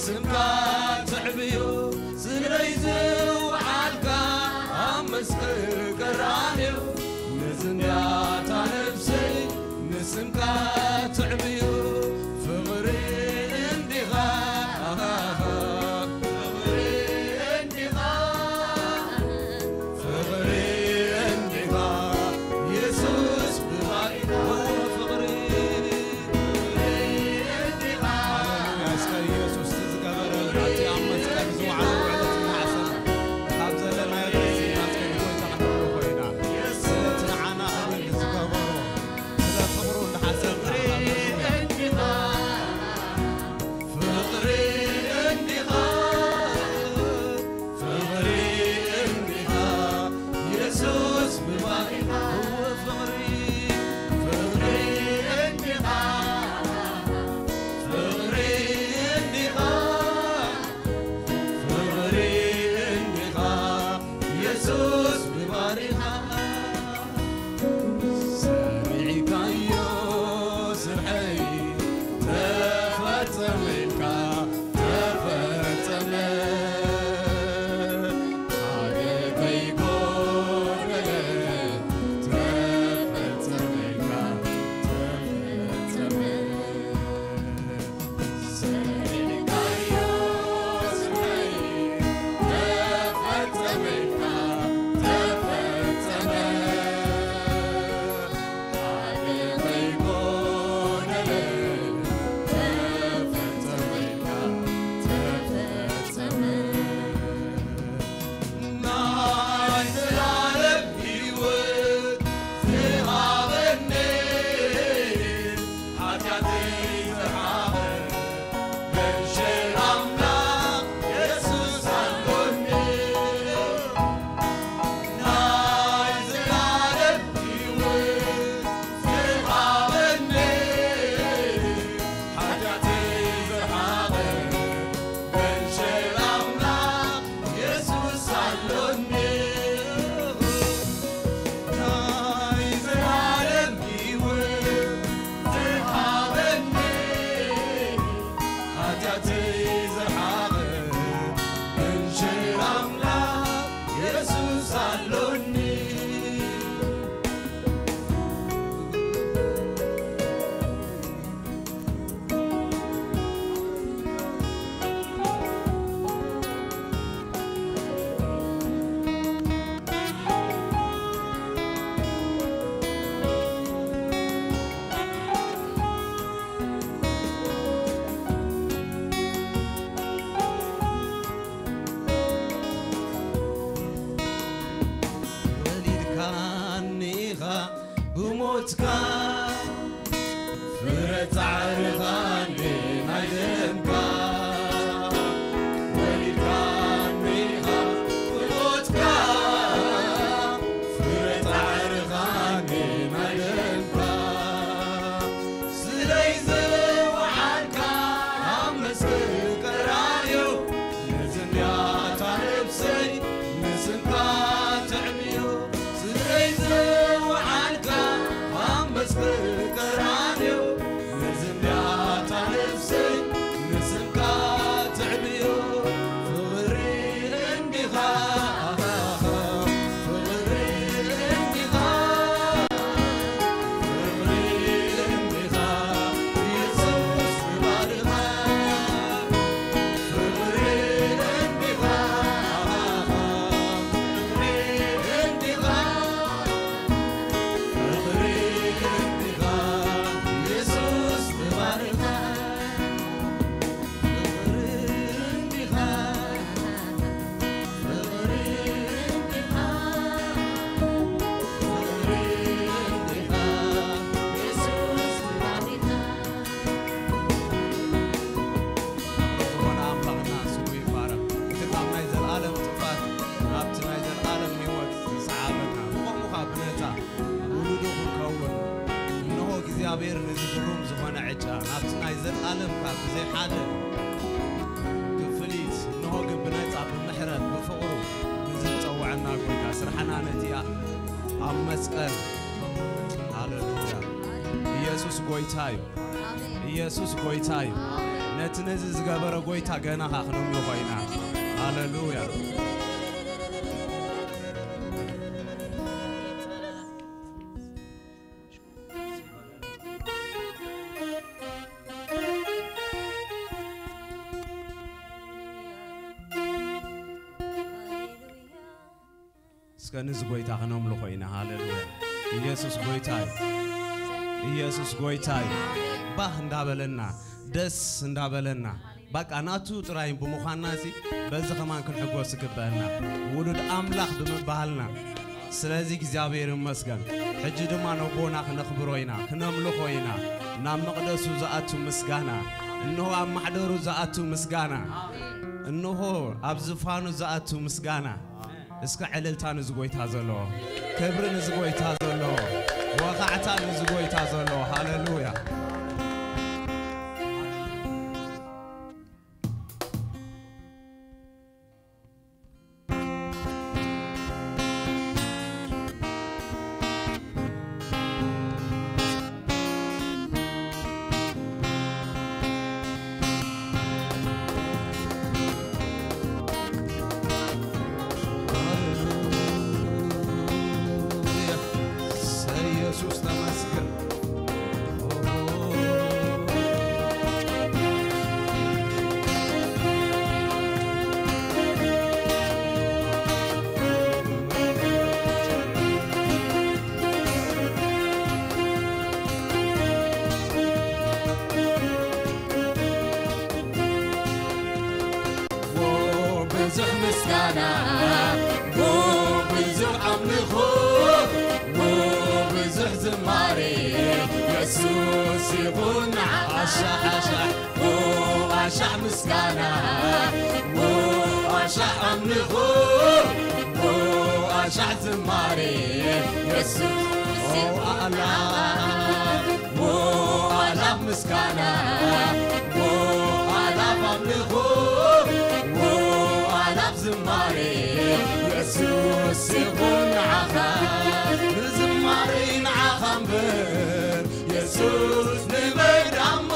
ስምካ ትዕብዩ ስለይ ዝወዓልካ ኣብ መስቀል ቀራንዮ ንዝንዳታ ነፍሰይ ንስምካ ትዕብዩ ፍቕሪ እንዲኻ ፍቕሪ እንዲኻ ፍቕሪ እንዲኻ የሱስ ብባሪኻ ፍቕሪ ሃሌሉያ እስከ ኢየሱስ ዝገበረልና እቲ ኣብ መስቀል ዝወዓለ ውዕለት እናሓሰብና ካብ ዘለናዮ ተሲእና እስከ ንጎይታ ክንብሎ ኮይና ስለቲ ንዓና ክብል ዝገበሮ ስለ ፍቕሩ እናሓሰብና ሃሌሉያ ፍቕሪ እንዲኻ ፍቕሪ እንዲኻ የሱስ ብባሪኻ እወ ፍቕሪ ፍቕሪ እንዲኻ ፍቕሪ እንዲኻ ፍቕሪ እንዲኻ የሱስ ብባሪኻ ሰሚዕካዮ ስርሐይ ተፈጸመ ኢልካ ተፈጸመ ሓደ ከይጎደለ ተፈጸመ ኢልካ ተፈጸመ ሰሚዕካዮ ስርሐይ ተፈጸመ ኢልካ ተፈጸመ ወሊድካኒ ኢኻ ብሞትካ ፍረ ጻዕርኻ እንዴ ናይ ደምካ ወሊድካኒ ኢኻ ብሞትካ ፍረ ጻዕርኻ እንዴ ናይ ደምካ ስለይ ዝወዓልካ ኣብ መስቀል ቀራንዮ ንዝንያታ ነብሰይ ንስምካ ትዕብዮ ስለይ ዝወዓልካ ኣብ መስቀል ቀራንዮ ንዝንያታ ነብሰይ ንስምካ ትዕብዮ ፍቕሪ እንዲኻ ፍቕሪ እንዲኻ ፍቕሪ እንዲኻ የሱስ ንባርኻ ፍቕሪ እንዲኻ ፍቕሪ እንዲኻ ፍቕሪ እንዲኻ የሱስ ንባርኻ ፍቕሪ እንዲኻ ፍቕሪ እንዲኻ ፍቕሪ እንዲኻ የሱስ ንባርኻ ዝኾነ ኣምላኽና ስሙ ይባረኽ። እቲ ካብ ናይ ዘለኣለም ጥፍኣት ናብቲ ናይ ዘለኣለም ህይወት ዝሰዓበና ብቐሙኻ ብነጻ ውሉዱ ክንከውን እንሆ እግዚኣብሔር ነዚ ግሩም ዝኾነ ዕጫ ናብቲ ናይ ዘለኣለም ካብ ብዘይ ሓደ ክፍሊት እንሆ ግን ብነጻ ብምሕረት ብፍቕሩ ንዝጸውዐና ጎይታ ስርሓና ነቲ ኣብ መስቀል ሃሌሉያ ኢየሱስ ጎይታ እዩ። ኢየሱስ ጎይታ እዩ። ነቲ ነዚ ዝገበረ ጎይታ ገና ኸዓ ክነምልኾ ኢና። ሃሌሉያ። እስከ ነዚ ጎይታ ክነምልኾ ኢና። ሃሌሉያ። ኢየሱስ ጎይታ እዩ። ኢየሱስ ጎይታ እዩ። ባህ እንዳበለና፣ ደስ እንዳበለና፣ በቃ ናቱ ጥራይ ብምዃንና እዚ በዚ ከማን ክንሕጎስ ይግበአና። ውሉድ ኣምላኽ ብምባሃልና። ስለዚ እግዚኣብሔር ይመስገን። ሕጂ ድማ ነቦና ክነኽብሮ ኢና፣ ክነምልኾ ኢና። ናብ መቕደሱ ዝኣቱ ምስጋና፣ እንሆ ኣብ ማሕደሩ ዝኣቱ ምስጋና፣ እንሆ ኣብ ዝፋኑ ዝኣቱ ምስጋና። እስከ ዕልልታ ነዚ ጎይታ ዘለዎ፣ ክብሪ ነዚ ጎይታ ዘለዎ፣ ወኻዕታ ነዚ ጎይታ ዘለዎ። ሃሌሉያ። ሃሌሉያ። ኢየሱስ ተመስገን። ብዙሕ ምስጋና፣ ብዙሕ ኣምልኾ፣ ብዙሕ ዝማሬ የሱስ ይኹን ንዓኻ። ኣሻሕ፣ ኣሻሕ። ኣሻሕ ምስጋና፣ ኣሻሕ ኣምልኾ፣ ኣሻሕ ዝማሬ የሱስ ይኹን ንዓኻ። ሞኣላፍ ምስጋና፣ ሞኣላፍ ኣምልኾ፣ ሞኣላፍ ዝማሬ የሱስ ይኹን ንዓኻ። ንዝማሬ ንዓኻ እምበር የሱስ ንመን ደኣሞ፣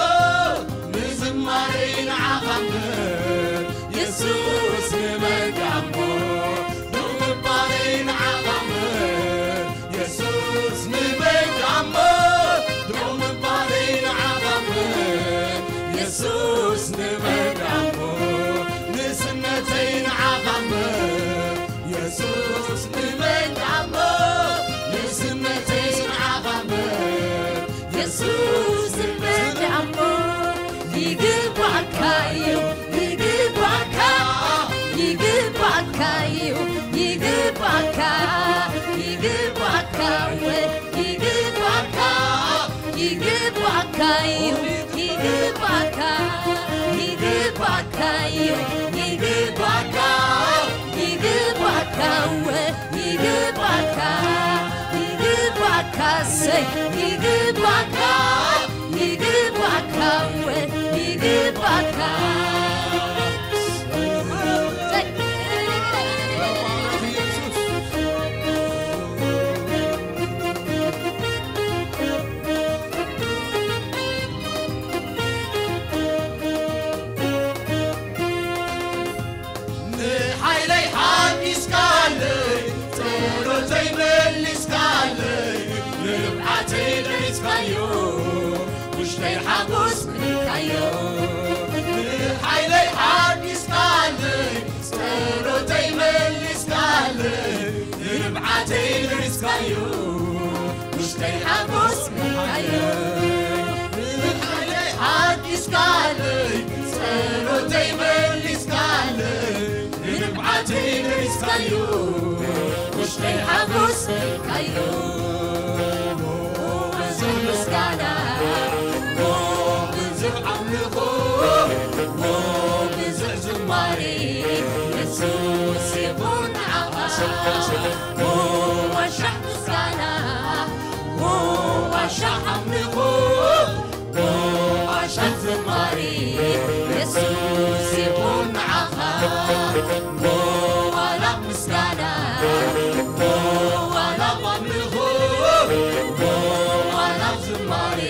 ንዝማሬ ንዓኻ እምበር የሱስ ንመን ደኣሞ፣ ንምባሬ ንዓኻ እምበር የሱስ ንመን ደኣሞ፣ ድሮ ምባረይ ንዓኻ እምበር፣ የሱስ ንመን ደኣሞ፣ ንስነተይ ንዓኻ እምበር፣ የሱስ ንመን ደኣሞ፣ ንስነተይ ንዓኻ እምበር፣ የሱስ ንመን ደኣሞ፣ ይግባእካ እዩ፣ ይግባእካ፣ ይግባእካ እዩ፣ ይግባእካ፣ ይግባእካ፣ ይግባእካ፣ ይግባእካ እዩ፣ ይግባእካ፣ ይግባእካ እዩ፣ ይግባእካ፣ ይግባእካ እወ፣ ይግባእካ፣ ይግባእካ፣ እሰይ፣ ይግባእካ፣ ይግባእካ፣ እወ፣ ይግባእካ። እሰይ። ንሓይለይ ሓጊዝካለይ፣ ጸሎተይ መሊስካለይ፣ ንብዓተይ ደሪስካዮ፣ ውሽጠይ ሓጎስ መሊእካዮ። ንሓይለይ ሓጊዝካለይ፣ ጸሎተይ መሊስካለይ፣ ንብዓተይ ደሪስካዮ፣ ውሽጠይ ሓጎስ መሊእካዮ። ንሓይለይ ሓጊዝካለይ፣ ጸሎተይ መሊስካለይ፣ ንብዓተይ መሊስካዮ፣ ውሽጠይ ሓጎስ መሊእካዮ። ብዙሕ ምስጋና፣ ብዙሕ ኣምልኾ፣ ብዙሕ ዝማሬ፣ የሱስ ይኹን ንዓኻ። ዋሻዕ ምስጋና፣ ዋሻዕ ኣምልኾ፣ ኣሻት ዝማሬ የሱስ ይኹን ንዓኻ። ሞኣላፍ ምስጋና፣ ሞኣላፍ ኣምልኾ፣ ሞኣላፍ ዝማሬ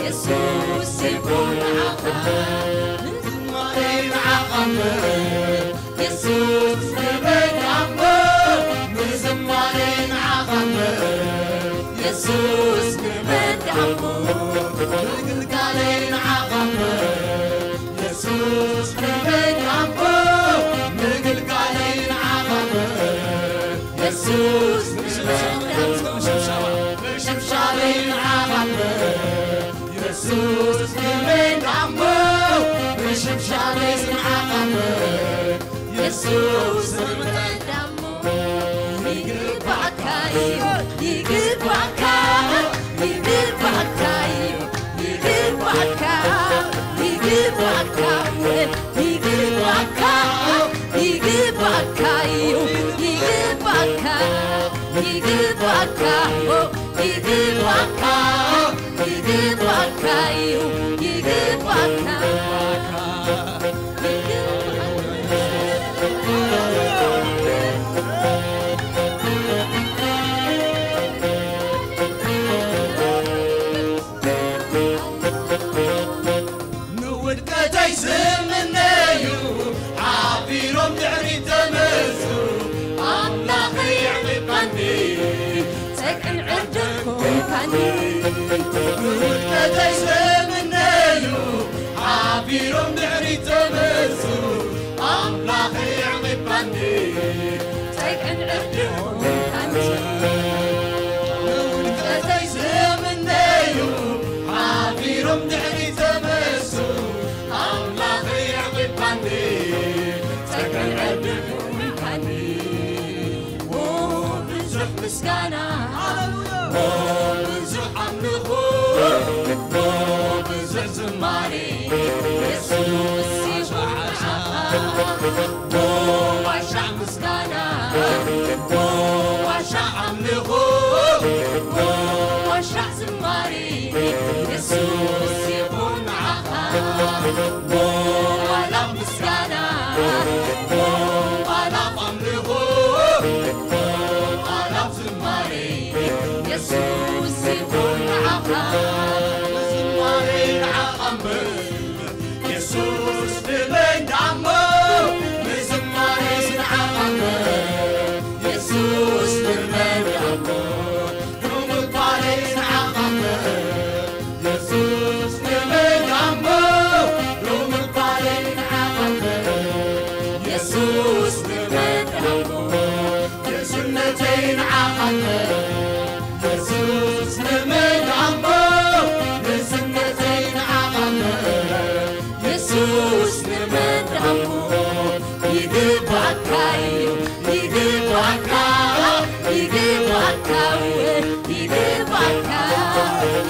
የሱስ ይኹን ንዓኻ። የሱስ ክብረይ ዳሞ፣ ንዝማሬ ንዓኻ እምበር። የሱስ ክብረይ ዳሞ፣ ምግልጋለይ ንዓኻ እምበር። የሱስ ክብረይ ዳሞ፣ ምግልጋለይ ንዓኻ እምበር። የሱስ ክብረይ ዳሞ፣ ምሽብሻበይ ንዓኻ እምበር። የሱስ ክብረይ ዳሞ፣ ምሽብሻበይ ንዓኻ እምበር። የሱስ ክብረይ ዳሞ፣ ይግባእካ እዩ፣ ይግባእካ፣ ይግባእካ እዩ፣ ይግባእካ፣ ይግባእካ፣ ይግባእካ፣ ይግባእካ እዩ፣ ይግባእካ፣ ይግባእካ፣ ይግባእካ። ይግባእካ እዩ፣ ይግባእካ። ንውድቀተይ ዝምነዩ ሓፊሮም ድሕሪት ተመልሱ። ኣምላኸይ የዕቂባኒ፣ ጸግዕን ዕርድን ኮንካኒ። ንውድቀተይ ዝምነዩ ሓፊሮም ድሕሪት ተመልሱ። ኣምላኸይ የዕቂባኒ፣ ጸግዕን ዕርድን ኮንካኒ። ንውድቀተይ ዝምነዩ ሓፊሮም ድሕሪት ተመልሱ። ኣምላኸይ የዕቂባኒ፣ ጸግዕን ዕርድን ኮንካኒ። ኦ ብዙሕ ምስጋና፣ ሃሌሉያ። ኦ ብዙሕ ኣምልኾ፣ ኦ ብዙሕ ዝማሬ፣ የሱስ ይኹን ንዓኻ። ኦ ዋሻዕ ምስጋና፣ ኦ ዋሻዕ ኣምልኾ፣ ኦ ዋሻዕ ዝማሬ፣ የሱስ ይኹን ንዓኻ። ኦ ዋላ ምስጋና፣ ኦ ዋላ ኣምልኾ፣ ኦ ዋላ ዝማሬ፣ የሱስ ይኹን ንዓኻ። ዝማሬ ንዓኻ እምበር፣ የሱስ ንመን ደኣሞ? ንዝማሬ ንዓኻ እምበር፣ የሱስ ንመን ደኣሞ? ንምባል ንዓኻ እምበር፣ የሱስ ንመን ደኣሞ? ንምባል ንዓኻ እምበር፣ የሱስ ንመን ደኣሞ? ንእስነተይ ንዓኻ እምበር፣ የሱስ ንመን ደኣሞ? ንእስነተይ ንዓኻ እምበር፣ የሱስ ንመን ደኣሞ? ይግባእካ እዩ፣ ይግባእካ፣ ይግባእካ፣ ይግባእካ፣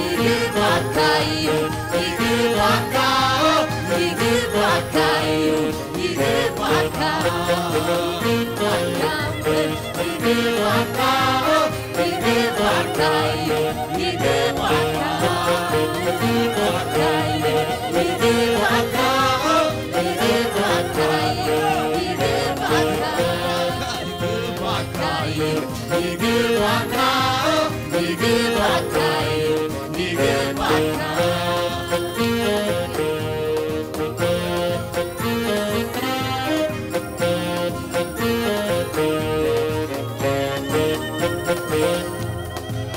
ይግባእካ እዩ፣ ይግባእካ፣ ይግባእካ እዩ። ይግባእካ፣ ይግባእካ፣ ይግባእካ፣ ይግባእካ፣ ይግባእካ፣ ይግባእካ፣ ይግባእካ፣ ይግባእካ፣ ይግባእካ፣ ይግባእካ፣ ይግባእካ።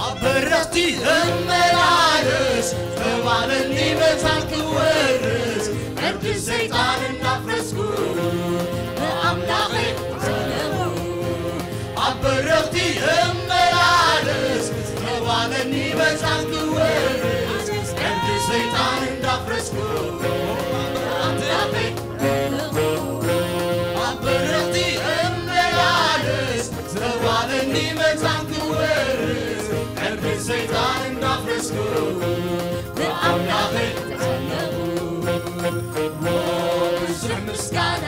ኣብ በረኽቲ እመላለስ፣ ተባለኒ መታን ክወርስ፣ ዕርዲ ሰይጣን እናፍረስኩ፣ ንኣምላኸይ ኮተለኹ። ኣብ በረኽቲ እመላለስ፣ ተባለኒ መታን ክወርስ፣ ዕርዲ ሰይጣን እንዳፍረስኩ፣ ኣምላኸይ ኣብ በረኽቲ እመላለስ፣ ተባለኒ መታን ክወርስ፣ ዕርዲ ሰይጣን እንዳፍረስኩ፣ ንኣምላኸይ ጸለኹ። ዎ ብዙሕ ምስጋና፣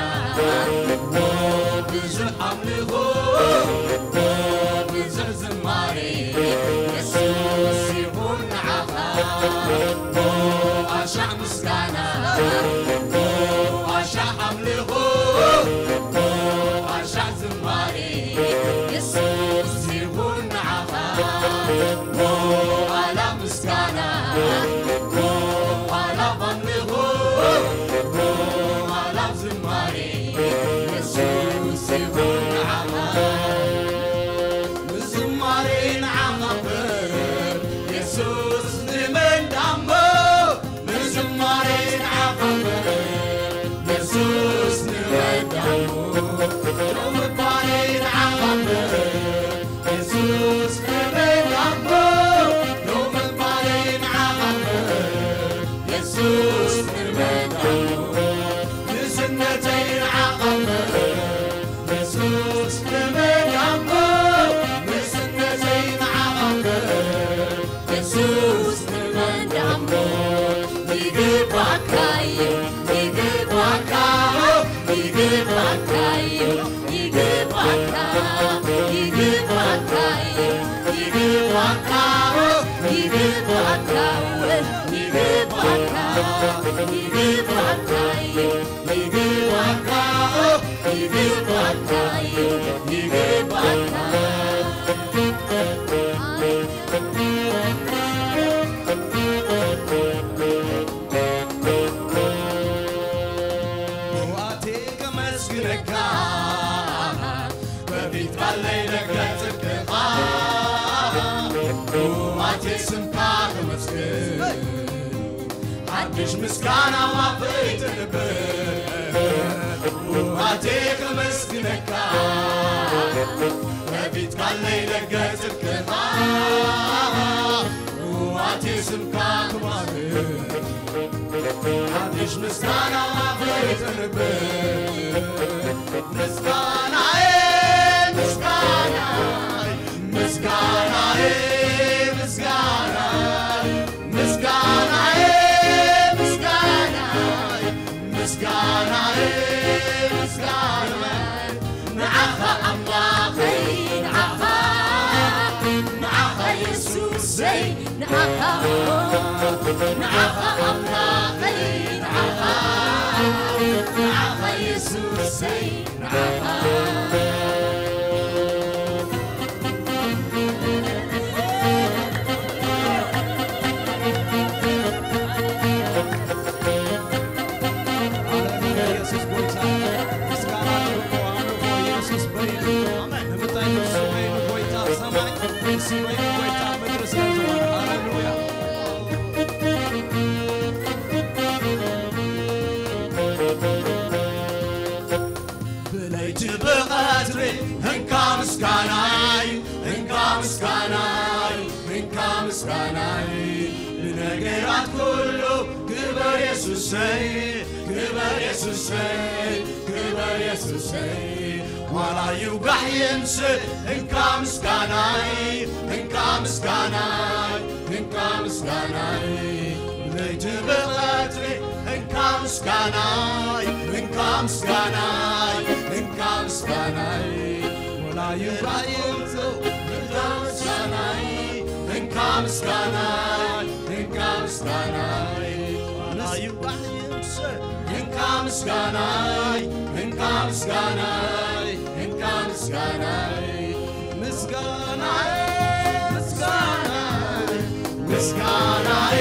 ዎ ብዙሕ ኣምልኾ፣ ዎ ብዙሕ ዝማሬ፣ የሱስ ይኹን ንዓኻ። ዎ ኣሻዕ ምስጋና፣ ዎ ኣሻዕ ኣምልኾ፣ ዎ ኣሻዕ ዝማሬ፣ የሱስ ይኹን ንዓኻ። ዎ ዋላ ምስጋና፣ ዎ ዋላ ኣምልኾ፣ ዎ ዋላ ዝማሬ፣ ንስነተይ ንዓኻ እምበር፣ ንሱስ ንመን ደኣ እሞ፣ ንስነተይ ንዓኻ እምበር፣ ንሱስ ንመን ደኣ እሞ፣ ይግባእካ እዩ፣ ይግባእካ፣ ይግባእካ እዩ፣ ይግባእካ፣ ይግባእካ እዩ፣ ይግባእካ፣ ይግባእካ፣ ይግባእካ፣ ይግባእካ እዩ። ይግባካ፣ ይግባካ፣ ይግባካ። ኣቴ ከመስግነካ፣ በፊት ባለይ ደገ ጽድቅኻ፣ ኣቴ ስምካ ከመስግን። ሓድሽ ምስጋና ዋፈይ ትንብር፣ ኣቴ ከመስግነካ፣ በፊት ካለይ ደገ ጽድቅኻ፣ ኣቴ ስምካ ክባርክ፣ ሓድሽ ምስጋና ዋፈይ ትንብር፣ ምስጋናዬ፣ ምስጋናዬ፣ ምስጋናዬ፣ ምስጋናዬ፣ ምስጋናዬ፣ ምስጋናዬ፣ ምስጋናዬ፣ ምስጋናዬ፣ ንዓኻ ኣምላኸይ፣ ንዓኻ፣ ንዓኻ የሱሰይ፣ ንዓኻ፣ ንዓኻ ኣምላኸይ፣ ንዓኻ፣ ንዓኻ የሱሰይ፣ ንዓኻ። ሃሌሉያ፣ ኢየሱስ ጎይታ። ምስጋና ይግብኦ፣ ኣምልኾ ኢየሱስ በይኑ። ኣሜን። ንምንታይ ንሱ በይኑ ጎይታ ሰማይ፣ ንሱ በይኑ ጎይታ ምድሪ ስለ ዝኾነ። ሃሌሉያ። ብለይቲ ብቐትሪ እንካ ምስጋናይ፣ እንካ ምስጋናይ፣ እንካ ምስጋናይ፣ ብነገራት ኩሉ ክበር የሱሰይ፣ ክበር የሱሰይ፣ ክበር የሱሰይ። ዋላ ይውጋሕ ይምስ እንካ ምስጋናይ፣ እንካ ምስጋናይ፣ እንካ ምስጋናይ፣ ለይቲ ብቐትሪ እንካ ምስጋናይ፣ እንካ ምስጋናይ፣ እንካ ምስጋናይ፣ ወላ ይባይልቱ እንካ ምስጋናይ፣ እንካ ምስጋናይ፣ እንካ ምስጋናይ፣ ወላ ይባይልቱ እንካ ምስጋናይ፣ እንካ ምስጋናይ፣ እንካ ምስጋናይ፣ ምስጋናይ፣ ምስጋናይ፣ ምስጋናይ፣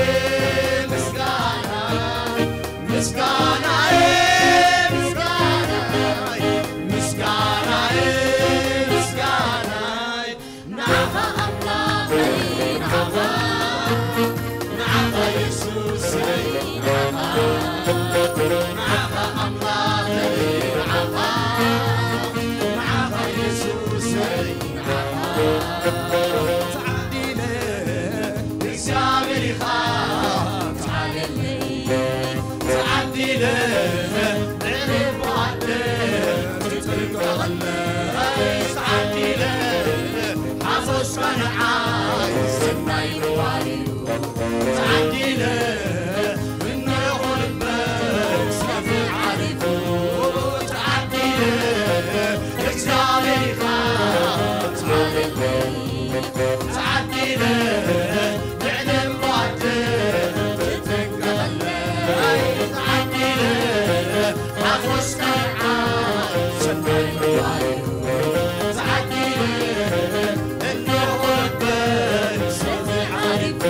ምስጋናይ፣ ምስጋናይ፣ ምስጋናይ፣ ንዓኻ ኣምላኸይ፣ ንዓኻ፣ ንዓኻ የሱሰይ፣ ንዓኻ፣ ንዓኻ ኣምላኸይ፣ ንዓኻ፣ ንዓኻ የሱሰይ፣ ንዓኻ። ተዓዲለ እግዚኣብሔር ኢኻ ተዓለለይ፣ ተዓዲለ ንዕብባደ ትጥንቀቐለይ፣ ተዓዲለ ሓጎስካ ንዓይ ሰናይ ምግባር እዩ። ተዓዲለ እንሆ ልበይ ሰፊሕ ዓሪፉ፣ ተዓዲለ እግዚኣብሔር ኢኻ ተዓለለይ፣ ተዓዲለ ንዕብባደ ትጥንቀቐለይ፣ ተዓዲለ ሓጎስካ ንዓይ ሰናይ ምግባር እዩ። ተዓዲለ እንሆ ልበይ ሰፊሕ ዓሪፉ።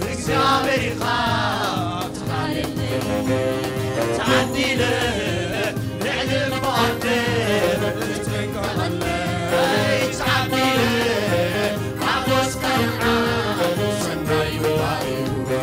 እግዚኣብሔር ኢኻ ተዓለለይ፣ ተዓዲለ ልዕሊ እምባኣደ ትጥንቀቐለይ፣ ተዓዲለ ሓጎስካ ንዓይ ሰናይ ምግባር እዩ።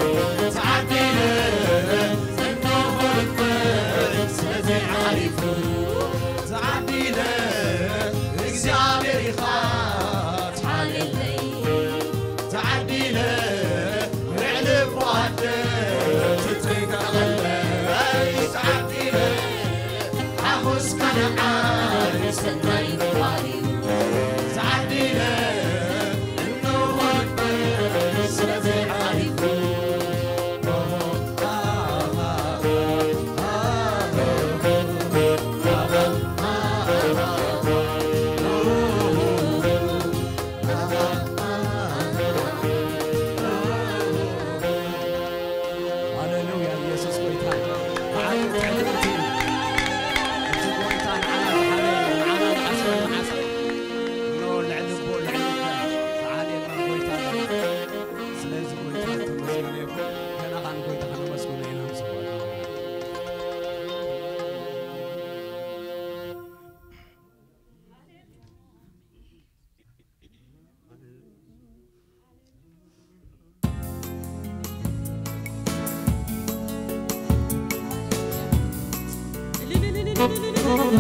እግዚኣብሔር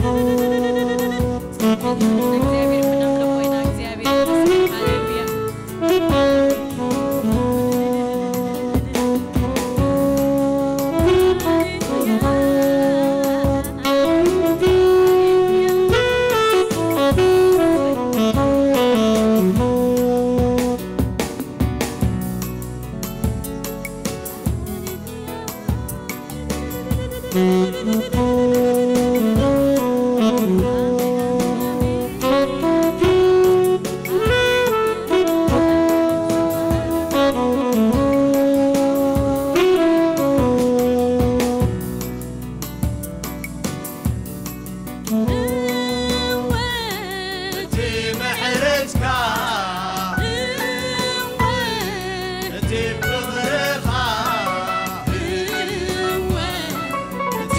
እናምልኾ ኢና። እግዚኣብሔር ይመስገን። ሃሌሉያ። እቲ ምሕረትካ፣ እቲ ፍቕርኻ፣ እቲ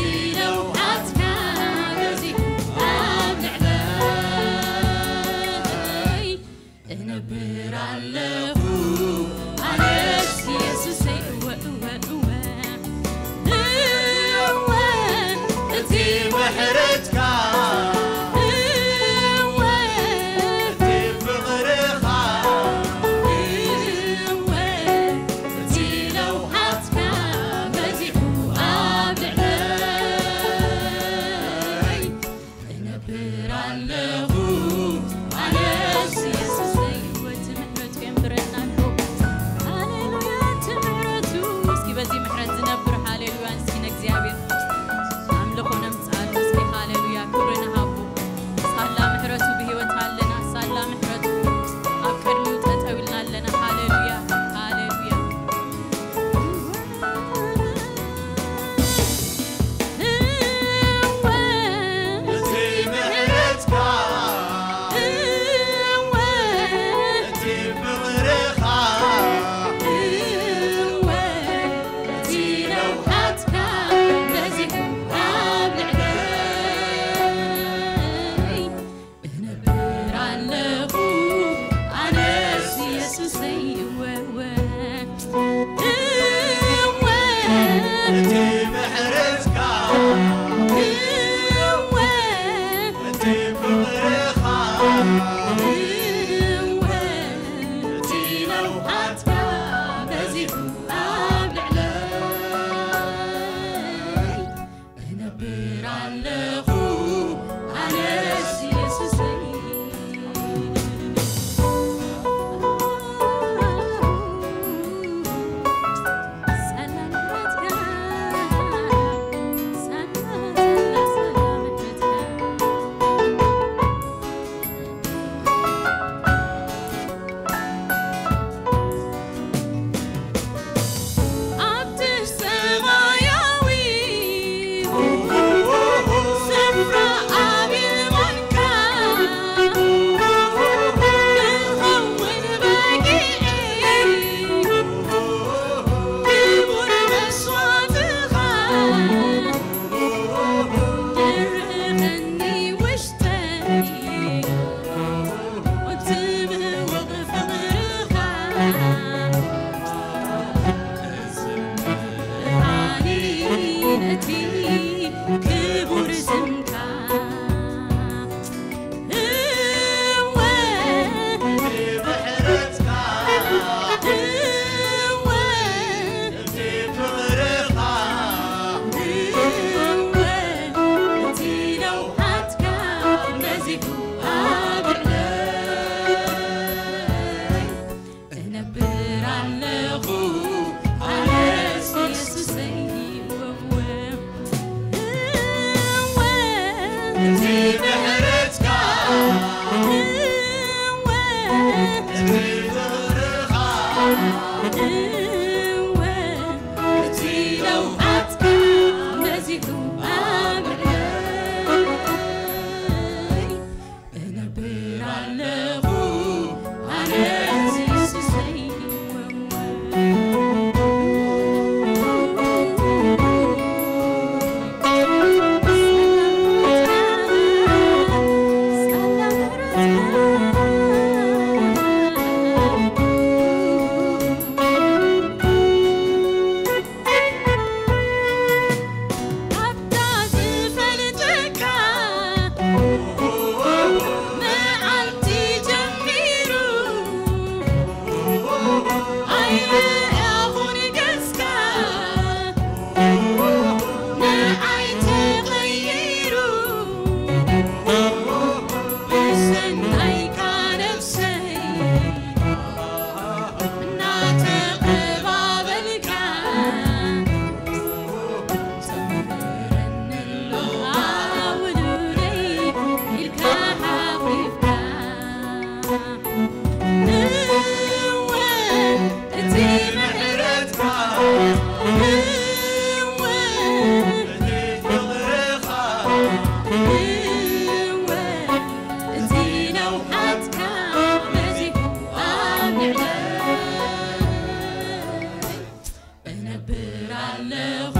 ብር ኣለኹ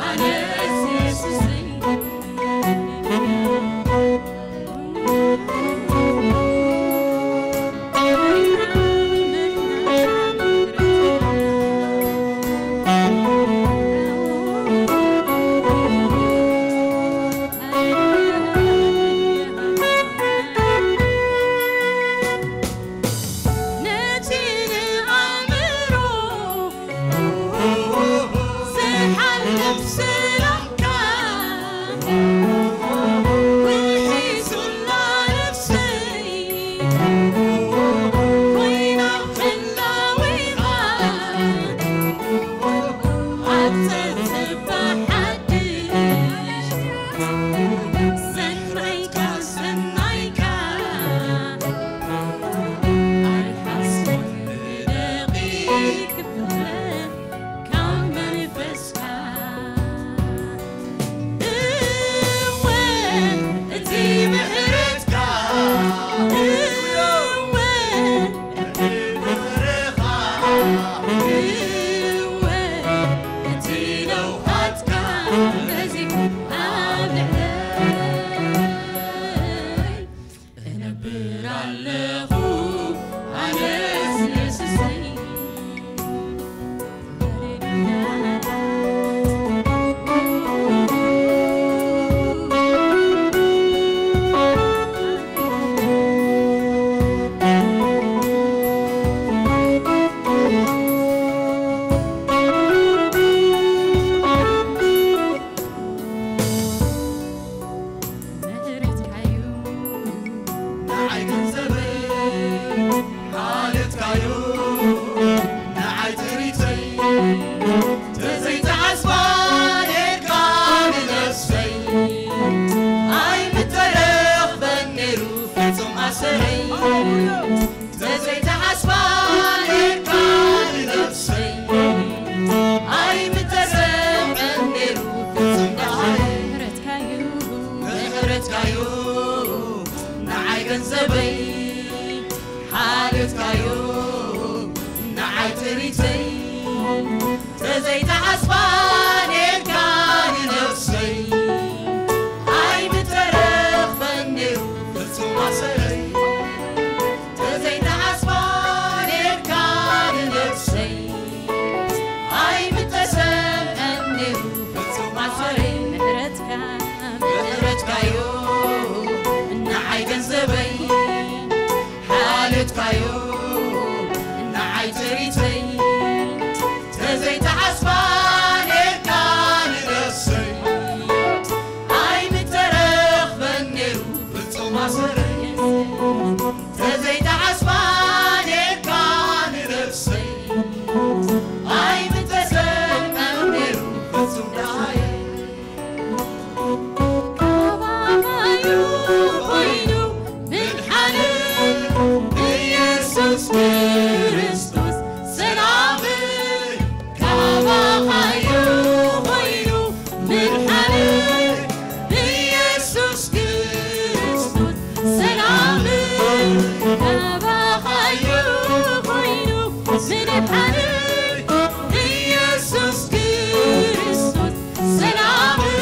ኣነስ የሱሰይ። ነቲ ንኣእምሮ ዝሓልፍ ሰላምካ ውሒሱላ ነፍሰይ ኮይና ህላዌኻ ኣትጽባሕ ሓድሽ ሰናይካ ሰናይካ ኣይሓስቦን ደቂቅ ካብ መንፈስካ እወ እቲ ምሕረትካ እወ እቲ ፍቕርኻ እወ እቲ ለውሃትካ በዚሑ ኣብ ልዕለይ እነብር ኣለኹ ኣነስ የሱሰይ። ምሕረትካዩ ንዓይ ገንዘበይ ሓልዮትካዩ ንዓይ ጥሪተይ ተዘይተሓስባ ኔርካ ንነፍሰይ ኣይምተረኽበን ኔሩ ፍጹም ኣሰረይ ተዘይተሓስባ ኔርካ ንነፍሰይ ኣይምተሰምዐን ኔሩ ፍጹም ደሃይ ምሕረትካዩ ንዓይ ገንዘበይ ሓልዮትካዩ ንዓይ ጥሪተይ ተዘይተሓስባ ኔርካ ንነፍሰይ ኣይምተረኽበን ኔሩ ፍጹም ኣሰረይ ተዘይተሓስባ ኔርካ ንነፍሰይ ኣይምተሰምዐን ኔሩ ፍጹም ኣሰረይ ምሕረትካ ምሕረትካዩ ንዓይ ገንዘበይ ሓልዮትካዩ ንዓይ ጥሪተይ ተዘይተሓስባ ኔርካ ንነፍሰይ ኣይምተረኽበን ኔሩ ፍጹም ኣሰረይ ተዘይተሓስባ ኔርካ ንነፍሰይ ኣይምተሰምዐን ኔሩ ፍጹም ደሃየ ካባኻዩ ኮይኑ ምድሓንን ኢየሱስ ክርስቶስ ሰላምን ካባኻዩ ኮይኑ ምድሓንን ኢየሱስ ክርስቶስ ሰላምን ካባኻዩ ኮይኑ ምድሓንን ኢየሱስ ክርስቶስ ሰላምን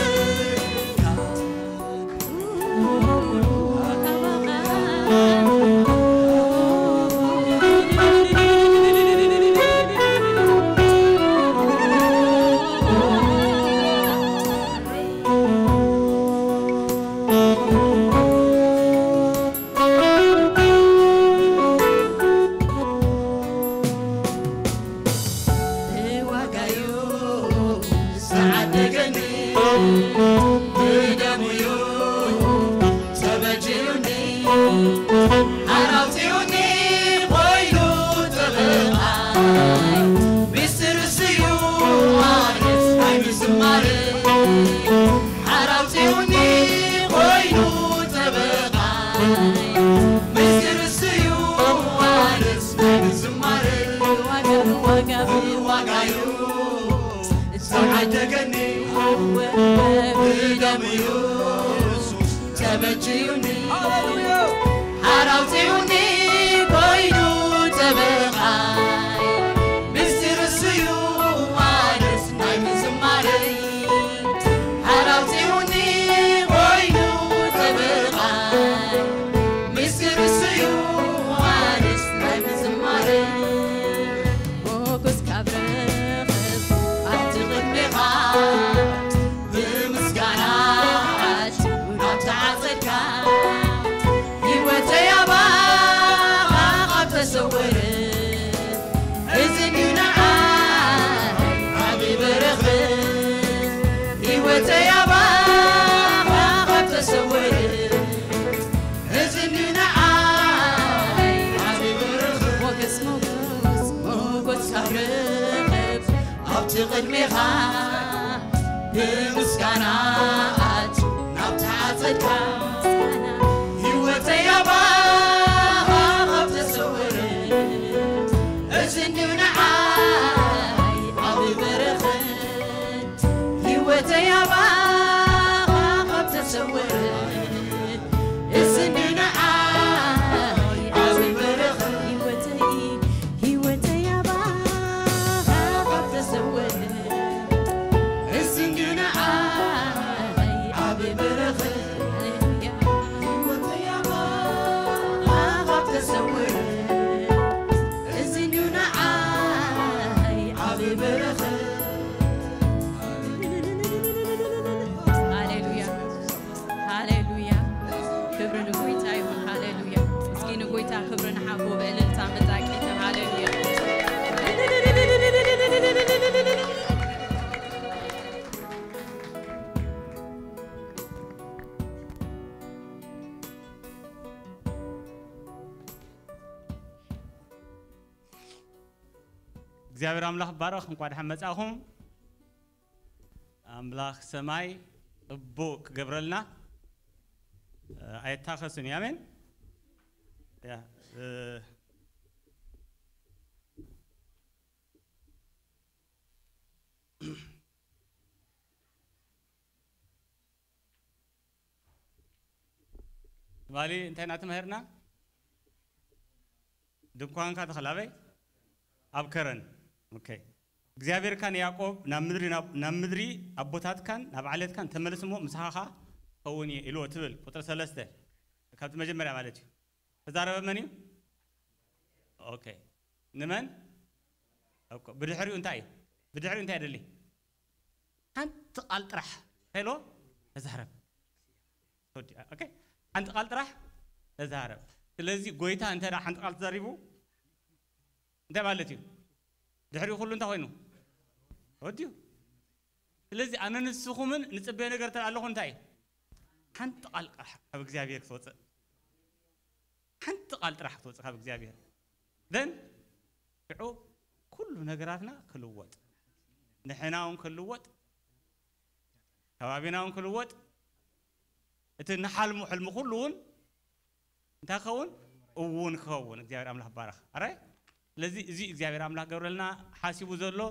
ብዋጋዩ ዝዓደገኒ ብደሙዩ ተበጅዩኒ ሓራውፂኡኒ ኮይኑ ጠበቓ ሚስጥር እስዩ ኣነስ ናይ ምዝማር ሓራውፂኡኒ ኮይኑ ጠበቓ ሚስጥር እስዩ ኣነስ ናይ ምዝማር ዋጋ ዋጋ ዋጋዩ ዝተዓደገኒ ብደሙ የሱስ ተበጅዩኒ ሓራውፂኡኒ ኮይኑ ጠበቓይ ምስጢር እስዩ እቲ ቅድሜኻ ብምስጋና ኣቱ ናብታ ዓጸድካ ህይወተይ ኣባኻ ካብ ተሰወረ እዚ እንድዩ ንዓይ ዓቢ በረኸት ህይወተይ ኣባኻ ካብ ተሰወረ እዚ እንድዩ ንዓይ ዓቢ በረኸት ህይወተይ ህይወተይ ኣባኻ ካብ ተሰወረ እዚ እንድዩ ንዓይ ዓቢ በረኸት ሃሌሉያ ህይወተይ ኣባኻ ካብ ተሰወረ እዚ እንድዩ ንዓይ ዓቢ በረኸት ሃሌሉያ ሃሌሉያ ክብሪ ንጎይታ ይኹን ሃሌሉያ እስኪ ንጎይታ ክብሪ ንሓቦ ብዕልልታ መጣቂት ሃሌሉያ እግዚኣብሔር ኣምላኽ ባረኽ እንኳ ደሓን መጻእኹም ኣምላኽ ሰማይ ጽቡቕ ክገብረልና ኣየታኸስን እዩ ኣሜን ትማሊ እንታይ ኢና ተማሂርና ድንኳንካ ተኸል ኣበይ ኣብ ከረን ኦኬ እግዚኣብሔርካ ንያዕቆብ ናብ ምድሪ ናብ ምድሪ ኣቦታትካን ናብ ዓሌትካን ተመልስ እሞ ምሳኻ ኸዓ ኸውን እየ ኢልዎ ትብል ቁፅሪ ሰለስተ ካብቲ መጀመርያ ማለት እዩ ተዛረበ መን እዩ ኦኬ ንመን ብድሕሪኡ እንታይ እዩ ብድሕሪኡ እንታይ የድሊ ሓንቲ ቃል ጥራሕ እንታይ ኢልዎ ተዛረብ ሓንቲ ቃል ጥራሕ ተዛረብ ስለዚ ጎይታ እንተ ሓንቲ ቃል ተዛሪቡ እንታይ ማለት እዩ ድሕሪኡ ኩሉ እንታይ ኮይኑ ወዲዩ ስለዚ ኣነ ንስኹምን ንፅበዮ ነገር ተኣ ኣለኹ እንታይ እዩ ሓንቲ ቃል ጥራሕ ካብ እግዚኣብሔር ክትወፅእ ሓንቲ ቃል ጥራሕ ክትወፅእ ካብ እግዚኣብሔር ዘን ሽዑ ኩሉ ነገራትና ክልወጥ ንሕና እውን ክልወጥ ከባቢና እውን ክልወጥ እቲ ንሓልሙ ሕልሚ ኩሉ እውን እንታይ ክኸውን እውን ክኸውን እግዚኣብሔር ኣምላኽ ባረኽ ኣራይ ስለዚ እዚ እግዚኣብሔር ኣምላኽ ገብረልና ሓሲቡ ዘሎ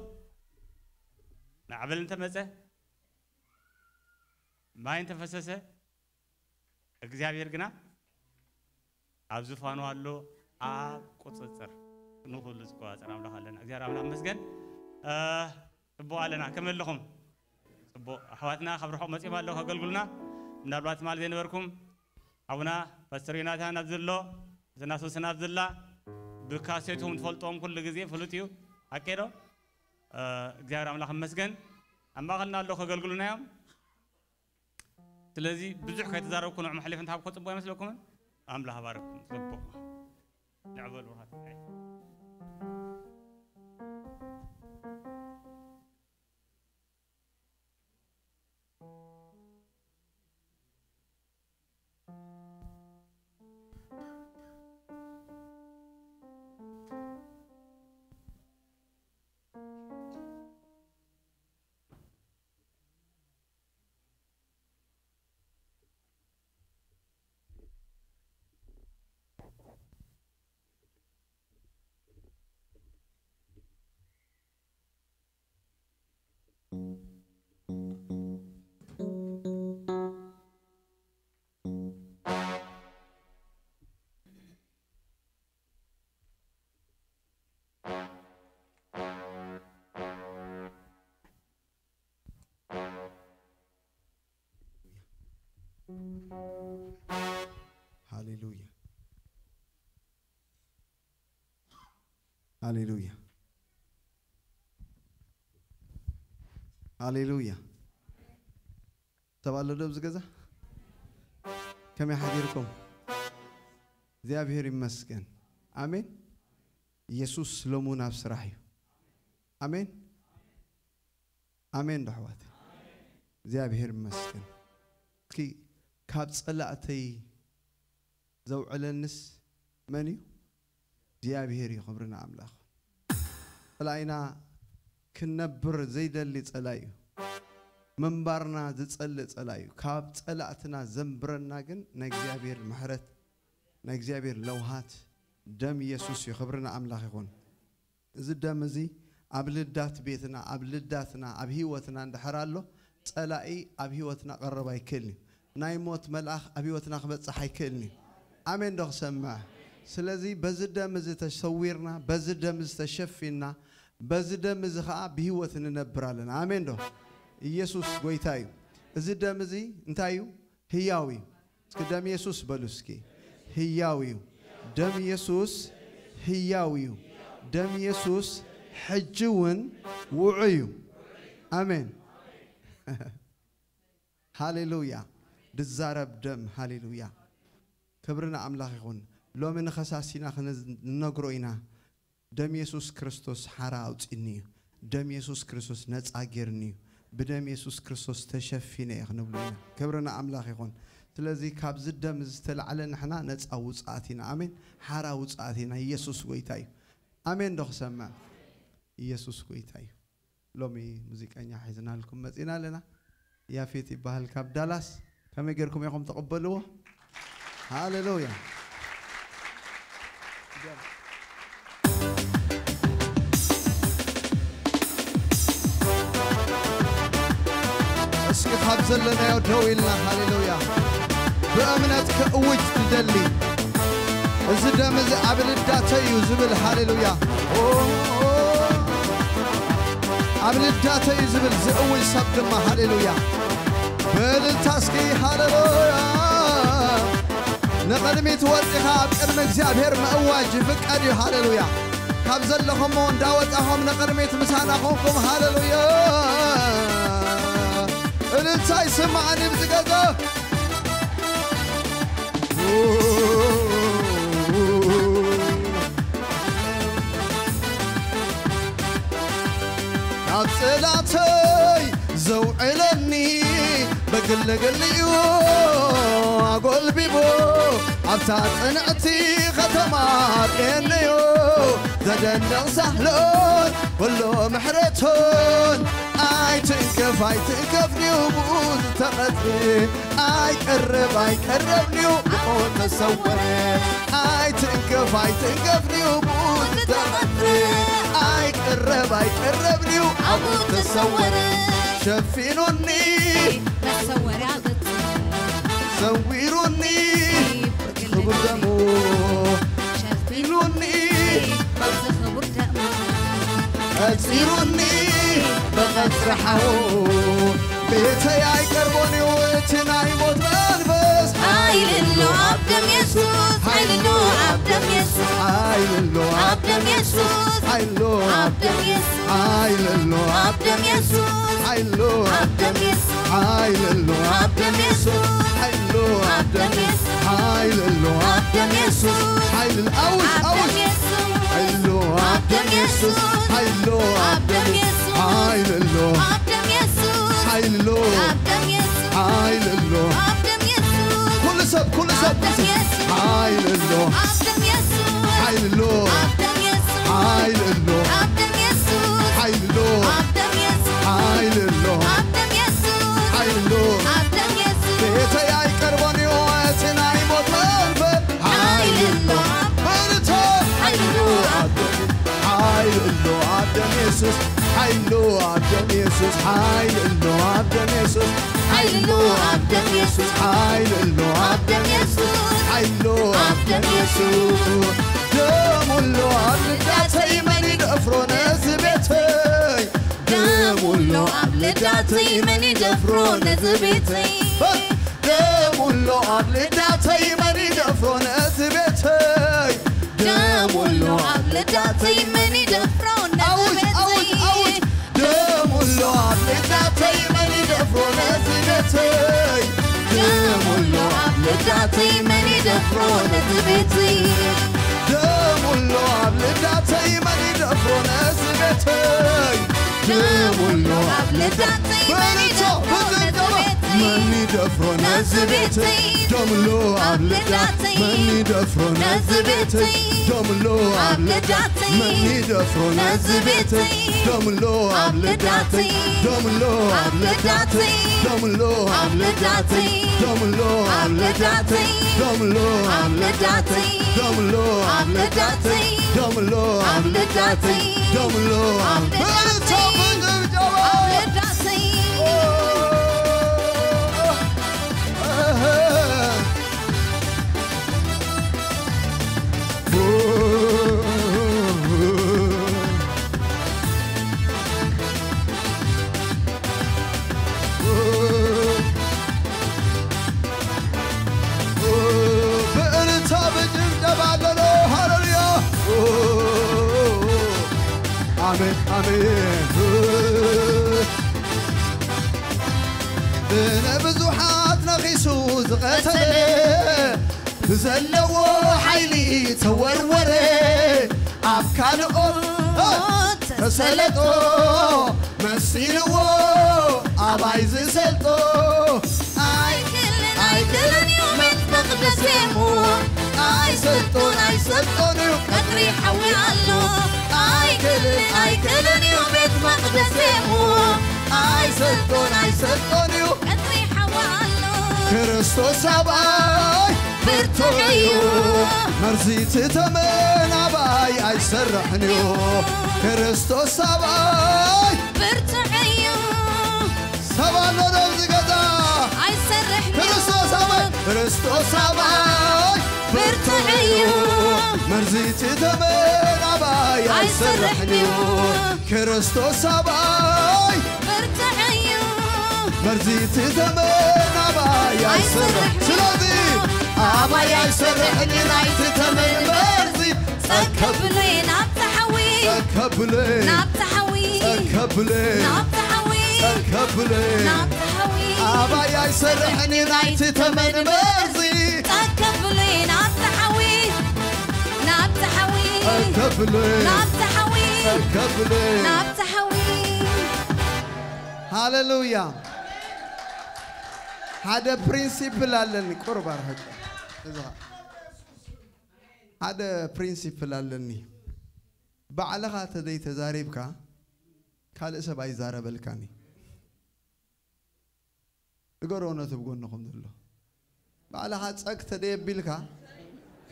ማዕበል እንተመፀ ማይ እንተፈሰሰ እግዚኣብሔር ግና ኣብ ዝፋኑ ኣሎ ኣብ ቁፅፅር ንኩሉ ዝቆፃፀር ኣምላኽ ኣለና እግዚኣብሔር ኣምላኽ መስገን ፅቡቅ ኣለና ከመይ ኣለኹም ፅቡቅ ኣሕዋትና ካብ ርሑቅ መፂኦም ኣለዉ ከገልግሉና ምናልባት ትማል ዘይነበርኩም ኣቡና ፓስተር ዮናታን ኣብ ዘሎ ዘናሶስን ኣብ ዘላ ብካሴትኩም ትፈልጥዎም ኩሉ ግዜ ፍሉጥ እዩ ሓቂ ዶ እግዚኣብሔር ኣምላኽ መስገን ኣብ ማእኸልና ኣሎ ከገልግሉና እዮም ስለዚ ብዙሕ ከይተዛረብኩ ንዕኦም ሓሊፈ እንተሃብኮ ፅቡቅ ኣይመስለኩምን ኣምላኽ ባረኩም ፅቡቅ ንዕበሉ ሃሌሉያ ሃሌሉያ ሃሌሉያ ሰብ ኣሎ ዶ ኣብዚ ገዛ ከመይ ሓዲርኩም እግዚኣብሔር ይመስገን ኣሜን ኢየሱስ ሎሙ ናብ ስራሕ እዩ ኣሜን ኣሜን ዶ ኣሕዋት እግዚኣብሔር ይመስገን እስኪ ካብ ጸላእተይ ዘውዕለንስ መን እዩ እግዚኣብሔር እዩ ክብሪ ንኣምላኽ ጸላኢና ክንነብር ዘይደሊ ጸላኢ እዩ። ምንባርና ዝጸልእ ጸላኢ እዩ። ካብ ጸላእትና ዘንብረና ግን ናይ እግዚኣብሔር ምሕረት፣ ናይ እግዚኣብሔር ለውሃት ደም ኢየሱስ እዩ። ክብሪ ንኣምላኽ ይኹን። እዚ ደም እዚ ኣብ ልዳት ቤትና፣ ኣብ ልዳትና፣ ኣብ ህይወትና እንድሕር ኣሎ፣ ጸላኢ ኣብ ህይወትና ቀረብ ኣይክእልን እዩ። ናይ ሞት መልኣኽ ኣብ ህይወትና ክበጽሕ ኣይክእልን እዩ። ኣሜን ዶ ክሰምዕ? ስለዚ በዚ ደም እዚ ተሰዊርና፣ በዚ ደም እዚ ተሸፊንና፣ በዚ ደም እዚ ኸዓ ብህይወት ንነብር ኣለና። ኣሜን ዶ? ኢየሱስ ጎይታ እዩ። እዚ ደም እዚ እንታይ እዩ? ህያው እዩ። እስኪ ደም ኢየሱስ በሉ እስኪ። ህያው እዩ። ደም ኢየሱስ ህያው እዩ። ደም ኢየሱስ ሕጂ እውን ውዑይ እዩ። ኣሜን። ሃሌሉያ። ድዛረብ ደም። ሃሌሉያ። ክብሪ ንኣምላኽ ይኹን። ሎሚ ንኸሳሲና ክንነግሮ ኢና። ደም የሱስ ክርስቶስ ሓራ ኣውጺእኒ እዩ። ደም የሱስ ክርስቶስ ነጻ ጌርኒ እዩ። ብደም የሱስ ክርስቶስ ተሸፊነ እየ ክንብሎ ኢና። ክብሪ ንኣምላኽ ይኹን። ስለዚ ካብዚ ደም ዝተላዕለ ንሕና ነጻ ውጽኣት ኢና። ኣሜን። ሓራ ውጽኣት ኢና። ኢየሱስ ጎይታ እዩ። ኣሜን ዶ ክሰምዕ? ኢየሱስ ጎይታ እዩ። ሎሚ ሙዚቀኛ ሒዝናልኩም መጺና ኣለና። ያፌት ይበሃል ካብ ዳላስ። ከመይ ጌርኩም ኢኹም ተቐበልዎ? ሃሌሉያ። እስኪ ካብ ዘለናዮ ደው ኢልና፣ ሃሌሉያ፣ ብእምነት ከእውጅ ትደሊ። እዚ ደም እዚ ኣብ ልዳተይ እዩ ዝብል፣ ሃሌሉያ። ኦ፣ ኦ፣ ኣብ ልዳተይ እዩ ዝብል ዝእውጅ ሰብ ድማ፣ ሃሌሉያ። በልልታ እስኪ፣ ሃሌሉያ። ንቕድሚት ወጺኻ ኣብ ቅድሚ እግዚኣብሔር ምእዋጅ ይፍቀድ እዩ፣ ሃሌሉያ። ካብ ዘለኹሞ እንዳወጻኹም ንቕድሚት ምሳና ኾንኩም፣ ሃሌሉያ። እልልታ ይስማዓኒ ብዝገዛ። ኣብ ጽላተይ ዘውዕለኒ ብግለገሊኡ ኣጎልቢቦ ኣብታ ጽንዕቲ ከተማ ርእየኒዮ። ዘደንቕ ሳህሎን ኩሉ ምሕረቶን ኣይትንከፍ ኣይትንከፍ ድዩ ብኡ ዝተቐጽ ኣይቀርብ ኣይቀርብ ድዩ ብኡ ተሰወረ። ኣይትንከፍ ኣይትንከፍ ድዩ ብኡ ዝተቐጽ ኣይቀርብ ኣይቀርብ ድዩ ኣብኡ ተሰወረ። ሸፊኑኒ መሰወሪያ ገጹ ሰዊሩኒ ክቡር ደሙ ሸፊኑኒ በዚ ክቡር ደሙ ቀጺሩኒ ብቐጽሪ ሓው ቤተይ ኣይቀርቦን እዩ እቲ ናይ ሞት መንፈስ። ሓይሊ ኣሎ ኣብ ደም የሱስ፣ ሓይሊ ኣሎ ኣብ ደም የሱስ፣ ሓይሊ ኣሎ ኣብ ደም የሱስ፣ ሓይሊ ኣሎ ኣብ ደም የሱስ፣ ሓይሊ ኣሎ ኣብ ደም የሱስ፣ ሓይሊ ኣሎ ኣብ ደም የሱስ፣ ሓይሊ ኣሎ ኣብ ደም የሱስ፣ ሓይሊ ኣሎ ኣብ ደም የሱስ፣ ሓይሊ ኣሎ ኣብ ደም የሱስ፣ ሓይሊ ኣሎ፣ ኣውጅ፣ ኣውጅ። ሓይሊ ኣሎ ኣብ ደም የሱስ፣ ሓይሊ ኣሎ ኣብ ደም የሱስ፣ ሓይሊ ኣሎ፣ ኣብ ደም የሱስ፣ ሓይሊ ኣሎ፣ ኣብ ደም የሱስ፣ ሓይሊ ኣሎ። ኣብ ደም የሱስ፣ ኩሉ ሰብ፣ ኩሉ ሰብ፣ ኣብ ደም የሱስ፣ ሓይሊ ኣሎ፣ ኣብ ደም የሱስ፣ ሓይሊ ኣሎ፣ ኣብ ደም የሱስ፣ ሓይሊ ኣሎ፣ ኣብ ደም የሱስ፣ ሓይሊ ኣሎ፣ ኣብ ደም የሱስ፣ ሓይሊ ኣሎ፣ ኣብ ደም የሱስ፣ ሓይሊ ኣሎ፣ ኣብ ደም የሱስ፣ ቤተይ ኣይቀርቦን እዩ እቲ ናይ ሞት መንፈስ። ሓይሊ ኣሎ፣ በርታ። ሓይሊ ኣሎ ኣብ ደም፣ ሓይሊ ኣሎ ኣብ ደም የሱስ፣ ሓይሊ ኣሎ ኣብ ደም የሱስ፣ ሓይሊ ኣሎ ኣብ ደም የሱስ፣ ሓይሊ ኣሎ ኣብ ደም የሱስ፣ ሓይሊ ኣሎ ኣብ ደም የሱስ፣ ሓይሊ ኣሎ ኣብ ደም የሱስ። ደሙ ኣሎ ኣብ ልዳተይ መን ይደፍሮ ነዚ ቤተይ? ደሙ ኣሎ ኣብ ልዳተይ መን ይደፍሮ ነዚ ቤተይ? ደሙ ኣሎ ኣብ ልዳተይ መን ይደፍሮ ነዚ ቤተይ? ደሙ ኣሎ ኣብ ልዳተይ መን ይደፍሮ ነዚ ኣውጅ፣ ኣውጅ፣ ቤተይ? ኣውጅ። ደሙ ኣሎ ኣብ ልዳተይ መን ይደፍሮ ነዚ ቤተይ? ደሙ ኣሎ ኣብ ልዳተይ መን ይደፍሮ ነዚ ቤተይ? ደሙ ኣሎ ኣብ ልዳተይ መን ይደፍሮ ነዚ ቤተይ? ደሙ ኣሎ ኣብ ልዳተይ መን ይደፍሮ ነዚ ቤተይ? መን ይደፍሮ ነዚ ቤተይ ደምሎ ኣብ ልዳተይ መን ይደፍሮ ነዚ ቤተይ ደምሎ ኣብ ልዳተይ መን ይደፍሮ ነዚ ቤተይ ደምሎ ኣብ ልዳተይ ደምሎ ኣብ ልዳተይ ደምሎ ኣብ ልዳተይ ደምሎ ኣብ ልዳተይ ደምሎ ኣብ ልዳተይ ደምሎ ኣብ ልዳተይ ደምሎ ኣብ ልዳተይ ደምሎ ኣብ ልዳተይ ብእልልታ ብጭብጨባ ኣለሎ። ሃሌሉያ። ኣሜን፣ ኣሜን። ብንብዙሓት ነኺሱ ዝቐተለ፣ ብዘለዎ ሓይሊ ተወርወረ፣ ኣብ ካልኦት ተሰለጦ፣ መሲልዎ ኣባይ ዝሰልጦ። ኣይክልን፣ ኣይክልን እዩ ቤት መቕደስ የሞ፣ ኣይሰልጦን፣ ኣይሰልጦን እዩ ቀትሪ ሓዊ ኣሎ። ኣይክልን፣ ኣይክልን እዩ ቤት መቕደስ የሞ፣ ኣይሰልጦን፣ ኣይሰልጦን እዩ ቀትሪ ሓዊ ኣሎ። ክርስቶስ ኣባይ ብርቱዕ እዩ፣ መርዚ እቲ ተመን ኣባይ ኣይሰርሕን እዩ። ክርስቶስ ኣባይ ብርቱዕ እዩ። ሰብ ኣሎ ዶ ኣብዚ ገዛ? ኣይሰርሕን እዩ። ክርስቶስ ኣባይ፣ ክርስቶስ ኣባይ ብርቱዕ እዩ፣ መርዚ እቲ ተመን ኣባይ ኣይሰርሕን እዩ። ክርስቶስ ኣባይ ብርቱዕ እዩ፣ መርዚ እቲ ተመን ኣባይ ኣይሰርሕ። ስለዚ ኣባይ ኣይሰርሕን እዩ ናይቲ ተመን መርዚ። ጸግ ከብሎ ናብቲ ሓዊ፣ ጸግ ከብሎ ናብቲ ሓዊ፣ ጸግ ከብሎ ናብቲ ሓዊ፣ ጸግ ከብሎ ናብቲ ሓዊ። ኣባይ ኣይሰርሕን እዩ ናይቲ ተመን መርዚ። ጸግ ከብሎ ናብቲ ሓዊ፣ ናብቲ ሓዊ፣ ጸግ ከብሎ ናብቲ ሓዊ፣ ጸግ ከብሎ ናብቲ ሓዊ። ሃሌሉያ። ሓደ ፕሪንሲፕል ኣለኒ። ቁርብ ኣርሕቅ። እዚ ኸ-፣ ሓደ ፕሪንሲፕል ኣለኒ። ባዕልኻ ተዘይተዛሪብካ ካልእ ሰብ ኣይዛረበልካን እዩ። ንገርዎ ነቲ ብጎንኹም ዘሎ። ባዕልኻ ጸግ ተደየቢልካ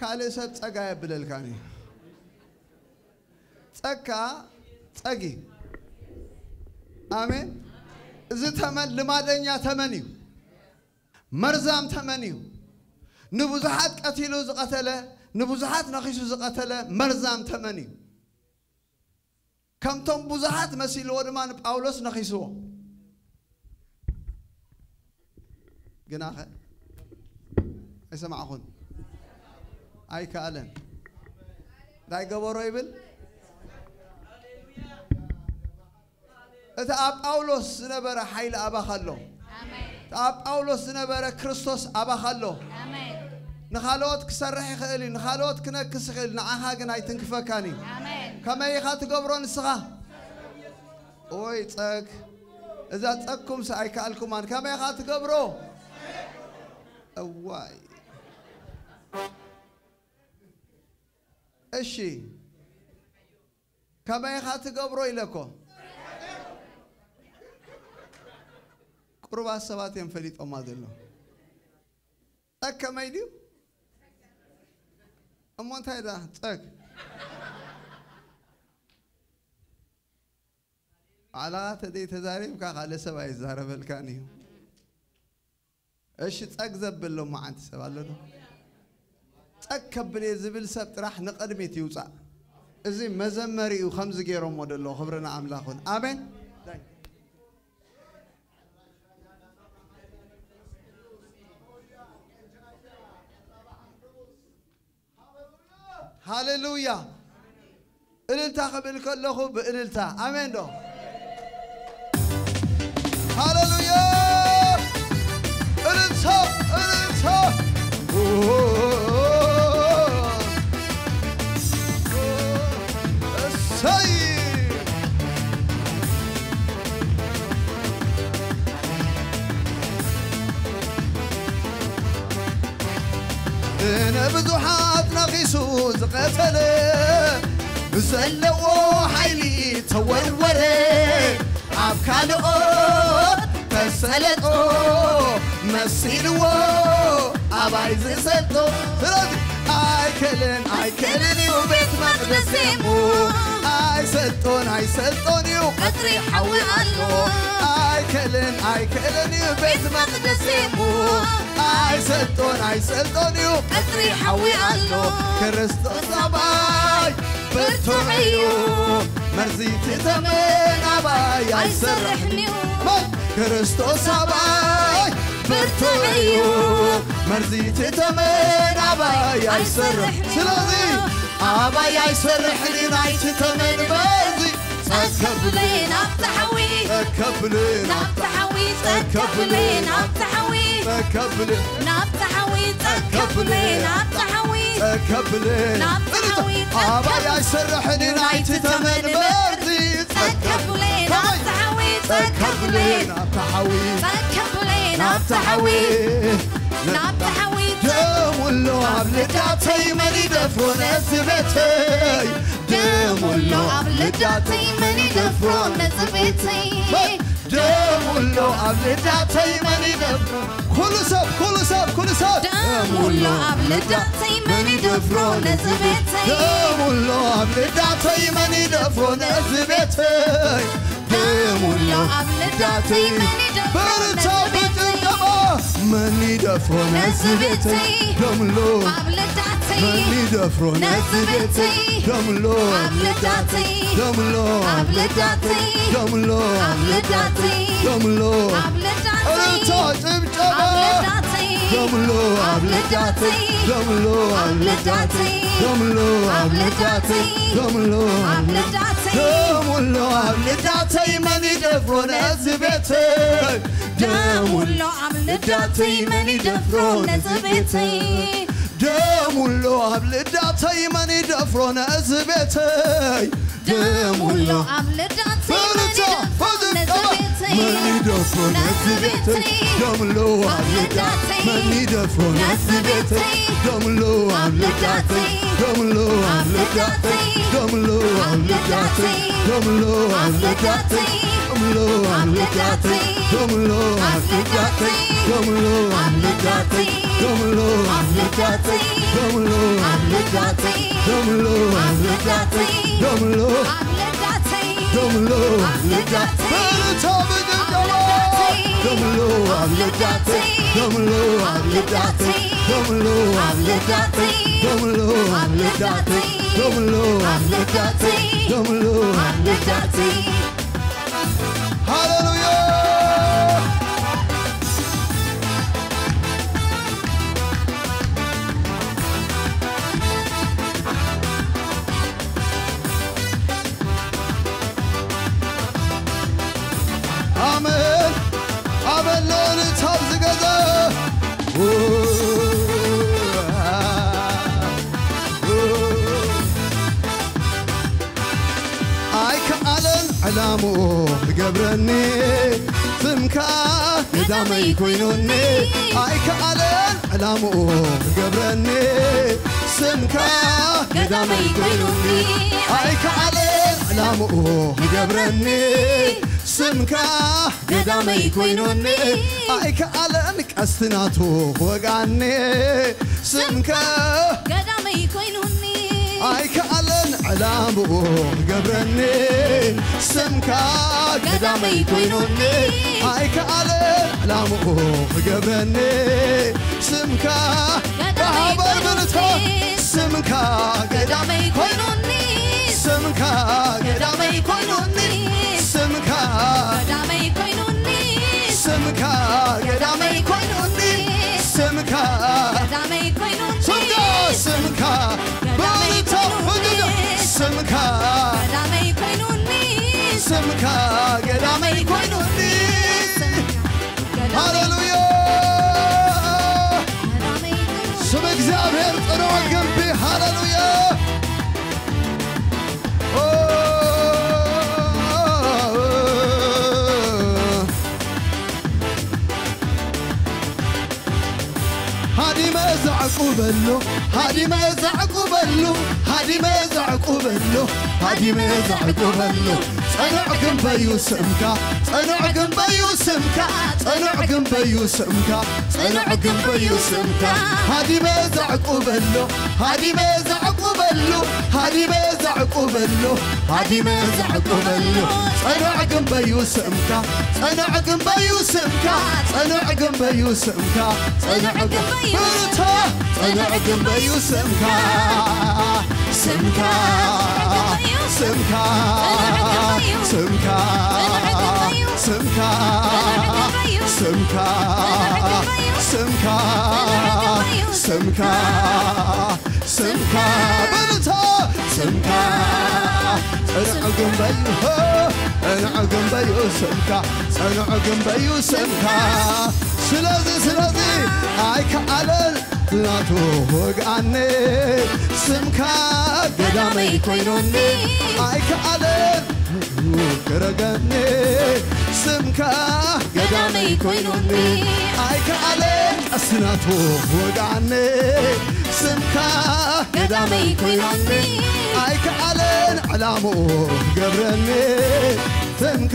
ካልእ ሰብ ጸግ ኣየብለልካን እዩ። ጸግ ከኣ ጸግ እዩ። ኣሜን። እዚ ተመን ልማደኛ ተመን እዩ። መርዛም ተመን እዩ። ንብዙሓት ቀቲሉ ዝቐተለ፣ ንብዙሓት ነኺሱ ዝቐተለ መርዛም ተመን እዩ። ከምቶም ብዙሓት መሲልዎ ድማ ንጳውሎስ ነኺስዎ። ግናኸ ኣይሰማዕኹን፣ ኣይከኣለን። እንታይ ገበሮ ይብል? እቲ ኣብ ጳውሎስ ዝነበረ ሓይሊ ኣባኻ ኣሎ። ኣሜን። እቲ ኣብ ጳውሎስ ዝነበረ ክርስቶስ ኣባኻ ኣሎ። ኣሜን። ንኻልኦት ክሰርሕ ይኽእል እዩ፣ ንኻልኦት ክነክስ ይኽእል፣ ንዓኻ ግን ኣይትንክፈካን እዩ። ኣሜን። ከመይ ኢኻ ትገብሮ ንስኻ? ኦይ ጸግ፣ እዛ ጸግኩምስ ኣይከኣልኩማን። ከመይ ኢኻ ትገብሮ? እዋይ። እሺ፣ ከመይ ኢኻ ትገብሮ ኢለ እኮ። ቁሩባት ሰባት እዮም ፈሊጦማ ዘሎ። ጸግ ከመይ ድዩ? እሞ እንታይ ዳ ጸግ? ባዕልኻ ተዘይተዛሪብካ ካልእ ሰብ ኣይዛረበልካን እዩ። እሺ፣ ጸግ ዘብል ሎማዓንቲ ሰብ ኣሎ ዶ? ጸግ ከብል እየ ዝብል ሰብ ጥራሕ ንቕድሚት ይውጻእ። እዚ መዘመሪ እዩ፣ ከምዚ ገይሮሞ ደለዉ። ክብሪ ንኣምላኽ ይኹን። ኣሜን። ሃሌሉያ። እልልታ ክብል ከለኹ ብእልልታ። ኣሜን ዶ? ሃሌሉያ። እልልታ፣ እልልታ። እሰይ። ብዙሓት ነኺሱ ዝቐተለ፣ ብዘለዎ ሓይሊ ተወርወረ፣ ኣብ ካልኦት ተሰለጦ፣ መሲልዎ ኣባይ ዝሰልጦ። ስለዚ ኣይክእልን ኣይክእልን እዩ ቤት መቕደስ ደሙ፣ ኣይሰልጦን ኣይሰልጦን እዩ ቀጽሪ ሓዊ ኣሎ። ኣይክእልን ኣይክእልን እዩ ቤት መቕደስ ደሙ፣ ኣይሰልጦን ኣይሰልጦን እዩ ቀጽሪ ሓዊ ኣሎ። ክርስቶስ ኣባይ ብርቱዕ እዩ፣ መርዚ እቲ ተመን ኣባይ ኣይሰርሕን እዩ። መን? ክርስቶስ ኣባይ ብርቱዕ እዩ፣ መርዚ እቲ ተመን ኣባይ ኣይሰርሕ። ስለዚ ኣባይ ኣይሰርሕን እዩ ናይቲ ተመን መርዚ። ጸከብለ ናብቲ ሓዊ፣ ጸከብለ ናብቲ ሓዊ፣ ጸከብለ ናብቲ ሓዊ፣ ጸከብለ ናብቲ ሓዊ፣ ጸከብለ ናብቲ ሓዊ፣ ጸከብለ ናብቲ ሓዊ፣ ኣባይ ኣይሰርሕን እዩ ናይቲ ተመን መርዚ። ጸከብለ ናብቲ ሓዊ፣ ጸከብለ ናብቲ ሓዊ፣ ጸከብለ ናብቲ ሓዊ፣ ናብቲ ሓዊ፣ ደም ኣሎ ኣብ ልዳተይ መን ይደፍሮ ነዚ ቤተይ? ደም ኣሎ ኣብ ልዳተይ መን ይደፍሮ ነዚ ቤተይ? ደም ኣሎ ኣብ ልዳተይ መን ይደፍሮ? ኩሉ ሰብ፣ ኩሉ ሰብ፣ ኩሉ ሰብ። ደም ኣሎ ኣብ ልዳተይ መን ይደፍሮ ነዚ ቤተይ? ደም ኣሎ ኣብ ልዳተይ መን ይደፍሮ ነዚ ቤተይ? ደም ኣሎ ኣብ ልዳተይ መን ይደፍሮ በርታ ነዚ ቤተይ? ብጭብጨባ። መን ይደፍሮ ነዚ ቤተይ? ደም ኣሎ። ኣብ ልዳተይ መን ይደፍሮ ነዚ ነዚ ቤተይ? ቤተይ? ደም ኣሎ። ኣብ ልዳተይ ደም ኣሎ። ኣብ ልዳተይ ደም ኣሎ። ኣብ ልዳተይ ደም ኣሎ። ኣብ ልዳተይ እልልታ ጭብጨባ። ኣብ ልዳተይ ደም ኣሎ። ኣብ ኣብ ልዳተይ ልዳተይ ደም ኣሎ። ኣብ ኣብ ልዳተይ ልዳተይ ደም ኣሎ። ኣብ ኣብ ልዳተይ ልዳተይ ደም ኣሎ። ኣብ ልዳተይ ደም ኣሎ። ኣብ ልዳተይ መን ይደፍሮ ነዚ ቤተይ? ደም ደም ኣሎ። ኣሎ ኣብ ልዳተይ መን ይደፍሮ ነዚ ቤተይ? ደም ኣሎ ኣብ ልዳተይ መን ይደፍሮ ነዚ ቤተይ? ደም ደም ኣሎ ኣሎ። ኣብ ልዳተይ መን በርታ፣ ይደፍሮ ነዚ በርታ። ቤተይ? መን ይደፍሮ ነዚ ነዚ ቤተይ? ቤተይ ደም ኣሎ ኣብ ኣብ ልዳተይ ልዳተይ መን ይደፍሮ ነዚ ነዚ ቤተይ? ቤተይ? ደም ኣሎ ኣብ ኣብ ልዳተይ ልዳተይ ደም ኣሎ ኣብ ኣብ ልዳተይ ልዳተይ ደም ኣሎ ኣብ ኣብ ልዳተይ ልዳተይ ደም ኣሎ ኣብ ኣብ ልዳተይ ልዳተይ ደም ኣሎ ኣብ ኣብ ልዳተይ ልዳተይ ደም ኣሎ ኣብ ኣብ ልዳተይ ልዳተይ ደም ኣሎ ኣብ ኣብ ልዳተይ ልዳተይ ደም ኣሎ ኣብ ኣብ ልዳተይ ልዳተይ ደም ኣሎ ኣብ ልዳተይ ደም ኣሎ ኣብ ልዳተይ በርታ ብጭብጨባ። ኣብ ልዳተይ ደም ኣሎ ኣብ ኣብ ልዳተይ ልዳተይ ደም ኣሎ ኣብ ኣብ ልዳተይ ልዳተይ ደም ኣሎ ኣብ ኣብ ልዳተይ ልዳተይ ደም ኣሎ ኣብ ኣብ ልዳተይ ልዳተይ ደም ኣሎ ኣብ ኣብ ልዳተይ ልዳተይ ደም ኣሎ ኣብ ልዳተይ ሃሌሉያ። ኣሜን። ኣበሎ ንታብ ዝገዛ ኣይከኣለን ዕላምኡ ክገብረኒ፣ ስምካ ገዳመይ ኮይኑኒ። ኣይከኣለን ዕላምኡ ክገብረኒ፣ ስምካ ገዳመይ ኮይኑኒ። ኣይከኣለን ዕላምኡ ክገብረኒ፣ ስምካ ገዳመይ ኮይኑኒ። ኣይከኣለን ቀስቲ ናቱ ክወግኣኒ፣ ስምካ ገዳመይ ኮይኑኒ። ኣይከኣለን ዕላምኡ ክገብረኒ፣ ስምካ ገዳመይ ኮይኑኒ። ኣይከኣለን ዕላምኡ ክገብረኒ፣ ስምካ ገዳመይ ብሓባር በርታ። ኮይኑኒ። ስምካ ገዳመይ ገዳመይ ኮይኑኒ። ኮይኑኒ። ስምካ ገዳመይ ገዳመይ ኮይኑኒ። ኮይኑኒ። ስምካ ገዳመይ ኮይኑኒ። ስምካ ገዳመይ ገዳመይ ኮይኑኒ። ኮይኑኒ። ስምካ ገዳመይ ኮይኑኒ። ስምካ፣ ስምካ ገዳመይ በርታ፣ ኮይኑኒ። ስምካ ገዳመይ ኮይኑኒ። ስምካ ገዳመይ ስምካ ኮይኑኒ። ገዳመይ ኮይኑኒ። ሃሌሉያ። ስም እግዚኣብሔር ጽኑዕ ግንቢ። ሃሌሉያ። ኦ፣ ሃዲመ ዛዕቁበሉ፣ ሃዲመ ዛዕቁበሉ፣ ሃዲመ ዛዕቁበሉ፣ ሃዲመ ዛዕቁበሉ። ጸኑዕ ግንበዩ ስምካ፣ ጸኑዕ ግንበዩ ስምካ፣ ጸኑዕ ግንበዩ ስምካ፣ ጸኑዕ ግንበዩ ስምካ። ሃዲመ ዛዕቁበሉ፣ ሃዲመ ዛዕቁበሉ፣ ሃዲመ ዛዕቁበሉ፣ ሃዲመ ዛዕቁበሉ። ጸኑዕ ግንበዩ ስምካ፣ ጸኑዕ ግንበዩ ስምካ፣ ጸኑዕ ግንበዩ ስምካ፣ ጸኑዕ ግንበዩ ብርታ፣ ጸኑዕ ግንበዩ ስምካ፣ ስምካ፣ ስምካ፣ ስምካ፣ ስምካ፣ ስምካ፣ ስምካ፣ ስምካ፣ ስምካ። ስምካ በልታ፣ ስምካ ጸንዕ ግንበዩ፣ ጸንዕ ግንበዩ ስምካ፣ ጸንዕ ግንበዩ ስምካ። ስለዚ፣ ስለዚ ኣይከኣለን ናቱ ወግኣኒ፣ ስምካ ገዳመይ ኮይኑኒ። ኣይከኣለን ክረገኒ፣ ስምካ ገዳመይ ኮይኑኒ። ኣይከኣለን ቀስናቱ ወግኣኒ፣ ስምካ ገዳመይ ኮይኑኒ። ኣይከኣለን ዕላምኡ ገብረኒ፣ ስምካ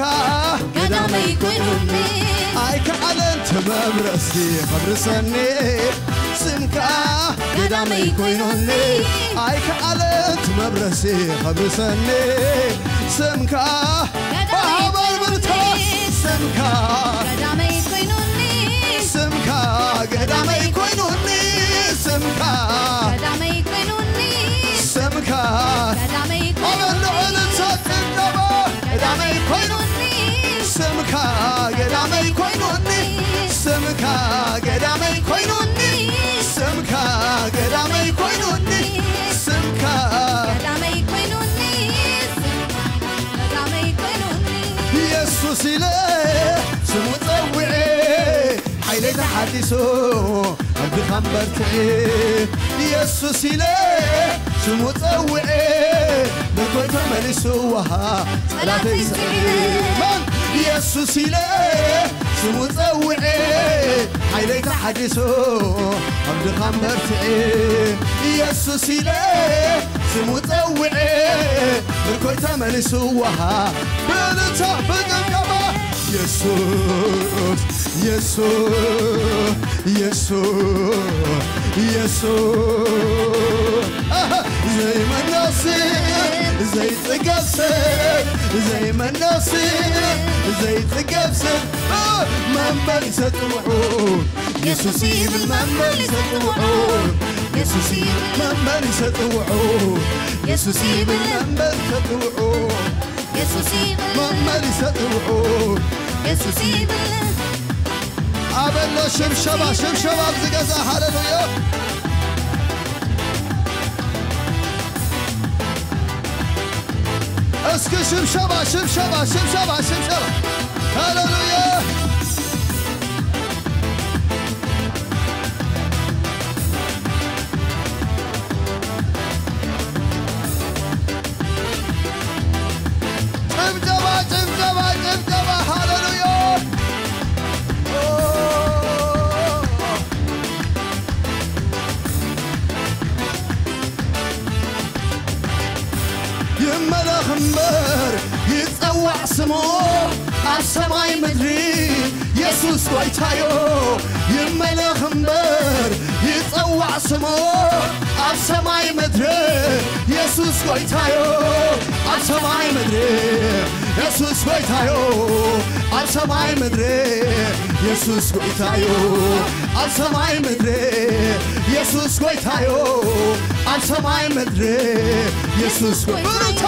ገዳመይ ኮይኑኒ። ኣይከኣለን ትመብረሲ ከብርሰኒ፣ ስምካ ገዳመይ ኮይኑኒ። ኣይከኣለን ትመብረሲ ከብርሰኒ፣ ስምካ ብሓባር ብርታ፣ ስምካ ገዳመይ ኮይኑኒ። ስምካ ገዳመይ ኮይኑኒ። ስምካ ገዳመይ ኮይኑኒ። ስምካ ገዳመይ ኣብ ኮይኑኒ። ልዑል እሳት ጭብጨባ። ገዳመይ ኮይኑኒ። ስምካ ገዳመይ ኮይኑኒ። ስምካ ገዳመይ ኮይኑኒ። ስምካ ገዳመይ ኮይኑኒ። ስምካ ገዳመይ ኮይኑኒ። ስምካ ገዳመይ ኮይኑኒ። ኢየሱስ ኢለ ስሙ ጸዊዐ፣ ሓይለይ ተሓዲሱ ኣብ ድኻም በርትዐ። ኢየሱስ ኢለ ስሙ ጸዊዐ፣ ምርኮይ ተመሊሱ፣ ዋሃ ጸላተይ ስዒረ። መን? ኢየሱስ ኢለ ስሙ ጸዊዐ፣ ሓይለይ ተሓዲሱ ኣብ ድኻም በርትዐ። ኢየሱስ ኢለ ስሙ ጸዊዐ፣ ምርኮይ ተመሊሱ፣ ዋሃ ብልታ ብጭብጨባ። ኢየሱስ፣ ኢየሱስ፣ ኢየሱስ፣ ኢየሱስ። ኣሃ፣ ዘይመናሲ፣ ዘይጽገብ ሰብ፣ ዘይመናሲ፣ ዘይጽገብ ሰብ፣ እ፣ መንበር ይሰጥምዑ። ኢየሱስ ይብል መንበር ይሰጥምዑ። ኢየሱስ ይብል መንበር ይሰጥምዑ። ኢየሱስ ይብል መንበር ይሰጥምዑ። ኢየሱስ ይብል መንበር ይሰጥምዑ። ኢየሱስ ይብል ኣበሎ ሽብሸባ፣ ሽብሸባ ኣብዚ ገዛ። ሃሌሉያ። እስኪ ሽብሸባ፣ ሽብሸባ፣ ሽብሸባ፣ ሽብሸባ። ሃሌሉያ። ጭብጨባ፣ ጭብጨባ፣ ጭብጨባ። ሃሌሉያ። ይመለኽ እምበር ይጸዋዕ ስሙ ኣብ ሰማይ ምድሪ የሱስ ጎይታዮ። ይመለኽ እምበር ይጸዋዕ ስሙ ኣብ ሰማይ ምድሪ የሱስ ጎይታዮ። ኣብ ሰማይ ምድሪ የሱስ ጎይታዮ። ኣብ ሰማይ ምድሪ የሱስ ጎይታዮ። ኣብ ሰማይ ምድሪ የሱስ ጎይታዮ። ኣብ ሰማይ ምድሪ የሱስ ጎይታዮ። ብርታ!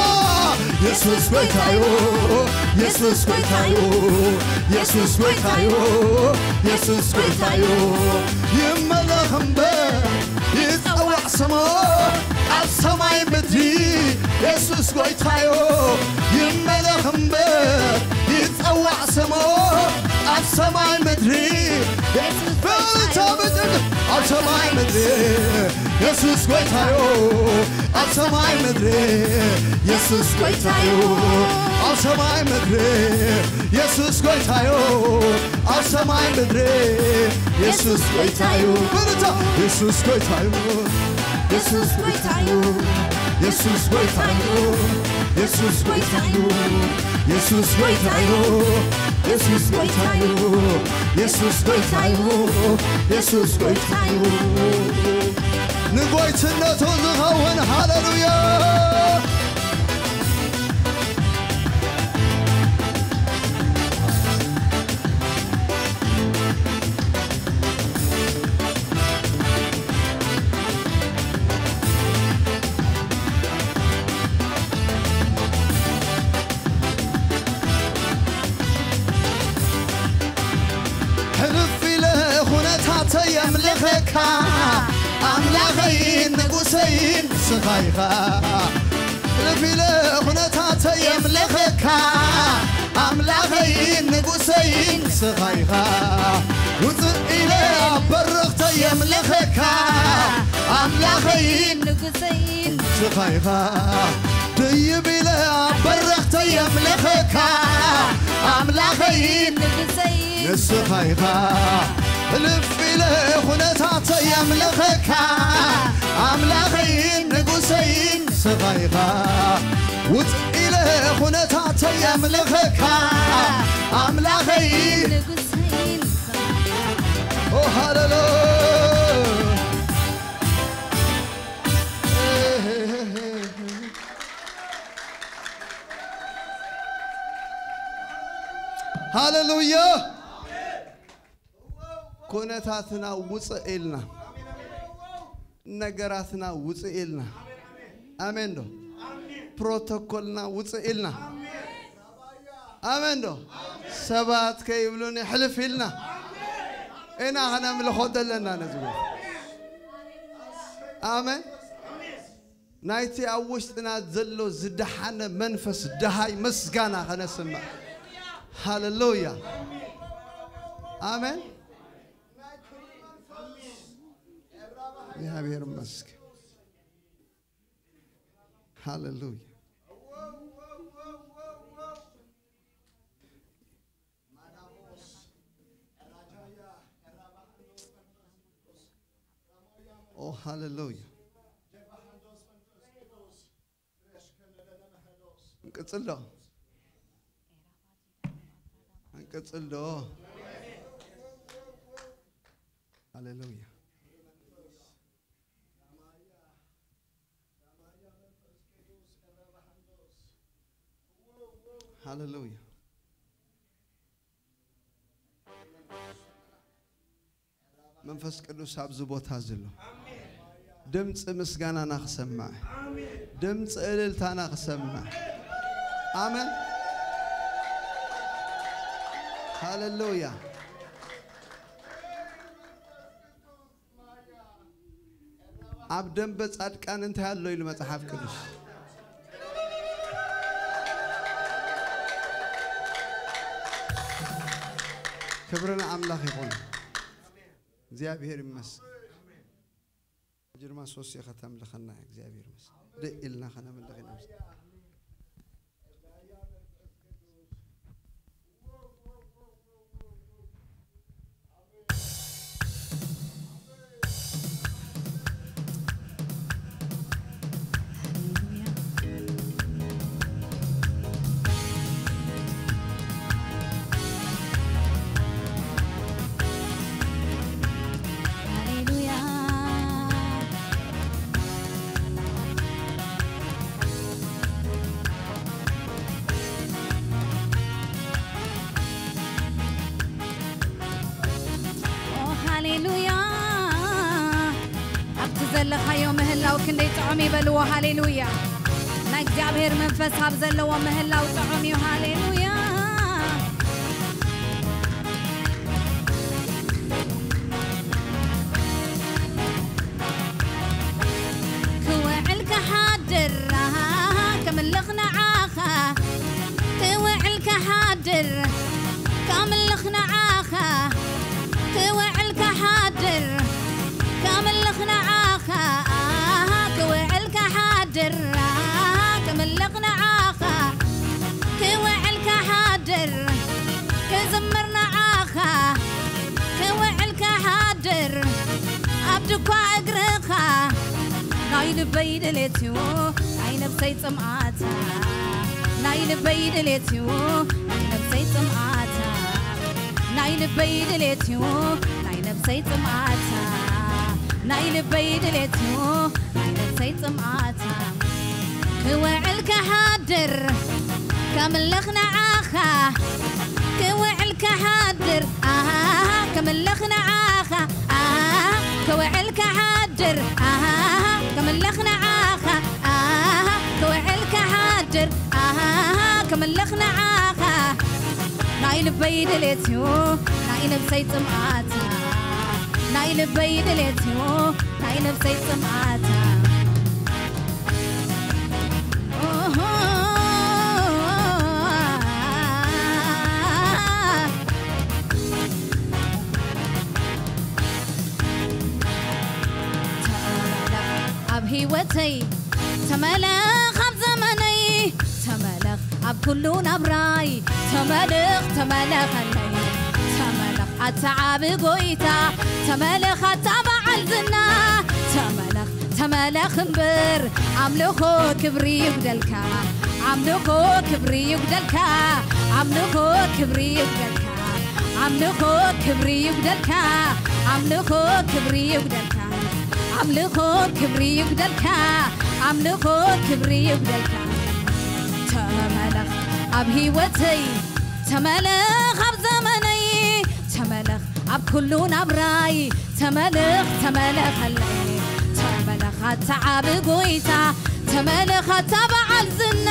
የሱስ ጎይታዮ። የሱስ ጎይታዮ። የሱስ ጎይታዮ። የሱስ ጎይታዮ። ይመለኽ እምበር ይጸዋዕ ስሙ ኣብ ሰማይ ምድሪ የሱስ ጎይታዮ። ይመለኽ እምበር ይጸዋዕ ስሙ ኣብ ሰማይ ምድሪ። ብልታ ብድል ኣብ ሰማይ ምድሪ የሱስ ጎይታዮ። ኣብ ሰማይ ምድሪ የሱስ ጎይታዮ። ሰማይ ምድሪ የሱስ ጎይታዩ፣ ኣብ ሰማይ ምድሪ የሱስ ጎይታዩ። በርታ። የሱስ ጎይታዩ፣ የሱስ ጎይታዩ፣ የሱስ ጎይታዩ፣ የሱስ ጎይታዩ፣ የሱስ ጎይታዩ፣ የሱስ ጎይታዩ፣ የሱስ ጎይታዩ፣ የሱስ ጎይታዩ። ንጎይትነቱ ዝኸውን ሃሌሉያ። ሕልፍ ኢለ ኩነታተይ የምልኸካ ኣምላኸይን ንጉሰይን ንስኻ ኢኻ። ሕልፍ ኢለ ኩነታተይ የምልኸካ ኣምላኸይን ንጉሰይን ንስኻ ኢኻ። ውፅእ ኢለ ኣብ በረኽተይ የምልኸካ ኣምላኸይን ንጉሰይን ንስኻ ኢኻ። ድይብ ኢለ ኣብ በረኽተይ የምልኸካ ኣምላኸይን ንጉሰይን ንስኻ ኢኻ። ሕልፍ ኢለ ኩነታተይ የምልኸካ ኣምላኸይን ንጉሰይን ንስኻ ኢኻ። ውፅእ ኢለ ኩነታተይ የምልኸካ ኣምላኸይን ንጉሰይን ንስኻ ኢኻ። ኦ ሃሌሉያ። ሃሌሉያ። ኩነታትና ውፅእ ኢልና፣ ነገራትና ውፅእ ኢልና። ኣሜን ዶ? ፕሮቶኮልና ውፅእ ኢልና። ኣሜን ዶ? ሰባት ከይብሉኒ ሕልፍ ኢልና ኢና ከነምልኾ ዘለና ነዚ ቦታ። ኣሜን። ናይቲ ኣብ ውሽጥና ዘሎ ዝደሓነ መንፈስ ደሃይ ምስጋና ከነስምዕ። ሃሌሉያ። ኣሜን። እግዚኣብሔር ይመስገን። ሃሌሉያ። ኦ ሃሌሉያ። እንቅጽል ዶ? እንቅጽል ዶ? ሃሌሉያ። ሃሌሉያ። መንፈስ ቅዱስ ኣብዚ ቦታ ዘሎ ድምፂ ምስጋናና ክሰምዕ፣ ድምፂ እልልታና ክሰምዕ። ኣሜን። ሃሌሉያ። ኣብ ደንበ ጻድቃን እንታይ ኣሎ ኢሉ መጽሓፍ ቅዱስ? ክብሪ ንኣምላኽ ይኹን። እግዚኣብሔር ይመስገን። ሕጂ ድማ ሶስዮ ከተምልኸና እግዚኣብሔር ይመስገን። ደእ ኢልና ከነምልኽ ኢና። ሃሌሉያ። ኣብቲ ዘለኻዮ ምህላው ክንደይ ጥዑም ይበልዎ። ሃሌሉያ። ናይ እግዚኣብሔር መንፈስ ኣብ ዘለዎ ምህላው ጥዑም እዩ። ሃሌሉያ። ክውዕል ክሓድር፣ ኣሃ፣ ክምልኽ ንዓኻ። ክውዕል ክሓድር፣ ከምልኽ ንዓኻ። ክውዕል ክሓድር፣ ከምልኽ ንዓኻ። ኣሃ፣ ክውዕል ክሓድር፣ ኣሃ፣ ክምልኽ ንዓኻ። ክው- ድኳ እግርኻ ናይ ልበይ ድሌት እዩ፣ ናይ ነፍሰይ ጽምኣታ። ናይ ልበይ ድሌት እዩ፣ ናይ ነፍሰይ ጽምኣታ። ናይ ልበይ ድሌት እዩ፣ ናይ ነፍሰይ ጽምኣታ። ናይ ልበይ ድሌት እዩ፣ ናይ ነፍሰይ ጽምኣታ። ክውዕል ክሓድር ከምልኽ ንዓኻ፣ ክውዕል ክሓድር ኣሃ፣ ከምልኽ ንዓኻ ኣሃ፣ ክውዕል ክሓድር ኣሃ፣ ከምልኽ ንዓኻ ኣሃ፣ ክውዕል ክሓድር ኣሃ፣ ከምልኽ ንዓኻ። ናይ ልበይ ድሌት እዩ፣ ናይ ነፍሰይ ጽምኣታ። ናይ ልበይ ድሌት እዩ፣ ናይ ነፍሰይ ጽምኣታ። ኦሆ። ተመለኽ ኣብ ህይወተይ፣ ተመለኽ ኣብ ዘመነይ፣ ተመለኽ ኣብ ኩሉ ናብራይ፣ ተመለኽ ተመለኸለይ። ተመለኽ ኣታ ዓቢ ጎይታ፣ ተመለኽ ኣታ በዓል ዝና፣ ተመለኽ ተመለኽ እምበር ኣምልኾ ክብሪ ይጉደልካ፣ ኣምልኾ ክብሪ ይጉደልካ፣ ኣምልኾ ክብሪ ይጉደልካ፣ ኣምልኾ ክብሪ ይጉደልካ፣ ኣምልኾ ክብሪ ይጉደልካ፣ ኣምልኾ ክብሪ ይጉደልካ፣ ኣምልኾ ክብሪ ይጉደልካ። ተመለኽ ኣብ ህይወተይ፣ ተመለኽ ኣብ ዘመነይ፣ ተመለኽ ኣብ ኩሉ ናብራይ፣ ተመለኽ ተመለኸለይ። ተመለኽ ኣታ ዓቢ ጎይታ፣ ተመለኽ ኣታ በዓል ዝና፣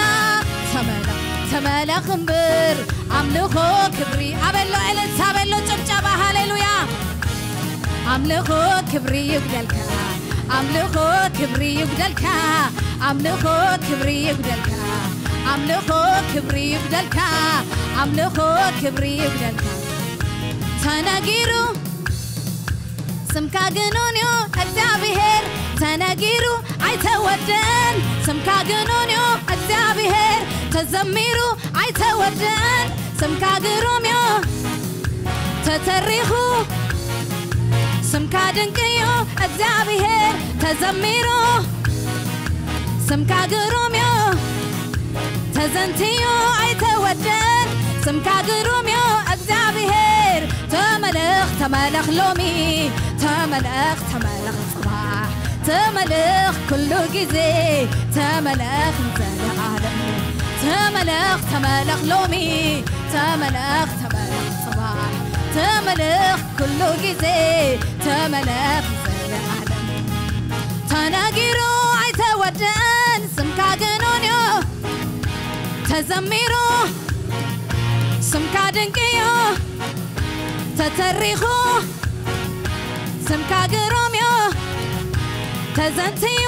ተመለኽ ተመለኽ እምበር ኣምልኾ ክብሪ። ኣበሎ እልልታ፣ ኣበሎ ጭብጨባ፣ ሃሌሉያ። ኣምልኾ ክብሪ ይጉደልካ፣ ኣምልኾ ክብሪ ይጉደልካ፣ ኣምልኾ ክብሪ ይጉደልካ፣ ኣምልኾ ክብሪ ይጉደልካ፣ ኣምልኾ ክብሪ ይጉደልካ። ተነጊሩ ስምካ ግኑን እዩ እግዚኣብሔር፣ ተነጊሩ ኣይተወደን። ስምካ ግኑን እዩ እግዚኣብሔር፣ ተዘሚሩ ኣይተወደን። ስምካ ግሩም እዩ ተተሪኹ፣ ስምካ ድንቅ እዩ እግዚኣብሔር፣ ተዘሚሩ። ስምካ ግሩም እዩ ተዘንትዩ ኣይተወደን። ስምካ ግሩም እዩ እግዚኣብሔር፣ ተመለኽ ተመለኽ ሎሚ፣ ተመለኽ ተመለኽ ጽባሕ፣ ተመለኽ ኩሉ ግዜ፣ ተመለኽ ንዘለኣለም። ተመለኽ ተመለኽ ሎሚ፣ ተመለኽ ተመለኽ ጽባሕ፣ ተመለኽ ኩሉ ግዜ፣ ተመለኽ ንዘለኣለም። ተነጊሩ ኣይተወደን ስምካ ግኑን እዩ ተዘሚሩ፣ ስምካ ድንቅ እዩ ተተሪኹ፣ ስምካ ግሩም እዩ ተዘንትዩ፣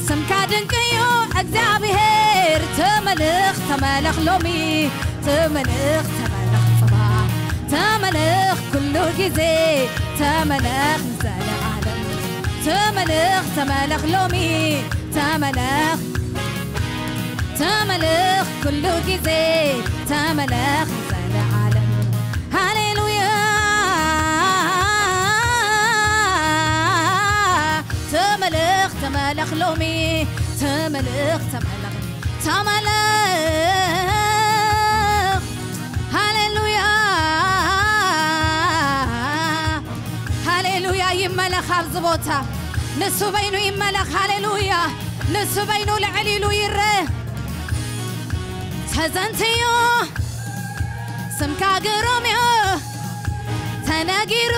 ስምካ ድንቅ እዩ እግዚኣብሔር። ተመለኽ ተመለኽ ሎሚ፣ ተመለኽ ተመለኽ ጽባሕ፣ ተመለኽ ኩሉ ግዜ፣ ተመለኽ ንዘለኣለም። ተመለኽ ተመለኽ ሎሚ፣ ተመለኽ ተመለኽ ኩሉ ግዜ፣ ተመለኽ ንዘለኣለም። ሃሌሉያ። ተመለኽ ተመለኽ ሎሚ፣ ተመለኽ ተመለኽ፣ ተመለኽ። ሃሌሉያ። ሃሌሉያ። ይመለኽ ኣብዚ ቦታ፣ ንሱ በይኑ ይመለኽ። ሃሌሉያ። ንሱ በይኑ ልዕል ኢሉ ይረ ተዘንትዩ፣ ስምካ ግሩም እዩ ተነጊሩ፣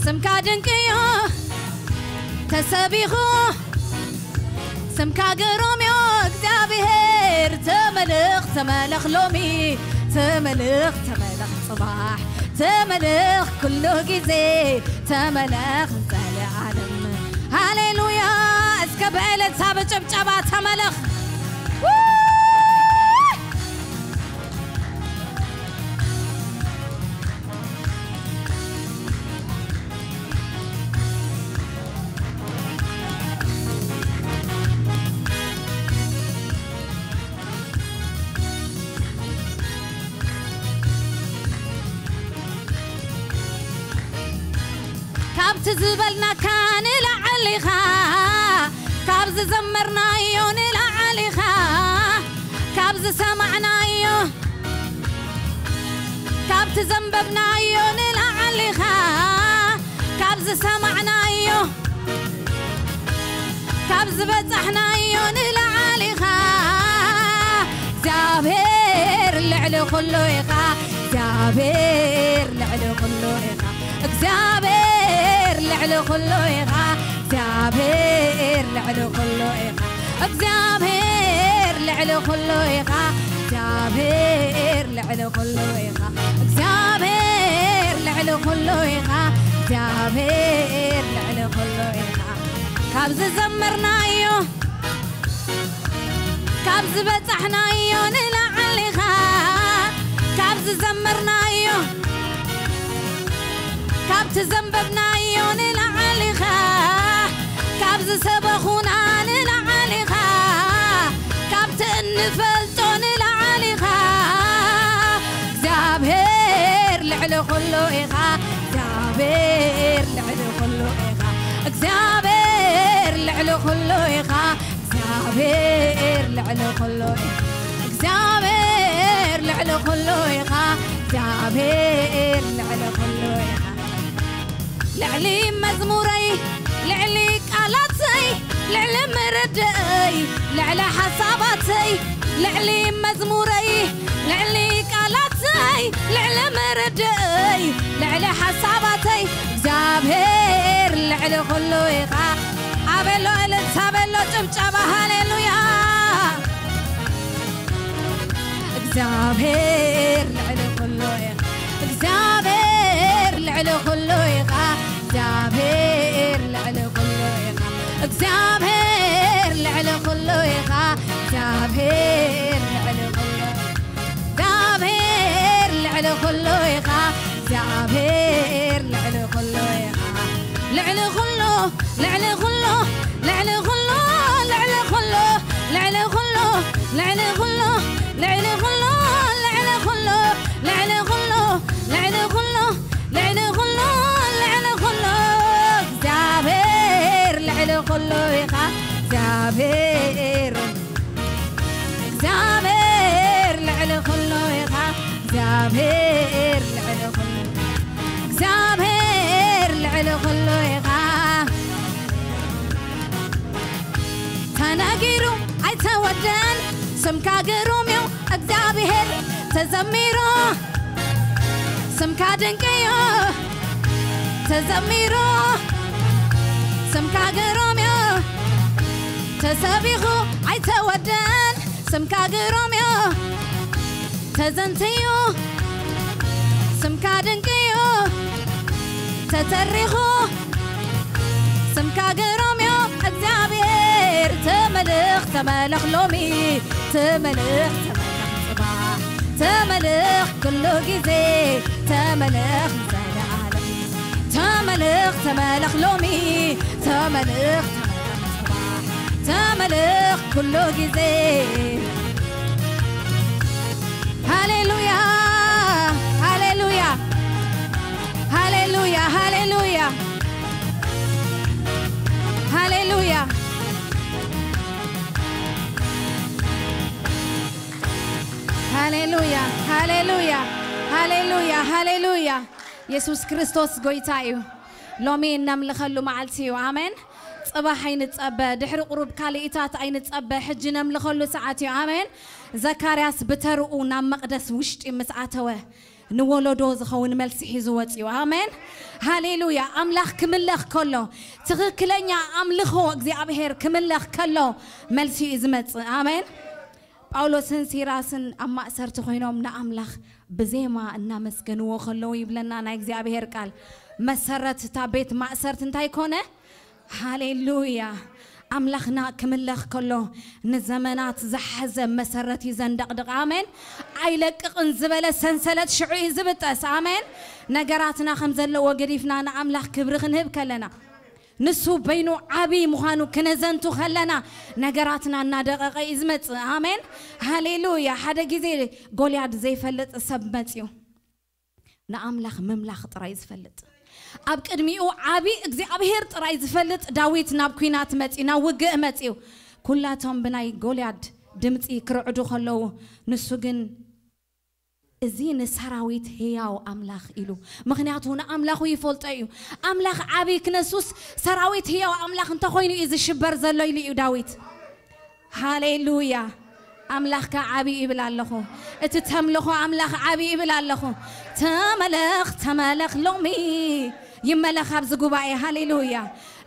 ስምካ ድንቅ እዩ ተሰቢኹ፣ ስምካ ግሩም እዩ እግዚኣብሔር። ተመለኽ ተመለኽ ሎሚ፣ ተመለኽ ተመለኽ ጽባሕ፣ ተመለኽ ኩሉ ግዜ፣ ተመለኽ ንዘለኣለም። ሃሌሉያ። እስከ ብእልልታ ብጭብጨባ ተመለኽ። ትዝበልናካ ንላዕሊኻ፣ ካብ ዝዘመርናዮ ንላዕሊኻ፣ ካብ ዝሰማዕናዮ፣ ካብ ትዘንበብናዮ ንላዕሊኻ፣ ካብ ዝሰማዕናዮ፣ ካብ ዝበጻሕናዮ ንላዕሊኻ። እግዚኣብሔር ልዕሊ ኩሉ ኢኻ፣ እግዚኣብሔር ልዕሊ ኩሉ ኢኻ፣ እግዚኣብሔር ልዕሊ ኩሉ ኢኻ፣ እግዚኣብሔር ልዕሊ ኩሉ ኢኻ፣ እግዚኣብሔር ልዕሊ ኩሉ ኢኻ፣ እግዚኣብሔር ልዕሊ ኩሉ ኢኻ፣ እግዚኣብሔር ልዕሊ ኩሉ ኢኻ፣ እግዚኣብሔር ልዕሊ ኩሉ ኢኻ። ካብ ዝዘመርናዮ፣ ካብ ዝበጻሕናዮ ንላዕሊኻ፣ ካብ ዝዘመርናዮ፣ ካብ ትዘንበብናዮ ንላዕሊኻ፣ ካብ ዝሰበኹና ንላዕሊኻ፣ ካብቲ እንፈልጦ ንላዕሊኻ። እግዚኣብሔር ልዕሊ ኩሉ ኢኻ፣ እግዚኣብሔር ልዕሊ ኩሉ ኢኻ፣ እግዚኣብሔር ልዕሊ ኩሉ ኢኻ፣ እግዚኣብሔር ልዕሊ ኩሉ ኢኻ፣ እግዚኣብሔር ልዕሊ ኩሉ ኢኻ፣ እግዚኣብሔር ልዕሊ ኩሉ ኢኻ። ልዕሊ መዝሙረይ፣ ልዕሊ ቃላተይ፣ ልዕሊ ምርድእይ፣ ልዕሊ ሓሳባተይ፣ ልዕሊ መዝሙረይ፣ ልዕሊ ቃላተይ፣ ልዕሊ ምርድእይ፣ ልዕሊ ሓሳባተይ፣ እግዚኣብሔር ልዕሊ ኩሉ ኢኻ። ኣበሎ እልልታ፣ ኣበሎ ጭብጨባ፣ ሃሌሉያ። እግዚኣብሔር ልዕሊ ኩሉ ኢኻ፣ እግዚኣብሔር ልዕሊ ኩሉ ኢኻ፣ እግዚኣብሔር ልዕሊ ኩሉ ኢኻ፣ እግዚኣብሔር ልዕሊ ኩሉ ኢኻ፣ እግዚኣብሔር ልዕሊ ኩሉ፣ እግዚኣብሔር ልዕሊ ኩሉ ኢኻ፣ እግዚኣብሔር ልዕሊ ኩሉ ኢኻ። ልዕሊ ኩሉ፣ ልዕሊ ኩሉ፣ ልዕሊ ኩሉ፣ ልዕሊ ኩሉ፣ ልዕሊ ኩሉ፣ ልዕሊ ኩሉ፣ ልዕሊ ኩሉ፣ ልዕሊ ኩሉ፣ ልዕሊ ኩሉ፣ ልዕሊ ኩሉ፣ ልዕሊ ኩሉ፣ ልዕሊ ኩሉ፣ እግዚኣብሔር ልዕሊ ኩሉ ኢኻ፣ እግዚኣብሔር፣ እግዚኣብሔር ልዕሊ ኩሉ ኢኻ፣ እግዚኣብሔር ልዕሊ ኩሉ፣ እግዚኣብሔር ልዕሊ ኩሉ ኢኻ። ተነጊሩ ኣይተወደን ስምካ ግሩም እዩ እግዚኣብሔር፣ ተዘሚሩ ስምካ ድንቅ እዩ ተዘሚሩ፣ ስምካ ግሩም እዩ ተሰቢኹ ኣይተወደን፣ ስምካ ግሩም እዩ ተዘንትዩ፣ ስምካ ድንቅ እዩ ተተሪኹ፣ ስምካ ግሩም እዩ እግዚኣብሔር። ተመልኽ ተመለኽ ሎሚ፣ ተመልኽ ተመለኽ ጽባሕ፣ ተመልኽ ኩሉ ግዜ፣ ተመልኽ ንዘለኣለም። ተመልኽ ተመለኽ ሎሚ፣ ተመልኽ ተመለኽ ጽባሕ፣ ተመልኽ ኩሉ ግዜ። ሃሌሉያ፣ ሃሌሉያ፣ ሃሌሉያ፣ ሃሌሉያ፣ ሃሌሉያ፣ ሃሌሉያ፣ ሃሌሉያ፣ ሃሌሉያ፣ ሃሌሉያ። የሱስ ክርስቶስ ጎይታ እዩ። ሎሚ እነምልኸሉ መዓልቲ እዩ። ኣሜን። ጽባሕ ኣይንጸበ፣ ድሕሪ ቁሩብ ካልኢታት ኣይንጸበ፣ ሕጂ ነምልኸሉ ሰዓት እዩ። ኣሜን። ዘካርያስ ብተርኡ ናብ መቕደስ ውሽጢ ምስ ኣተወ፣ ንወለዶ ዝኸውን መልሲ ሒዙ ወጺኡ። ኣሜን። ሃሌሉያ። ኣምላኽ ክምለኽ ከሎ፣ ትኽክለኛ ኣምልኾ እግዚኣብሔር ክምለኽ ከሎ መልሲ እዩ ዝመጽእ። ኣሜን። ጳውሎስን ሲራስን ኣብ ማእሰርቲ ኮይኖም ንኣምላኽ ብዜማ እናመስገንዎ ከለዉ ይብለና ናይ እግዚኣብሔር ቃል። መሰረት እታ ቤት ማእሰርቲ እንታይ ኮነ? ሃሌሉያ። ኣምላኽና ክምለኽ ከሎ ንዘመናት ዝሓዘ መሰረት እዩ ዘንደቕድቕ። ኣሜን። ኣይለቅቕን ዝበለ ሰንሰለት ሽዑ እዩ ዝብጠስ። ኣሜን። ነገራትና ከም ዘለዎ ገዲፍና ንኣምላኽ ክብሪ ክንህብ ከለና፣ ንሱ በይኑ ዓቢ ምዃኑ ክነዘንቱ ከለና፣ ነገራትና እናደቐቐ እዩ ዝመጽእ። ኣሜን። ሃሌሉያ። ሓደ ግዜ ጎልያድ ዘይፈልጥ ሰብ መጽዩ ንኣምላኽ ምምላኽ ጥራይ ዝፈልጥ፣ ኣብ ቅድሚኡ ዓቢ እግዚኣብሔር ጥራይ ዝፈልጥ ዳዊት ናብ ኲናት መጺኡ፣ ናብ ውግእ መጺኡ። ኩላቶም ብናይ ጎልያድ ድምጺ ክርዕዱ ከለዉ፣ ንሱ ግን፣ "እዚ ንሰራዊት ህያው ኣምላኽ" ኢሉ። ምኽንያቱ ንኣምላኹ ይፈልጦ እዩ። ኣምላኽ ዓቢ ክነሱስ ሰራዊት ህያው ኣምላኽ እንተኾይኑ እዩ ዝሽበር ዘሎ ኢሉ እዩ ዳዊት። ሃሌሉያ። ኣምላኽካ ዓቢ ይብል ኣለኹ። እቲ ተምልኾ ኣምላኽ ዓቢ ይብል ኣለኹ። ተመለኽ፣ ተመለኽ ሎሚ። ይመለኽ ኣብዚ ጉባኤ። ሃሌሉያ።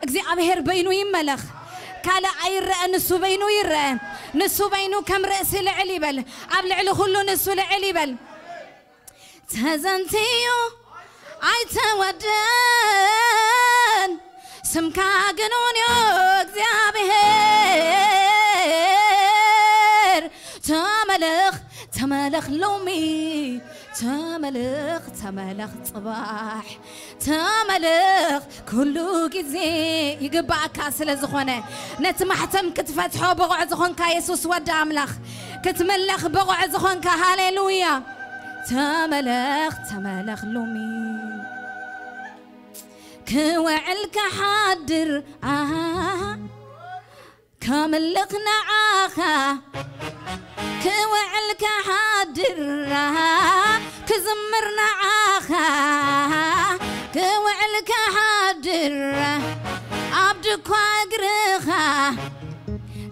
እግዚኣብሔር በይኑ ይመለኽ። ካልእ ኣይረአ፣ ንሱ በይኑ ይረአ። ንሱ በይኑ ከም ርእሲ ልዕል ይበል። ኣብ ልዕሊ ኩሉ ንሱ ልዕል ይበል። ተዘንትዩ ኣይተወደን፣ ስምካ ግኑን እዩ እግዚኣብሔር። ተመለኽ፣ ተመለኽ ሎሚ፣ ተመለኽ፣ ተመለኽ ጽባሕ፣ ተመለኽ ኩሉ ግዜ። ይግባኣካ ስለ ዝኾነ፣ ነቲ ማሕተም ክትፈትሖ ብቑዕ ዝኾንካ የሱስ ወዲ ኣምላኽ፣ ክትምለኽ ብቑዕ ዝኾንካ፣ ሃሌሉያ። ተመለኽ፣ ተመለኽ ሎሚ። ክውዕል ክሓድር፣ ኣሃ፣ ከምልኽ ንዓኻ። ክውዕል ክሓድር፣ ኣሃ፣ ክዝምር ንዓኻ። ክውዕል ክሓድር፣ ኣብ ድኳ እግርኻ።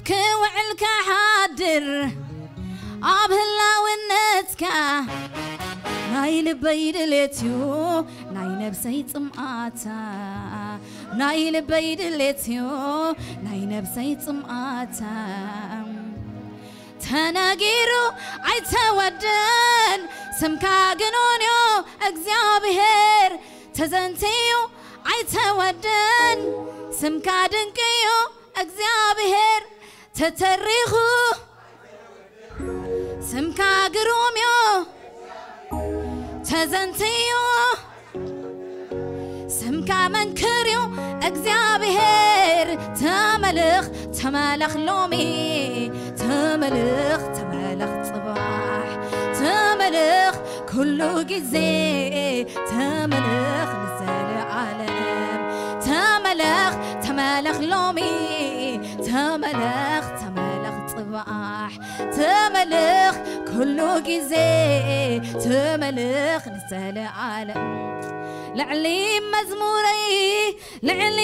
ክውዕል ክሓድር፣ ኣብ ህላውነትካ። ናይ ልበይ ድሌት እዩ፣ ናይ ነብሰይ ጽምኣታ። ናይ ልበይ ድሌት እዩ፣ ናይ ነብሰይ ጽምኣታ። ተነጊሩ ኣይተወደን፣ ስምካ ግኑን እዩ እግዚኣብሔር። ተዘንትዩ ኣይተወደን፣ ስምካ ድንቂ እዩ እግዚኣብሔር። ተተሪኹ ስምካ ግሩም እዩ፣ ተዘንትዩ ስምካ መንክር እዩ እግዚኣብሔር። ተመልኽ፣ ተመለኽ ሎሚ፣ ተመልኽ፣ ተመለኽ ጽባሕ፣ ተመልኽ ኩሉ ግዜ፣ ተመልኽ ንዘለኣለም። ተመለኽ፣ ተመለኽ ሎሚ፣ ተመለኽ፣ ተመለኽ ጽባሕ፣ ተመልኽ ኩሉ ግዜ፣ ተመልኽ ንዘለኣለም። ልዕሊ መዝሙረይ፣ ልዕሊ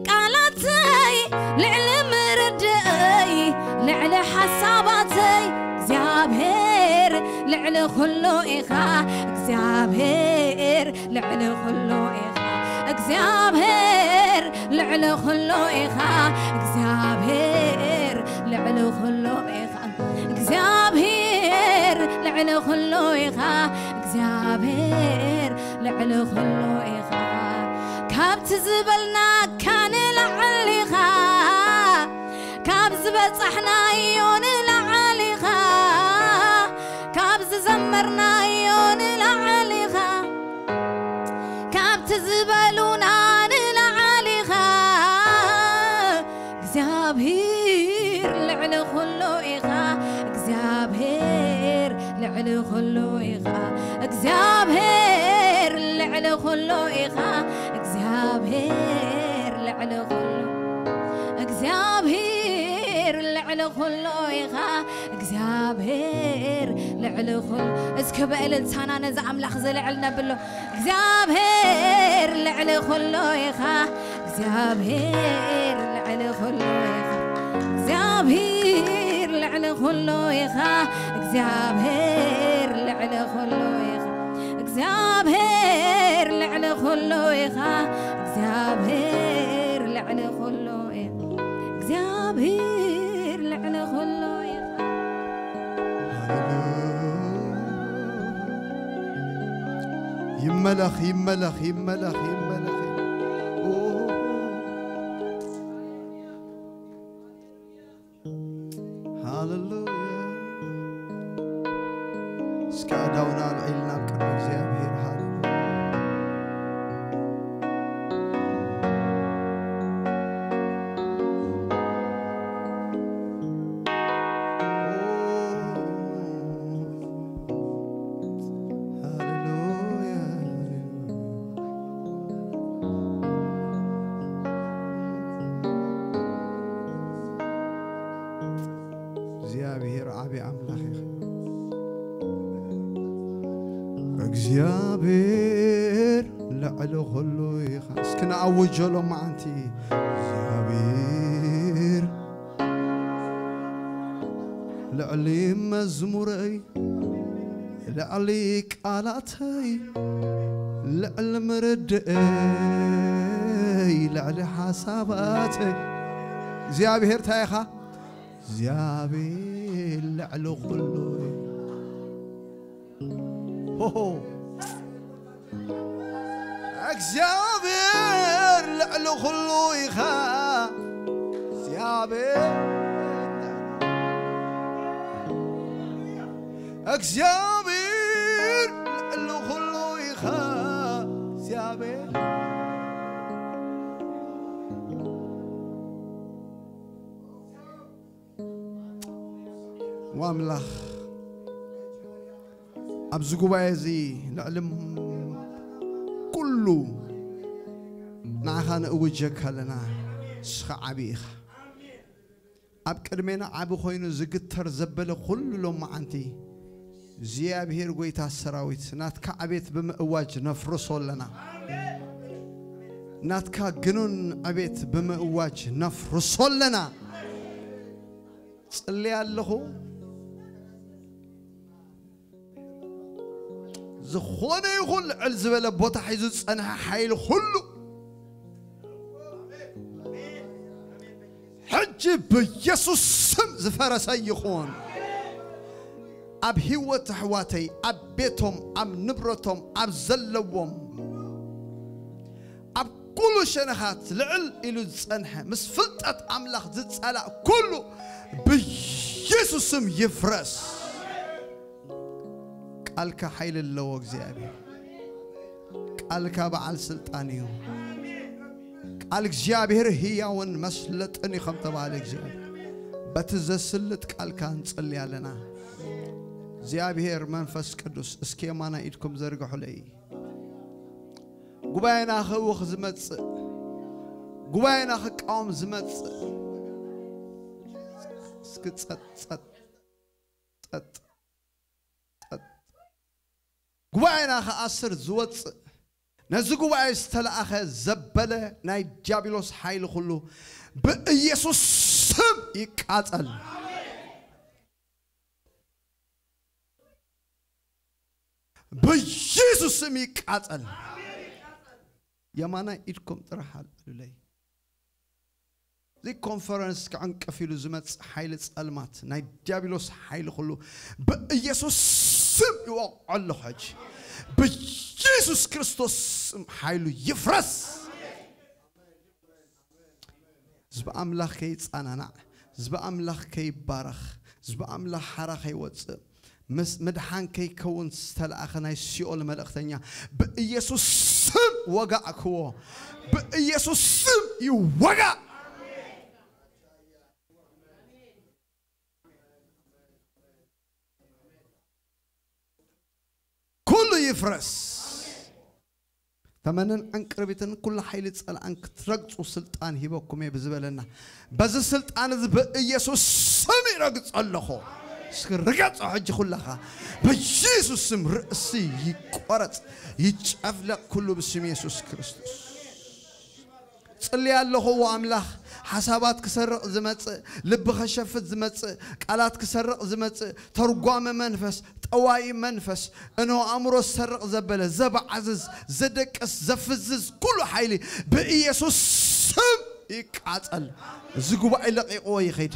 ቃላተይ፣ ልዕሊ ምርድእይ፣ ልዕሊ ሓሳባተይ፣ እግዚኣብሔር ልዕሊ ኩሉ ኢኻ፣ እግዚኣብሔር ልዕሊ ኩሉ ኢኻ፣ እግዚኣብሔር ልዕሊ ኩሉ ኢኻ፣ እግዚኣብሔር ልዕሊ ኩሉ ኢኻ፣ እግዚኣብሔር ልዕሊ ኩሉ ኢኻ፣ እግዚኣብሔር ልዕሊ ኩሉ ኢኻ። ካብቲ ዝበልናካ ንላዕሊ ኢኻ፣ ካብ ዝበጻሕናዮ ንላዕሊ ኢኻ፣ ካብ ዝዘመርናዮ ንላዕሊ ኢኻ፣ ካብቲ ዝበሉና ንላዕሊ ኢኻ። እግዚኣብሔር ልዕሊ ኩሉ ኢኻ፣ እግዚኣብሔር ልዕሊ ኩሉ ኢኻ፣ እግዚኣብሔር ልዕሊ ኩሉ ኢኻ፣ እግዚኣብሔር ልዕሊ ኩሉ፣ እግዚኣብሔር ልዕሊ ኩሉ ኢኻ፣ እግዚኣብሔር ልዕሊ ኩሉ። እስኪ ብእልልታና ነዚ ኣምላኽ ዘልዕል ነብሎ። እግዚኣብሔር ልዕሊ ኩሉ ኢኻ፣ እግዚኣብሔር ልዕሊ ኩሉ ኢኻ፣ እግዚኣብሔር ልዕሊ ኩሉ ኢኻ፣ እግዚኣብሔር ልዕሊ ኩሉ ኢኻ፣ እግዚኣብሔር ልዕሊ ኩሉ ኢኻ፣ እግዚኣብሔር ልዕሊ ኩሉ ኢኻ፣ እግዚኣብሔር ልዕሊ ኩሉ ኢኻ። ሃሌሉያ። ይመለኽ፣ ይመለኽ፣ ይመለኽ፣ ይመለኽ። ኦ፣ ሃሌሉያ። እስከ ኣእዳውና ኣልዒልና ኣብ ቅድሚ እግዚኣብሔር። ሃሌሉያ። ሃሌሉያ፣ ሃሌሉያ። ኣምላኽ ኢኻ። እግዚኣብሔር ልዕሊ ኩሉ ኢኻ። እስኪ ንኣውጆ ሎማዓንቲ። እግዚኣብሔር ልዕሊ መዝሙረይ፣ ልዕሊ ቃላተይ፣ ልዕሊ ምርድእይ፣ ልዕሊ ሓሳባተይ። እግዚኣብሔር እንታይ ኢኻ? እግዚኣብሔር ልዕሊ ኩሉ እዩ። ሆሆ። እግዚኣብሔር ልዕሊ ኩሉ ኢኻ። እግዚኣብሔር፣ እግዚኣብሔር ልዕሊ ኩሉ ኢኻ። እግዚኣብሔር። ወኣምላኽ፣ ኣብዚ ጉባኤ እዚ ልዕሊ ኩሉ ንዓኻ ንእውጀካ ኣለና። ንስኻ ዓቢ ኢኻ። ኣብ ቅድሜና ዓቢ ኮይኑ ዝግተር ዘበለ ኩሉ ሎማዓንቲ እግዚኣብሔር ጐይታ ሰራዊት ናትካ ዕቤት ብምእዋጅ ነፍርሶ ኣለና። ናትካ ግኑን ዕቤት ብምእዋጅ ነፍርሶ ኣለና። ጽልየ ኣለኹ። ዝኾነ ይኹን ልዕል ዝበለ ቦታ ሒዙ ዝጸንሐ ሓይሊ ኩሉ ሕጂ ብየሱስ ስም ዝፈረሰ ይኹን። ኣብ ህይወት ኣሕዋተይ፣ ኣብ ቤቶም፣ ኣብ ንብረቶም፣ ኣብ ዘለዎም፣ ኣብ ኩሉ ሸነኻት ልዕል ኢሉ ዝጸንሐ፣ ምስ ፍልጠት ኣምላኽ ዝጸላእ ኩሉ ብየሱስ ስም ይፍረስ። ቃልካ ሓይሊ ኣለዎ እግዚኣብሔር። ቃልካ በዓል ስልጣን እዩ። ቃል እግዚኣብሔር ህያውን መስለጥን እዩ ከም ተባለ እግዚኣብሔር። በቲ ዘስልጥ ቃልካ ንጽሊ ኣለና። እግዚኣብሔር መንፈስ ቅዱስ እስኪ የማና ኢድኩም ዘርግሑለይ። ጉባኤና ክእውኽ ዝመጽእ፣ ጉባኤና ክቃወም ዝመጽእ፣ እስኪ ጸጥ፣ ጸጥ፣ ጸጥ፣ ጸጥ። ጉባኤና ክኣስር ዝወጽእ፣ ነዚ ጉባኤ ዝተለኣኸ ዘበለ ናይ ዲያብሎስ ሓይሊ ኩሉ ብኢየሱስ ስም ይቃጸል። ብኢየሱስ ስም ይቃጸል። የማናይ ኢድኩም ጥራሕ ኣልዕሉለይ። እዚ ኮንፈረንስ ክዕንቅፍ ኢሉ ዝመጽእ ሓይሊ ጸልማት፣ ናይ ዲያብሎስ ሓይሊ ኩሉ ብኢየሱስ ስም ይወቕዖ ኣለኹ ሕጂ። ብኢየሱስ ክርስቶስ ስም ሓይሉ ይፍረስ። ህዝቢ ኣምላኽ ከይጸናናዕ፣ ህዝቢ ኣምላኽ ከይባረኽ፣ ህዝቢ ኣምላኽ ሓራ ከይወጽእ፣ ምስ ምድሓን ከይከውን ዝተለኣኸ ናይ ሲኦል መልእኽተኛ ብኢየሱስ ስም ወጋእክዎ። ብኢየሱስ ስም ይወጋእ። ኩሉ ይፍረስ። ተመንን ዕንቅርቢትን ኩሉ ሓይሊ ጸላእን ክትረግጹ ስልጣን ሂበኩም እየ ብዝበለና፣ በዚ ስልጣን እዚ ብኢየሱስ ስም ይረግጾ ኣለኹ። እስኪ ርገጾ ሕጂ ኩላኻ። ብኢየሱስ ስም ርእሲ ይቆረጽ፣ ይጨፍለቕ ኩሉ ብስም ኢየሱስ ክርስቶስ። ጽልየ ኣለኹ ኣምላኽ፣ ሓሳባት ክሰርቕ ዝመጽእ፣ ልቢ ከሸፍት ዝመጽእ፣ ቃላት ክሰርቕ ዝመጽእ፣ ተርጓሚ መንፈስ፣ ጠዋይ መንፈስ፣ እንሆ ኣእምሮ ዝሰርቕ ዘበለ፣ ዘበዓዝዝ፣ ዘደቅስ፣ ዘፍዝዝ ኩሉ ሓይሊ ብኢየሱስ ስም ይቃጸል። እዚ ጉባኤ ለቂቕዎ ይኸይድ።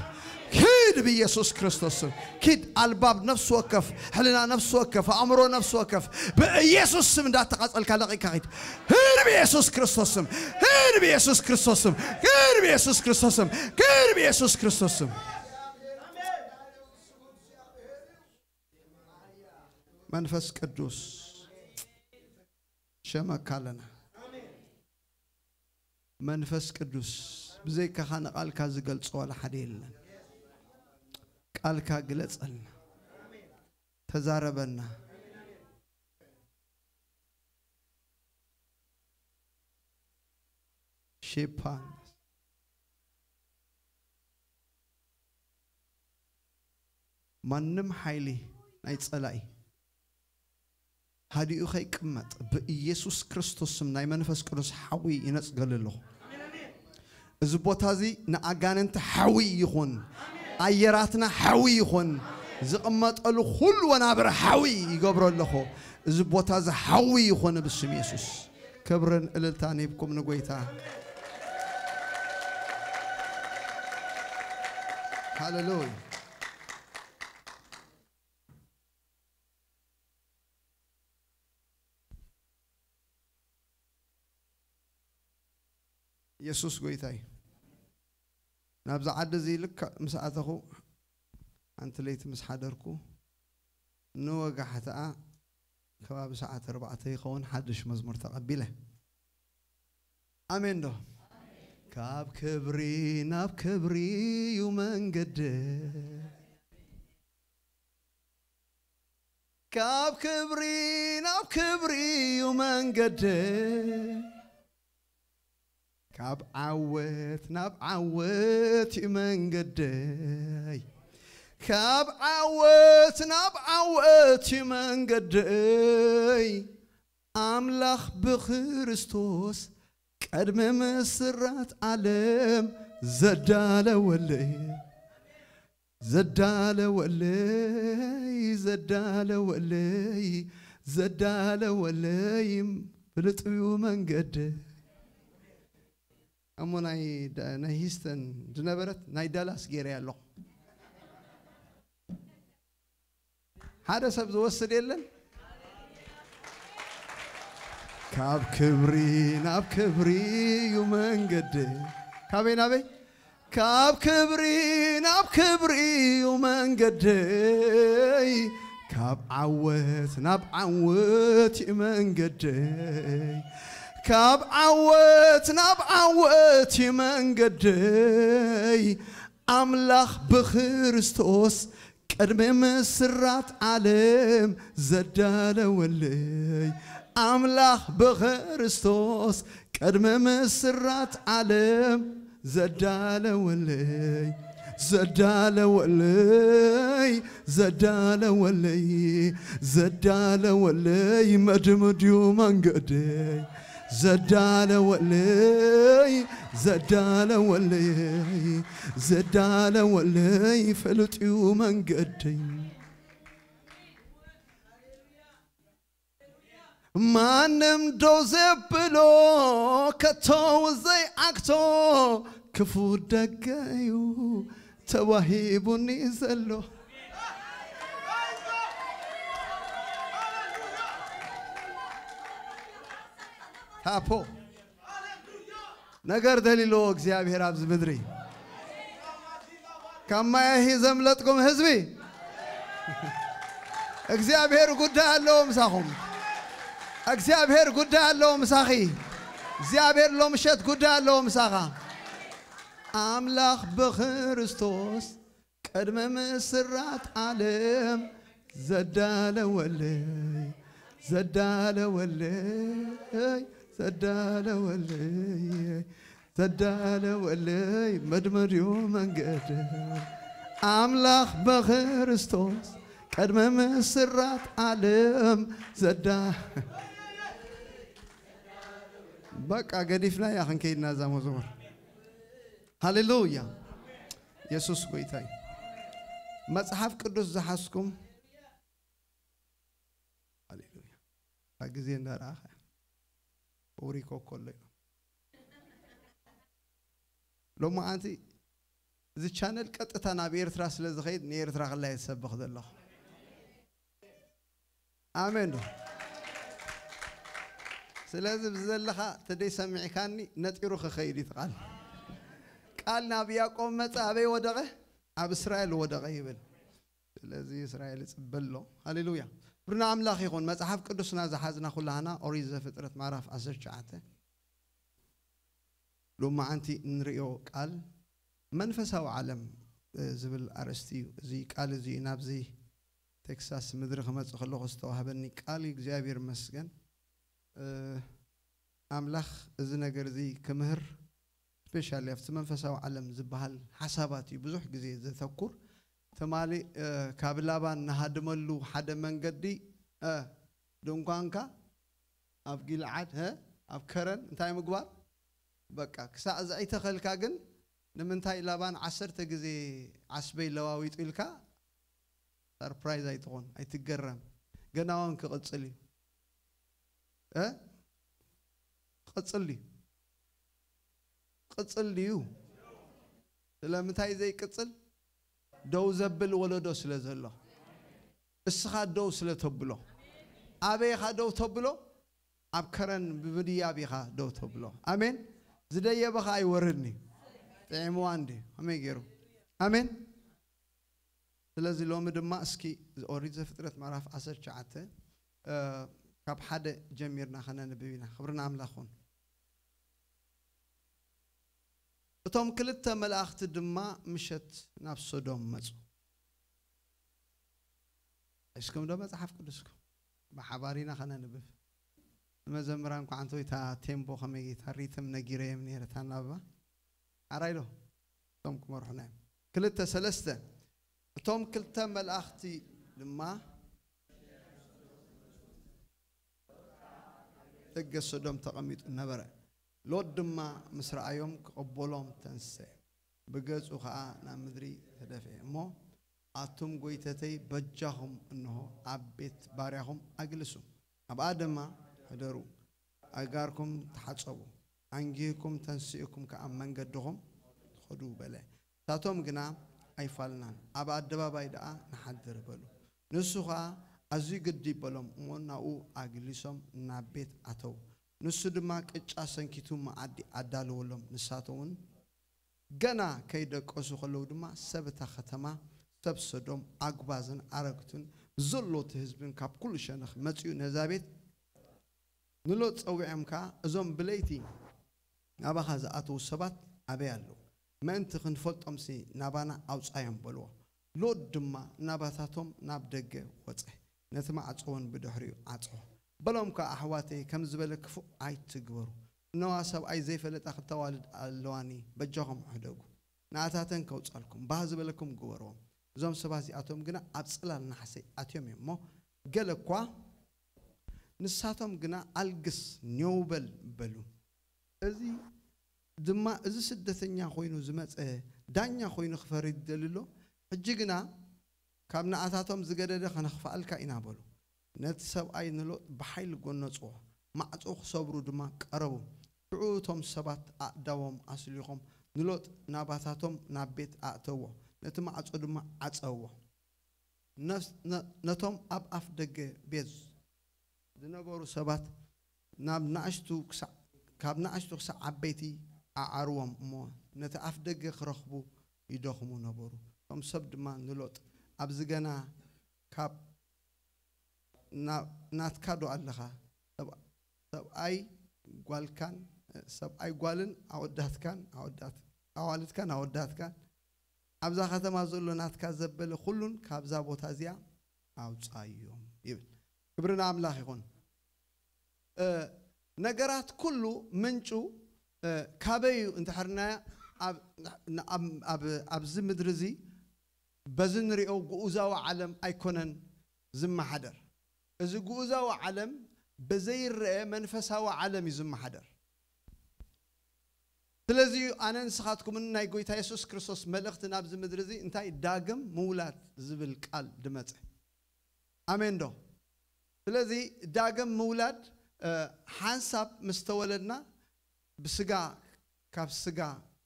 ኪድ ብኢየሱስ ክርስቶስ ስም። ኪድ ኣልባብ ነፍሲ ወከፍ፣ ሕልና ነፍሲ ወከፍ፣ ኣእምሮ ነፍሲ ወከፍ ብኢየሱስ ስም እንዳተቃጸልካ ለቂቕካ ኪድ። ኪድ ብኢየሱስ ክርስቶስ ስም። ኪድ ብኢየሱስ ክርስቶስ ስም። ኪድ ብኢየሱስ ክርስቶስ ስም። ኪድ ብኢየሱስ ክርስቶስ ስም። መንፈስ ቅዱስ ሸመካ ኣለና። መንፈስ ቅዱስ ብዘይካኻ ንቓልካ ዝገልጾ ዋላ ሓደ የለን። ቃልካ ግለጸልና፣ ተዛረበና። ሼፓን ማንም ሓይሊ ናይ ጸላኢ ሃዲኡ ከይቅመጥ ብኢየሱስ ክርስቶስ ስም ናይ መንፈስ ቅዱስ ሓዊ ይነጽገሉ ኣለኹ። እዚ ቦታ እዚ ንኣጋንንቲ ሓዊ ይኹን፣ ኣየራትና ሓዊ ይኹን፣ ዝቕመጠሉ ኩሉ ወናብር ሓዊ ይገብሮ ኣለኹ። እዚ ቦታ እዚ ሓዊ ይኹን ብስም የሱስ። ክብርን እልልታን ሂብኩም ንጎይታ። ሃሌሉያ። የሱስ ጎይታ እዩ። ናብዛ ዓዲ እዚ ልክዕ ምስ ኣተኹ፣ ሓንቲ ለይቲ ምስ ሓደርኩ፣ ንወጋሕትኣ ከባቢ ሰዓት ኣርባዕተ ይኸውን ሓድሽ መዝሙር ተቐቢለ። ኣሜን ዶ? ካብ ክብሪ ናብ ክብሪ እዩ መንገደይ፣ ካብ ክብሪ ናብ ክብሪ እዩ መንገደይ፣ ካብ ዓወት ናብ ዓወት እዩ መንገደይ፣ ካብ ዓወት ናብ ዓወት እዩ መንገደይ። ኣምላኽ ብክርስቶስ ቅድሚ ምስራት ዓለም ዘዳለወለይ፣ ዘዳለወለይ፣ ዘዳለወለይ፣ ዘዳለወለይ ፍልጥዩ መንገድ። እሞ ናይ ዳ-፣ ናይ ሂስተን ዝነበረት ናይ ዳላስ ገይረ ኣለኹ። ሓደ ሰብ ዝወስድ የለን። ካብ ክብሪ ናብ ክብሪ እዩ መንገድ። ካበይ ናበይ? ካብ ክብሪ ናብ ክብሪ እዩ መንገደይ፣ ካብ ዓወት ናብ ዓወት እዩ መንገደይ፣ ካብ ዓወት ናብ ዓወት እዩ መንገደይ። ኣምላኽ ብክርስቶስ ቅድሚ ምስራት ዓለም ዘዳለወለይ፣ ኣምላኽ ብክርስቶስ ቅድሚ ምስራት ዓለም ዘዳለወለይ፣ ዘዳለወለይ፣ ዘዳለወለይ፣ ዘዳለወለይ መድምድዩ መንገደይ፣ ዘዳለወለይ፣ ዘዳለወለይ፣ ዘዳለወለይ ፍልጥዩ መንገደይ። ማንም ደው ዘብሎ ከቶ ዘይዓግቶ ክፉ ደገ እዩ ተዋሂቡኒ ዘሎ። ታፖ ነገር ደሊሎ እግዚኣብሔር ኣብዚ ምድሪ ካብ ማያሂ ዘምለጥኩም ህዝቢ እግዚኣብሔር ጉዳይ ኣለዎ ምሳኹም። እግዚኣብሔር ጉዳይ ኣለዎ ምሳኺ። እግዚኣብሔር ሎምሸት ጉዳይ ኣለዎ ምሳኻ። ኣምላኽ ብክርስቶስ ቅድሚ ምስራት ዓለም ዘዳለወለይ፣ ዘዳለወለይ፣ ዘዳለወለይ፣ ዘዳለወለይ መድመድዮ መንገድ ኣምላኽ ብክርስቶስ ቅድሚ ምስራት ዓለም ዘዳ-፣ በቃ ገዲፍናያ ክንከይድና እዛ መዝሙር። ሃሌሉያ። የሱስ ጎይታ እዩ። መጽሓፍ ቅዱስ ዝሓዝኩም፣ ሃሌሉያ፣ እታ ግዜ እንዳረኣኻ ኦሪኮ ከሎ እዩ። ሎማዓንቲ እዚ ቻነል ቀጥታ ናብ ኤርትራ ስለ ዝኸይድ ንኤርትራ ከላይ ትሰብኽ ዘለኹ። ኣሜን ዶ? ስለዚ ብዘለኻ ተደይ ሰሚዕካኒ ነጢሩ ክኸይድ እዩ እቲ ቃል። ቃል ናብ ያዕቆብ መጸ፣ ኣበይ ወደቐ? ኣብ እስራኤል ወደቐ ይብል። ስለዚ እስራኤል ይጽበ ኣሎ። ሃሌሉያ። ክብሪ ንኣምላኽ ይኹን። መጽሓፍ ቅዱስና ዝሓዝና ኩላህና ኦሪት ዘፍጥረት ምዕራፍ ዓሰርተ ትሽዓተ ሎማዓንቲ እንሪኦ ቃል መንፈሳዊ ዓለም፣ እ፣ ዝብል ኣርእስቲ እዩ። እዚ ቃል እዚ ናብዚ ቴክሳስ ምድሪ ክመጽእ ከለኹ ዝተዋህበኒ ቃል እዩ። እግዚኣብሔር ይመስገን። እ፣ ኣምላኽ እዚ ነገር እዚ ክምህር፣ ስፔሻሊ ኣብቲ መንፈሳዊ ዓለም ዝበሃል ሓሳባት እዩ ብዙሕ ግዜ ዘተኩር። እቲ ትማሊ እ፣ ካብ ላባን ንሃድመሉ ሓደ መንገዲ እ፣ ድንኳንካ ኣብ ጊልዓድ እ፣ ኣብ ከረን እንታይ ምግባር? በቃ ክሳዕ ዘዕይተኸልካ ግን ንምንታይ ላባን ዓሰርተ ግዜ ዓስበይ ለዋዊጡ ኢልካ ሰርፕራይዝ ኣይትኾን፣ ኣይትገረም። ገና እውን ክቕጽል እዩ እ፣ ክቕጽል እዩ። ቅጽል ድዩ? ስለምንታይ ዘይቅጽል? ደው ዘብል ወለዶ ስለ ዘሎ። እስኻ ደው ስለ ተብሎ። ኣበይ ኢኻ ደው ተብሎ? ኣብ ከረን ብምድያብ ኢኻ ደው ተብሎ። ኣሜን። ዝደየበኻ ኣይወርድን እዩ። ጥዒምዋ እንዲ ከመይ ገይሩ? ኣሜን። ስለዚ ሎሚ ድማ እስኪ ኦሪት ዘፍጥረት ምዕራፍ ዓሰርተ ትሽዓተ እ፣ ካብ ሓደ ጀሚርና ከነንብብ ኢና። ክብሪ ንኣምላኽ ይኹን። እቶም ክልተ መላእኽቲ ድማ ምሸት ናብ ሶዶም መጹ። ሒዝኩም ዶ መጽሓፍ ቅዱስኩም? ብሓባር ኢና ከነንብብ። ንመዘምራን ኳዓንቶ እታ ቴምቦ ከመይ እታ ሪትም ነጊረዮም ነይረ እታ ናብባ። ኣራይ ዶ? እቶም ክመርሑና እዮም። ክልተ ሰለስተ። እቶም ክልተ መላእኽቲ ድማ ደገ ሶዶም ተቐሚጡ ነበረ። ሎጥ ድማ ምስ ረኣዮም ክቕበሎም ተንስአ፣ ብገጹ ኸኣ ናብ ምድሪ ተደፍአ። እሞ ኣቱም ጐይተተይ በጃኹም፣ እንሆ ኣብ ቤት ባርያኹም ኣግልሱ፣ ኣብኣ ድማ ሕደሩ፣ ኣእጋርኩም ተሓጸቡ፣ ኣንጊህኩም ተንሲእኩም ከኣ መንገድኹም ኸዱ በለ። ንሳቶም ግና ኣይፋልናን፣ ኣብ ኣደባባይ ደኣ ንሓድር በሉ። ንሱ ኸኣ ኣዝዩ ግዲ በሎም እሞ ናብኡ ኣግሊሶም ናብ ቤት ኣተዉ። ንሱ ድማ ቅጫ ሰንኪቱ መኣዲ ኣዳለወሎም። ንሳቶም እውን ገና ከይደቀሱ ከለዉ ድማ ሰብ እታ ኸተማ፣ ሰብ ሰዶም፣ ኣጉባዝን ኣረግቱን ብዘሎ እቲ ህዝብን ካብ ኩሉ ሸነኽ መጺኡ ነዛ ቤት ንሎጥ ጸዊዖም ከኣ፣ እዞም ብለይቲ ናባኻ ዝኣተዉ ሰባት ኣበይ ኣለዉ? ምእንቲ ክንፈልጦምሲ ናባና ኣውጻዮም በልዎ። ሎጥ ድማ ናባታቶም ናብ ደገ ወጸ፣ ነቲ ማዕጾ እውን ብድሕሪኡ ዓጽዎ። በሎም ከኣ፣ ኣሕዋተይ፣ ከም ዝበለ ክፉእ ኣይትግበሩ። እነዋ ሰብኣይ ዘይፈለጣ ክልተ ኣዋልድ ኣለዋኒ፣ በጃኹም ሕደጉ። ንኣታተን ከውጻልኩም፣ ባህ ዝበለኩም ግበርዎም። እዞም ሰባት እዚኣቶም ግና ኣብ ጽላል ናሕሰይ ኣትዮም እዮም እሞ፣ ገለ እኳ ንሳቶም ግና ኣልግስ፣ ኔው በል በሉ። እዚ ድማ፣ እዚ ስደተኛ ኮይኑ ዝመጸ ዳኛ ኮይኑ ክፈርድ ይደሊ ኣሎ። ሕጂ ግና ካብ ንኣታቶም ዝገደደ ከነኽፍኣልካ ኢና በሉ። ነቲ ሰብኣይ ንሎጥ ብሓይሊ ጎነጽዎ፣ ማዕጾ ክሰብሩ ድማ ቀረቡ። ሽዑ እቶም ሰባት ኣእዳዎም ኣስሊኾም ንሎጥ ናባታቶም ናብ ቤት ኣእተዎ፣ ነቲ ማዕጾ ድማ ዓጸዎ። ነፍስ-፣ ነ-፣ ነቶም ኣብ ኣፍ ደገ ቤት ዝነበሩ ሰባት ናብ ንኣሽቱ ክሳዕ፣ ካብ ንኣሽቱ ክሳዕ ዓበይቲ ኣዓርዎም እሞ ነቲ ኣፍ ደገ ክረኽቡ ይደኽሙ ነበሩ። እቶም ሰብ ድማ ንሎጥ፣ "ኣብዚ ገና ካብ ና-፣ ናትካ ዶ ኣለኻ? ሰብ-፣ ሰብኣይ ጓልካን፣ ሰብኣይ ጓልን ኣወዳትካን፣ ኣወዳት-፣ ኣዋልድካን ኣወዳትካን፣ ኣብዛ ከተማ ዘሎ ናትካ ዘበለ ኩሉን ካብዛ ቦታ እዚኣ ኣውጻዮም" ይብል። ክብሪ ንኣምላኽ ይኹን። እ፣ ነገራት ኩሉ ምንጩ እ፣ ካበይ እዩ እንተሕርናያ፣ ኣብ፣ ኣብ፣ ኣብ፣ ኣብዚ ምድሪ እዚ በዚ ንሪኦ ግኡዛዊ ዓለም ኣይኮነን ዝመሓደር። እዚ ግኡዛዊ ዓለም ብዘይረአ መንፈሳዊ ዓለም እዩ ዝመሓደር። ስለዚ እዩ ኣነ ንስኻትኩምን ናይ ጎይታ የሱስ ክርስቶስ መልእኽቲ ናብዚ ምድሪ እዚ እንታይ ዳግም ምውላድ ዝብል ቃል ድመጸ። ኣሜን ዶ? ስለዚ ዳግም ምውላድ፣ እ፣ ሓንሳብ ምስ ተወለድና ብስጋ፣ ካብ ስጋ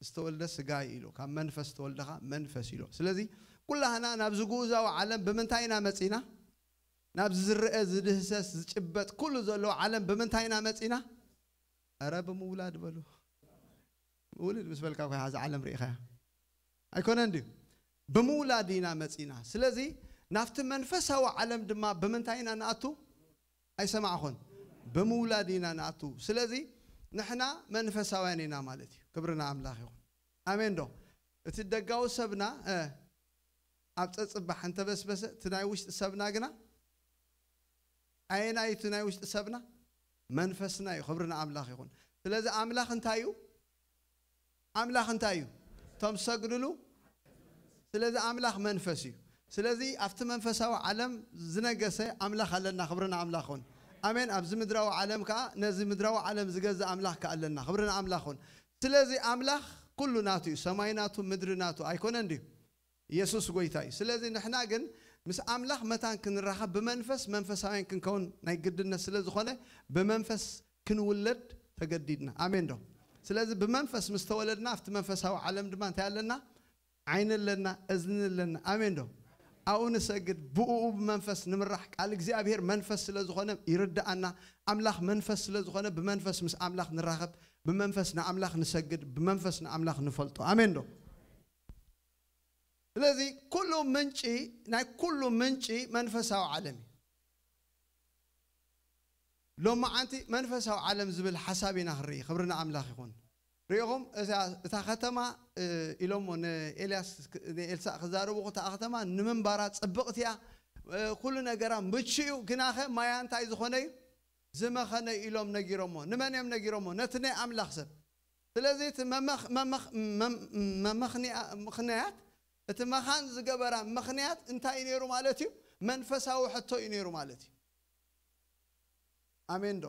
ዝተወልደ ስጋ እዩ ኢሉ፣ ካብ መንፈስ ዝተወልደ ኸዓ መንፈስ ኢሉ። ስለዚ ኩላህና ናብዚ ግኡዛዊ ዓለም ብምንታይ ኢና መጺና? ናብዚ ዝረአ፣ ዝድህሰስ፣ ዝጭበጥ ኩሉ ዘለዎ ዓለም ብምንታይ ኢና መጺና? ኧረ ብምውላድ በሉ። ምውልድ ምስ በልካ እኮ እዛ ዓለም ርኢኻያ። ኣይኮነን ድዩ? ብምውላድ ኢና መጺና። ስለዚ ናብቲ መንፈሳዊ ዓለም ድማ ብምንታይ ኢና ንኣቱ? ኣይሰማዕኹን። ብምውላድ ኢና ንኣቱ። ስለዚ ንሕና መንፈሳውያን ኢና ማለት እዩ። ክብሪ ንኣምላኽ ይኹን። ኣሜን ዶ? እቲ ደጋዊ ሰብና፣ እ፣ ኣብ ጸጽባሕ እንተበስበሰ፣ እቲ ናይ ውሽጢ ሰብና ግና ኣየናይ እቲ ናይ ውሽጢ ሰብና? መንፈስና እዩ። ክብሪ ንኣምላኽ ይኹን። ስለዚ ኣምላኽ እንታይ እዩ? ኣምላኽ እንታይ እዩ? እቶም ዝሰግድሉ። ስለዚ ኣምላኽ መንፈስ እዩ። ስለዚ ኣብቲ መንፈሳዊ ዓለም ዝነገሰ ኣምላኽ ኣለና። ክብርና ኣምላኽ ይኹን። ኣሜን። ኣብዚ ምድራዊ ዓለም ከኣ ነዚ ምድራዊ ዓለም ዝገዝእ ኣምላኽ ከኣ ኣለና። ክብርና ኣምላኽ ይኹን። ስለዚ ኣምላኽ ኩሉ ናቱ እዩ። ሰማይ ናቱ፣ ምድሪ ናቱ ኣይኮነን ድዩ? ኢየሱስ ጎይታ እዩ። ስለዚ ንሕና ግን ምስ ኣምላኽ መታን ክንራኸብ ብመንፈስ መንፈሳውያን ክንከውን ናይ ግድነት ስለ ዝኾነ ብመንፈስ ክንውለድ ተገዲድና። ኣሜን ዶ? ስለዚ ብመንፈስ ምስ ተወለድና ኣብቲ መንፈሳዊ ዓለም ድማ እንታይ ኣለና? ዓይኒ ኣለና፣ እዝኒ ኣለና። ኣሜን ዶ? ኣብኡ ንሰግድ፣ ብእኡ ብመንፈስ ንምራሕ። ቃል እግዚኣብሔር መንፈስ ስለ ዝኾነ ይርድኣና። ኣምላኽ መንፈስ ስለ ዝኾነ ብመንፈስ ምስ ኣምላኽ ንራኸብ፣ ብመንፈስ ንኣምላኽ ንሰግድ፣ ብመንፈስ ንኣምላኽ ንፈልጦ። ኣሜን ዶ? ስለዚ ኩሉ ምንጪ፣ ናይ ኩሉ ምንጪ መንፈሳዊ ዓለም እዩ። ሎማዓንቲ መንፈሳዊ ዓለም ዝብል ሓሳብ ኢና ክንርኢ። ክብሪ ንኣምላኽ ይኹን። ሪኢኹም እዛ፣ እታ ከተማ፣ እ፣ ኢሎሞ ንኤልያስ፣ ንኤልሳእ ክዛረቡ፣ እታ ከተማ ንምንባራ ጽብቕቲ እያ፣ እ፣ ኩሉ ነገራ ምቹ እዩ። ግናኸ ማያ እንታይ ዝኾነ እዩ? ዝመኸነ ኢሎም ነጊሮሞ። ንመን እዮም ነጊሮሞ? ነቲ ናይ ኣምላኽ ሰብ። ስለዚ እቲ መመኽ-፣ መመኽ-፣ መም-፣ መመኽንያ-፣ ምኽንያት፣ እቲ መኻን ዝገበራ ምኽንያት እንታይ እዩ ነይሩ ማለት እዩ? መንፈሳዊ ሕቶ እዩ ነይሩ ማለት እዩ። ኣሜን ዶ?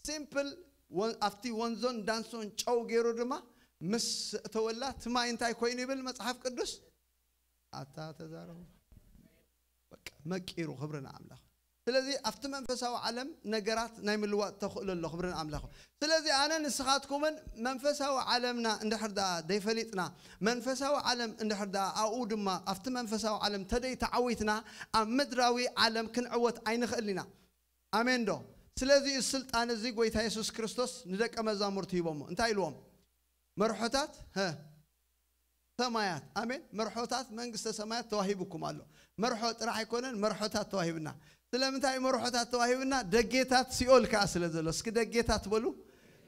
ሲምፕል፣ ወን-፣ ኣብቲ ወንዞን ዳንሶን ጨው ገይሩ ድማ ምስ እተወላ፣ እቲ ማይ እንታይ ኮይኑ ይብል መጽሓፍ ቅዱስ? ኣታ ተዛረቡ። በቃ መቂሩ። ክብሪ ንኣምላኽ። ስለዚ ኣብቲ መንፈሳዊ ዓለም ነገራት ናይ ምልዋጥ ተኽእሎ ኣሎ። ክብሪ ንኣምላኽ። ስለዚ ኣነ ንስኻትኩምን መንፈሳዊ ዓለምና እንድሕር ደኣ ደይፈሊጥና፣ መንፈሳዊ ዓለም እንድሕር ደኣ ኣብኡ ድማ ኣብቲ መንፈሳዊ ዓለም ተደይ ተዓዊትና፣ ኣብ ምድራዊ ዓለም ክንዕወት ኣይንኽእልን ኢና። ኣሜን ዶ? ስለዚ እዚ ስልጣን እዚ ጎይታ የሱስ ክርስቶስ ንደቀ መዛሙርቱ ሂቦሞ። እንታይ ኢልዎም? መርሖታት፣ ሀ፣ ሰማያት። ኣሜን። መርሖታት መንግስተ ሰማያት ተዋሂቡኩም ኣሎ። መርሖ ጥራሕ ኣይኮነን፣ መርሖታት ተዋሂብና። ስለምንታይ መርሖታት ተዋሂብና? ደጌታት ሲኦል ከኣ ስለ ዘሎ። እስኪ ደጌታት በሉ።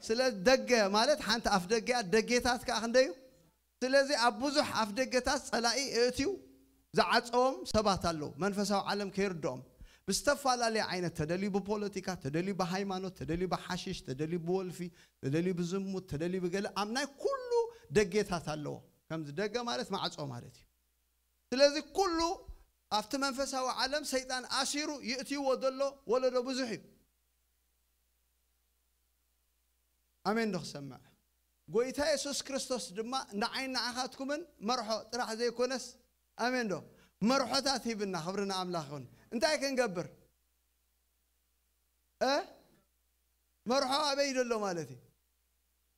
ስለ ደገ ማለት ሓንቲ ኣፍ ደገ እያ፣ ደጌታት ከኣ ክንደዩ? ስለዚ ኣብ ብዙሕ ኣፍ ደገታት ጸላኢ እእትዩ ዝዓጸዎም ሰባት ኣለዉ። መንፈሳዊ ዓለም ከይርድኦም ብዝተፈላለየ ዓይነት፣ ተደልዩ ብፖለቲካ፣ ተደልዩ ብሃይማኖት፣ ተደልዩ ብሓሽሽ፣ ተደልዩ ብወልፊ፣ ተደልዩ ብዝሙት፣ ተደልዩ ብገለ፣ ኣብ ናይ ኩሉ ደጌታት ኣለዎ። ከምዚ ደገ ማለት ማዕጾ ማለት እዩ። ስለዚ ኩሉ ኣብቲ መንፈሳዊ ዓለም ሰይጣን ኣሲሩ ይእትይዎ ዘሎ ወለዶ ብዙሕ እዩ። ኣሜን ዶ ክሰምዕ? ጎይታ የሱስ ክርስቶስ ድማ ንዓይን ንዓኻትኩምን መርሖ ጥራሕ ዘይኮነስ፣ ኣሜን ዶ? መርሖታት ሂብና። ክብሪ ንኣምላኽ ይኹን። እንታይ ክንገብር? እ? መርሖ ኣበይ ዘሎ ማለት እዩ?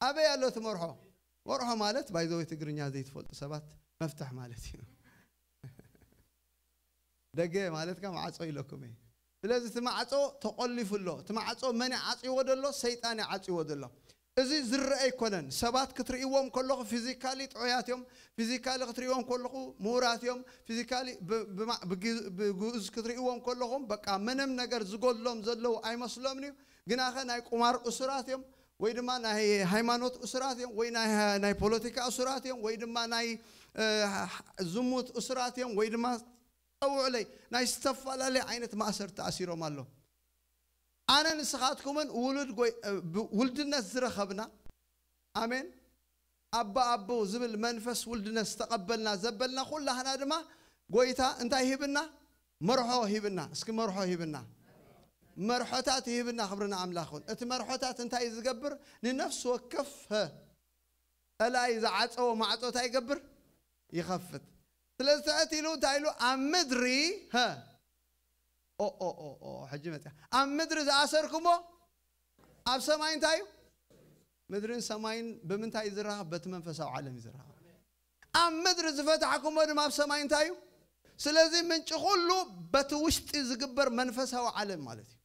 ኣበይ ኣሎ እቲ መርሖ? መርሖ ማለት፣ ባይዘወይ፣ ትግርኛ ዘይትፈልጡ ሰባት መፍትሕ ማለት እዩ። ደገ ማለት ከ ማዕጾ ኢለኩም እየ። ስለዚ እቲ ማዕጾ ተቖሊፉ ኣሎ። እቲ ማዕጾ መን እዩ ዓጽይዎ ዘሎ? ሰይጣን እዩ ዓጽይዎ ዘሎ። እዚ ዝረአ ኣይኮነን። ሰባት ክትርእይዎም ከለኹ ፊዚካሊ ጥዑያት እዮም። ፊዚካሊ ክትርእይዎም ከለኹ ምሁራት እዮም። ፊዚካሊ ብ-፣ ብማ-፣ ብግ-፣ ብግኡዝ ክትርእይዎም ከለኹም በቃ ምንም ነገር ዝጎድሎም ዘለዉ ኣይመስሎምን እዩ። ግናኸ ናይ ቁማር እሱራት እዮም፣ ወይ ድማ ናይ ሃይማኖት እሱራት እዮም፣ ወይ ናይ፣ ናይ ፖለቲካ እሱራት እዮም፣ ወይ ድማ ናይ፣ እ፣ ዝሙት እሱራት እዮም፣ ወይ ድማ ጸውዕለይ ናይ ዝተፈላለየ ዓይነት ማእሰር ተኣሲሮም ኣሎ። ኣነ ንስኻትኩምን ውሉድ ጎይ-፣ እ፣ ብ-፣ ውልድነት ዝረኸብና፣ ኣሜን፣ ኣባ ኣቦ ዝብል መንፈስ ውልድነት ዝተቐበልና ዘበልና ኩላህና ድማ ጎይታ እንታይ ሂብና? መርሖ ሂብና። እስኪ መርሖ ሂብና። መርሖታት ሂብና። ክብሪ ንኣምላኽ ይኹን። እቲ መርሖታት እንታይ እዩ ዝገብር? ንነፍሲ ወከፍ፣ ሀ፣ ጸላኢ ዝዓጸዎ ማዕጾ እንታይ ይገብር? ይኸፍት። ስለዚ ትሕት ኢሉ እንታይ ኢሉ? ኣብ ምድሪ፣ ሀ፣ ኦ፣ ኦ፣ ኦ፣ ኦ፣ ሕጂ መጽያ። ኣብ ምድሪ ዝኣሰርኩሞ ኣብ ሰማይ እንታይ እዩ? ምድርን ሰማይን ብምንታይ እዩ ዝራኸብ? በቲ መንፈሳዊ ዓለም እዩ ዝራኸብ። ኣብ ምድሪ ዝፈታሕኩሞ ድማ ኣብ ሰማይ እንታይ እዩ? ስለዚ ምንጪ ኩሉ በቲ ውሽጢ ዝግበር መንፈሳዊ ዓለም ማለት እዩ።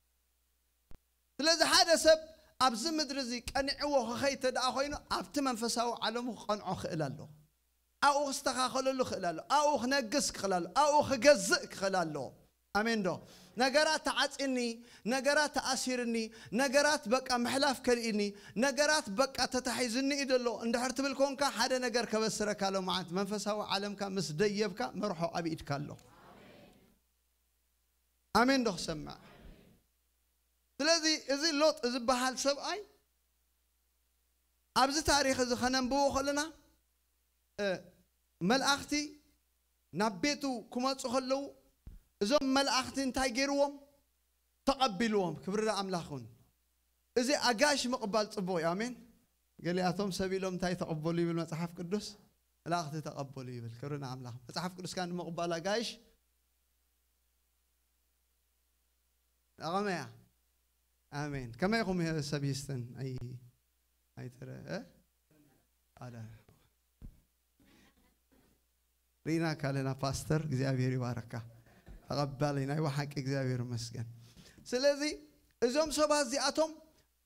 ስለዚ ሓደ ሰብ ኣብዚ ምድሪ እዚ ቀኒዕዎ ክኸይድ እንተ ደኣ ኮይኑ፣ ኣብቲ መንፈሳዊ ዓለሙ ክቐንዖ ክእል ኣለዎ። ኣብኡ ክስተኻኸለሉ ክእል ኣለዎ። ኣብኡ ክነግስ ክእል ኣለዎ። ኣብኡ ክገዝእ ክእል ኣለዎ። ኣሜን ዶ? ነገራት ተዓጺኒ፣ ነገራት ተኣሲርኒ፣ ነገራት በቃ ምሕላፍ ከልኢኒ፣ ነገራት በቃ ተታሒዝኒ እዩ ዘሎ እንድሕር ትብል ኮንካ፣ ሓደ ነገር ከበስረካ ሎማዓንቲ፣ መንፈሳዊ ዓለምካ ምስ ደየብካ መርሖ ኣብ ኢድካ ኣሎ። ኣሜን ዶ ክሰምዕ? ስለዚ እዚ ሎጥ ዝበሃል ሰብኣይ ኣብዚ ታሪኽ እዚ ከነንብቦ ከለና፣ እ፣ መልኣኽቲ ናብ ቤቱ ክመፁ ከለዉ እዞም መላእኽቲ እንታይ ገይርዎም? ተቐቢልዎም። ክብሪ ንኣምላኽ ይኹን። እዚ ኣጋይሽ ምቕባል ጽቡቕ እዩ። ኣሜን። ገሊኣቶም ሰብ ኢሎም እንታይ ተቐበሉ ይብል መጽሓፍ ቅዱስ? መላእኽቲ ተቐበሉ ይብል። ክብሪ ንኣምላኽ። መጽሓፍ ቅዱስ ከኣ ንምቕባል ኣጋይሽ ኣቐመያ። ኣሜን። ከመይ ኢኹም ሰብ ሂስተን? ኣይ ኣይትረ እ? ኣለ ሪና ካለና ፓስተር እግዚኣብሔር ይባረካ። ተቐባሊ ናይ ብሓቂ እግዚኣብሔር ይመስገን። ስለዚ እዞም ሰባት እዚኣቶም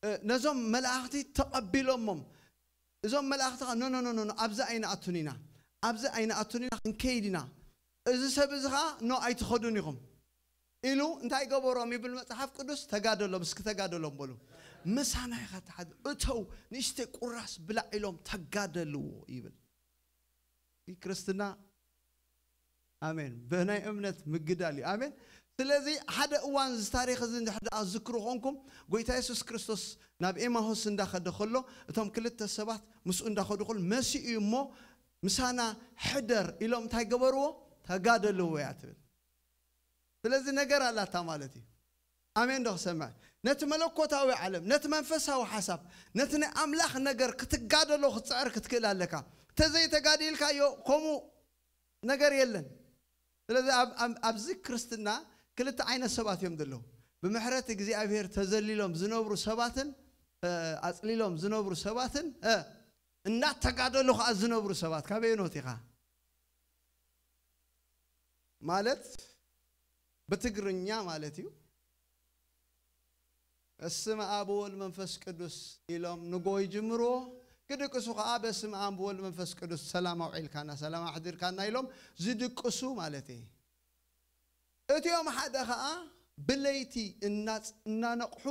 እ፣ ነዞም መላእኽቲ ተቐቢሎሞም። እዞም መላእኽቲ ኸዓ ኖ ኖ ኖ ኖ ኣብዚ ኣይንኣቱን ኢና፣ ኣብዚ ኣይንኣቱን ኢና፣ ክንከይድ ኢና። እዚ ሰብ እዚ ኸዓ ኖ ኣይትኸዱን ኢኹም ኢሉ እንታይ ገበሮም ይብል መጽሓፍ ቅዱስ? ተጋደሎም። እስኪ ተጋደሎም በሉ። ምሳና ኢኻ ትሓድር። እተው ንእሽተይ ቁራስ ብላዕ ኢሎም ተጋደልዎ ይብል። ይህ ክርስትና ኣሜን። ብናይ እምነት ምግዳል እዩ። ኣሜን። ስለዚ ሓደ እዋን እዚ ታሪኽ እዚ እንድሕር ደኣ ዝክሩ ኾንኩም፣ ጎይታ የሱስ ክርስቶስ ናብ ኤማሁስ እንዳኸደ ከሎ፣ እቶም ክልተ ሰባት ምስኡ እንዳኸዱ ከሎ፣ መሲኡ እዩ እሞ፣ "ምሳና ሕደር" ኢሎም እንታይ ገበርዎ? ተጋደልዎ እያ ትብል። ስለዚ ነገር ኣላታ ማለት እዩ። ኣሜን ዶ ክሰምዕ? ነቲ መለኮታዊ ዓለም፣ ነቲ መንፈሳዊ ሓሳብ፣ ነቲ ናይ ኣምላኽ ነገር ክትጋደሎ ክትጽዕር ክትክእል ኣለካ። ተዘይተጋዲልካዮ፣ ከምኡ ነገር የለን። ስለዚ ኣብ-፣ ኣብ-፣ ኣብዚ ክርስትና ክልተ ዓይነት ሰባት እዮም ዘለዉ። ብምሕረት እግዚኣብሔር ተዘሊሎም ዝነብሩ ሰባትን፣ እ፣ ኣጽሊሎም ዝነብሩ ሰባትን፣ እ፣ እናተጋደሉ ከኣ ዝነብሩ ሰባት። ካበየኖት ኢኻ? ማለት ብትግርኛ ማለት እዩ። በስመ አብ ወወልድ መንፈስ ቅዱስ ኢሎም ንጎ ይጅምርዎ። ክድቅሱ ከኣ በስመ አብ ወወልድ መንፈስ ቅዱስ ሰላም ኣውዒልካና፣ ሰላም ኣሕዲርካና ኢሎም ዝድቅሱ ማለት እዩ። እቲኦም ሓደ ከኣ ብለይቲ እናጽ-፣ እናነቕሑ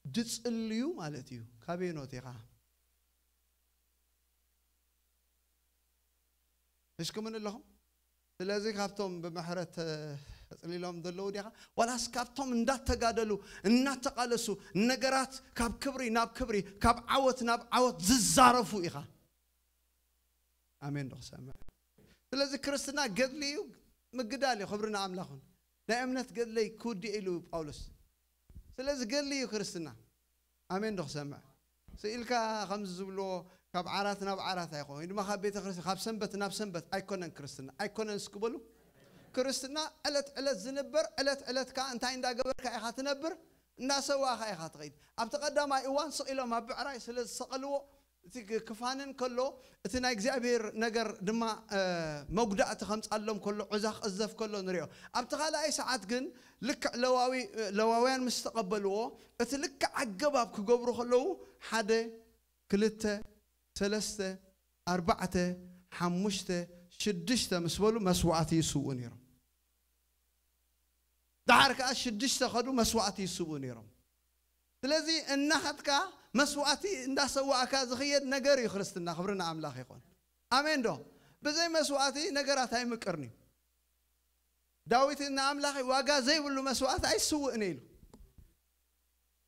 ድጽልዩ ማለት እዩ። ካበየኖት ኢኻ? ሒዝኩምኒ ኣለኹም? ስለዚ ካብቶም ብምሕረት ተጽሊሎም ዘለዉ ዲኻ? ዋላስ ካብቶም እንዳተጋደሉ፣ እናተቓለሱ፣ ነገራት ካብ ክብሪ ናብ ክብሪ፣ ካብ ዓወት ናብ ዓወት ዝዛረፉ ኢኻ? ኣሜን ዶ ክሰምዕ? ስለዚ ክርስትና ገድሊ እዩ፣ ምግዳል እዩ፣ ክብሪ ንኣምላኽ ይኹን። ናይ እምነት ገድለይ ክውድእ ኢሉ ጳውሎስ። ስለዚ ገድሊ እዩ ክርስትና። ኣሜን ዶ ክሰምዕ? ስኢልካ ከምዚ ዝብልዎ ካብ ዓራት ናብ ዓራት ኣይኮን፣ ወይ ድማ ካብ ቤተ ክርስቲያን፣ ካብ ሰንበት ናብ ሰንበት ኣይኮነን ክርስትና። ኣይኮነን እስኪ በሉ። ክርስትና ዕለት ዕለት ዝንበር፣ ዕለት ዕለት ከኣ እንታይ እንዳገበርካ ኢኻ ትነብር? እንዳሰዋእካ ኢኻ ትኸይድ። ኣብቲ ቀዳማይ እዋን ስቕ ኢሎም ኣብ ብዕራይ ስለ ዝሰቐልዎ፣ እቲ ክ-፣ ክፋንን ከሎ፣ እቲ ናይ እግዚኣብሔር ነገር ድማ፣ እ፣ መጉዳእቲ ከምጻሎም ከሎ፣ ዑዛ ክቕዘፍ ከሎ ንሪኦ። ኣብቲ ካልኣይ ሰዓት ግን ልክዕ ለዋዊ-፣ ለዋውያን ምስ ተቐበልዎ፣ እቲ ልክዕ ኣገባብ ክገብሩ ከለዉ፣ ሓደ፣ ክልተ፣ ሰለስተ፣ ኣርባዕተ፣ ሓሙሽተ፣ ሽዱሽተ ምስ በሉ መስዋዕቲ ይስውኡ ነይሮም። ደሓር ከኣ ሽዱሽተ ከዱ መስዋዕቲ ይስውኡ ነይሮም። ስለዚ እናኸድካ መስዋዕቲ እንዳሰዋእካ ዝኽየድ ነገር እዩ ክርስትና። ክብሪ ንኣምላኽ ይኹን። ኣሜን ዶ? ብዘይ መስዋዕቲ ነገራት ኣይምቅርን እዩ። ዳዊት ንኣምላኸይ ዋጋ ዘይብሉ መስዋዕቲ ኣይስውእን ኢሉ።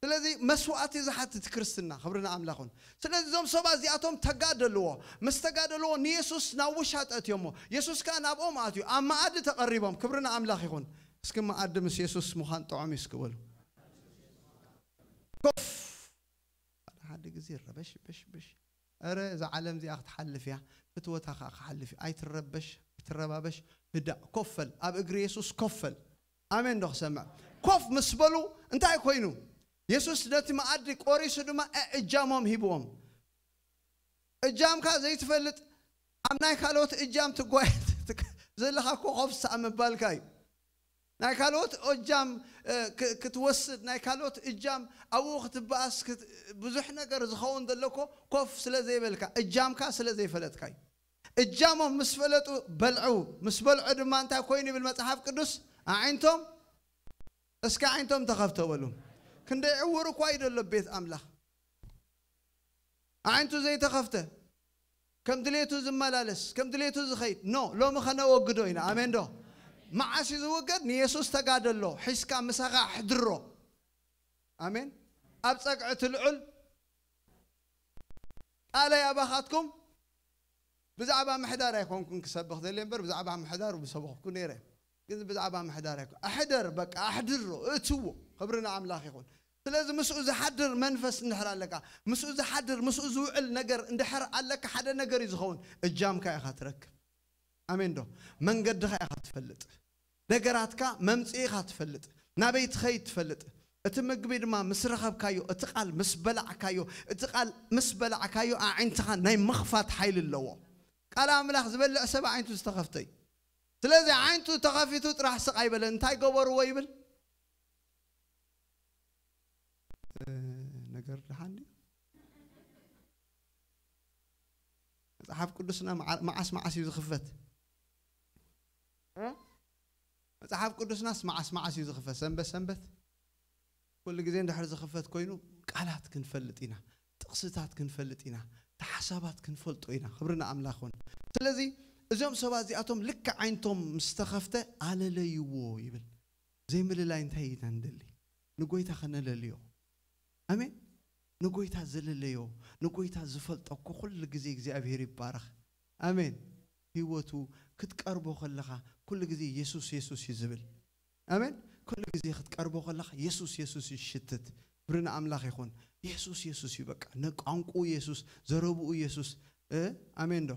ስለዚ መስዋዕቲ ዝሓትት ክርስትና፣ ክብሪ ንኣምላኽ ይኹን። ስለዚ እዞም ሰባት እዚኣቶም ተጋደልዎ። ምስ ተጋደልዎ ንየሱስ ናብ ውሻጠ እትዮሞ። የሱስ ከኣ ናብኦም ኣትዩ። ኣብ መኣዲ ተቐሪቦም። ክብሪ ንኣምላኽ ይኹን። እስኪ መኣዲ ምስ የሱስ ምዃን ጥዑም እዩ እስኪ በሉ። ኮፍ። ሓደ ሓደ ግዜ ረበሽ በሽ በሽ። ኧረ እዛ ዓለም እዚኣ ክትሓልፍ እያ። ፍትወታ ከኣ ክሓልፍ እዩ። ኣይትረበሽ፣ ኣይትረባበሽ፣ ህዳእ፣ ኮፍ በል። ኣብ እግሪ የሱስ ኮፍ በል። ኣሜን ዶ ክሰምዕ? ኮፍ ምስ በሉ እንታይ ኮይኑ? የሱስ ነቲ መኣዲ ቆሪሱ ድማ ኣእጃሞም ሂብዎም። እጃምካ ዘይትፈልጥ ኣብ ናይ ካልኦት እጃም ትጓየ ዘለኻ እኮ ኮፍ ሳእ ምባልካ እዩ። ናይ ካልኦት እጃም፣ እ፣ ክ-፣ ክትወስድ፣ ናይ ካልኦት እጃም ኣብኡ ክትበኣስ፣ ክት-፣ ብዙሕ ነገር ዝኸውን ዘሎ እኮ ኮፍ ስለ ዘይበልካ፣ እጃምካ ስለ ዘይፈለጥካ እዩ። እጃሞም ምስ ፈለጡ በልዑ። ምስ በልዑ ድማ እንታይ ኮይኑ ይብል መጽሓፍ ቅዱስ? ኣዒንቶም፣ እስከ ኣዒንቶም ተኸፍተ በሉ። ክንደይ ዕውር እኳ እዩ ዘሎ ቤት ኣምላኽ። ኣዒንቱ ዘይተኸፍተ፣ ከም ድሌቱ ዝመላለስ፣ ከም ድሌቱ ዝኸይድ። ኖ፣ ሎሚ ከነወግዶ ኢና። ኣሜን ዶ? መዓስ እዩ ዝውገድ? ንየሱስ ተጋደሎ፣ ሒዝካ ምሳኻ ኣሕድሮ። ኣሜን። ኣብ ጸግዒ ትልዑል፣ ቃለይ ኣባኻትኩም ብዛዕባ ምሕዳር ኣይኮንኩን ክሰብኽ ዘለ እምበር፣ ብዛዕባ ምሕዳር ምሰበኽኩ ነይረ። ግን ብዛዕባ ምሕዳር ኣይኮን። ኣሕደር፣ በቃ ኣሕድሮ፣ እእትዎ። ክብሪ ንኣምላኽ ይኹን። ስለዚ ምስኡ ዝሓድር መንፈስ እንድሕር ኣለካ፣ ምስኡ ዝሓድር፣ ምስኡ ዝውዕል ነገር እንድሕር ኣለካ፣ ሓደ ነገር እዩ ዝኸውን። እጃምካ ኢኻ ትረክብ። ኣሜን ዶ? መንገድኻ ኢኻ ትፈልጥ። ነገራትካ መምጽኢኻ ትፈልጥ። ናበይ ትኸይድ ትፈልጥ። እቲ ምግቢ ድማ ምስ ረኸብካዮ፣ እቲ ቃል ምስ በላዕካዮ፣ እቲ ቃል ምስ በላዕካዮ፣ ኣዒንትኻ ናይ ምኽፋት ሓይሊ ኣለዎ። ቃል ኣምላኽ ዝበልዕ ሰብ ኣዒንቱ ዝተኸፍተ እዩ። ስለዚ ኣዒንቱ ተኸፊቱ ጥራሕ ስቕ ኣይበለ። እንታይ ገበርዎ ይብል? እ፣ ነገር ደሓን ድዩ? መጽሓፍ ቅዱስና መዓ-፣ መዓስ መዓስ እዩ ዝኽፈት? እ? መጽሓፍ ቅዱስናስ መዓስ መዓስ እዩ ዝኽፈት? ሰንበት ሰንበት? ኩሉ ግዜ እንድሕር ዝኽፈት ኮይኑ ቃላት ክንፈልጥ ኢና፣ ጥቕስታት ክንፈልጥ ኢና፣ እቲ ሓሳባት ክንፈልጦ ኢና። ክብሪ ንኣምላኽ ይኹን። ስለዚ እዞም ሰባት እዚኣቶም ልክዕ ዓይነቶም ምስ ተኸፍተ ኣለለይዎ ይብል። ዘይምልላይ እንታይ ኢና ንደሊ? ንጎይታ ከነለልዮ። ኣሜን። ንጎይታ ዘለለዮ፣ ንጎይታ ዝፈልጦ እኮ ኩሉ ግዜ እግዚኣብሔር ይባረኽ። ኣሜን። ህይወቱ ክትቀርቦ ከለኻ ኩሉ ግዜ የሱስ የሱስ እዩ ዝብል። ኣሜን። ኩሉ ግዜ ክትቀርቦ ከለኻ የሱስ የሱስ እዩ ዝሽትት። ክብሪ ንኣምላኽ ይኹን። የሱስ የሱስ እዩ በቃ። ንቋንቁኡ የሱስ፣ ዘረብኡ የሱስ። እ? ኣሜን ዶ?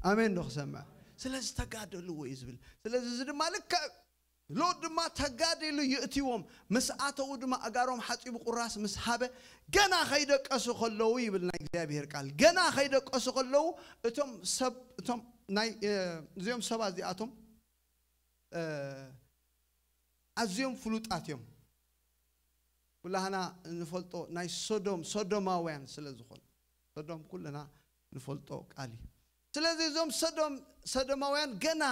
ኣሜን ዶ ክሰምዕ? ስለዚ ተጋደልዎ እዩ ዝብል። ስለዚ እዚ ድማ ልክዕ ሎጥ ድማ ተጋዲሉ ይእትዎም። ምስ ኣተዉ ድማ ኣጋሮም ሓጺቡ ቁራስ ምስ ሃበ፣ ገና ከይደቀሱ ከለዉ ይብል ናይ እግዚኣብሔር ቃል። ገና ከይደቀሱ ከለዉ እቶም ሰብ፣ እቶም ናይ፣ እ፣ እዚኦም ሰባት እዚኣቶም፣ እ፣ ኣዝዮም ፍሉጣት እዮም። ኩላህና ንፈልጦ ናይ ሶዶም፣ ሶዶማውያን ስለ ዝኾኑ። ሶዶም ኩልና ንፈልጦ ቃል እዩ። ስለዚ እዞም ሶዶም፣ ሶዶማውያን ገና፣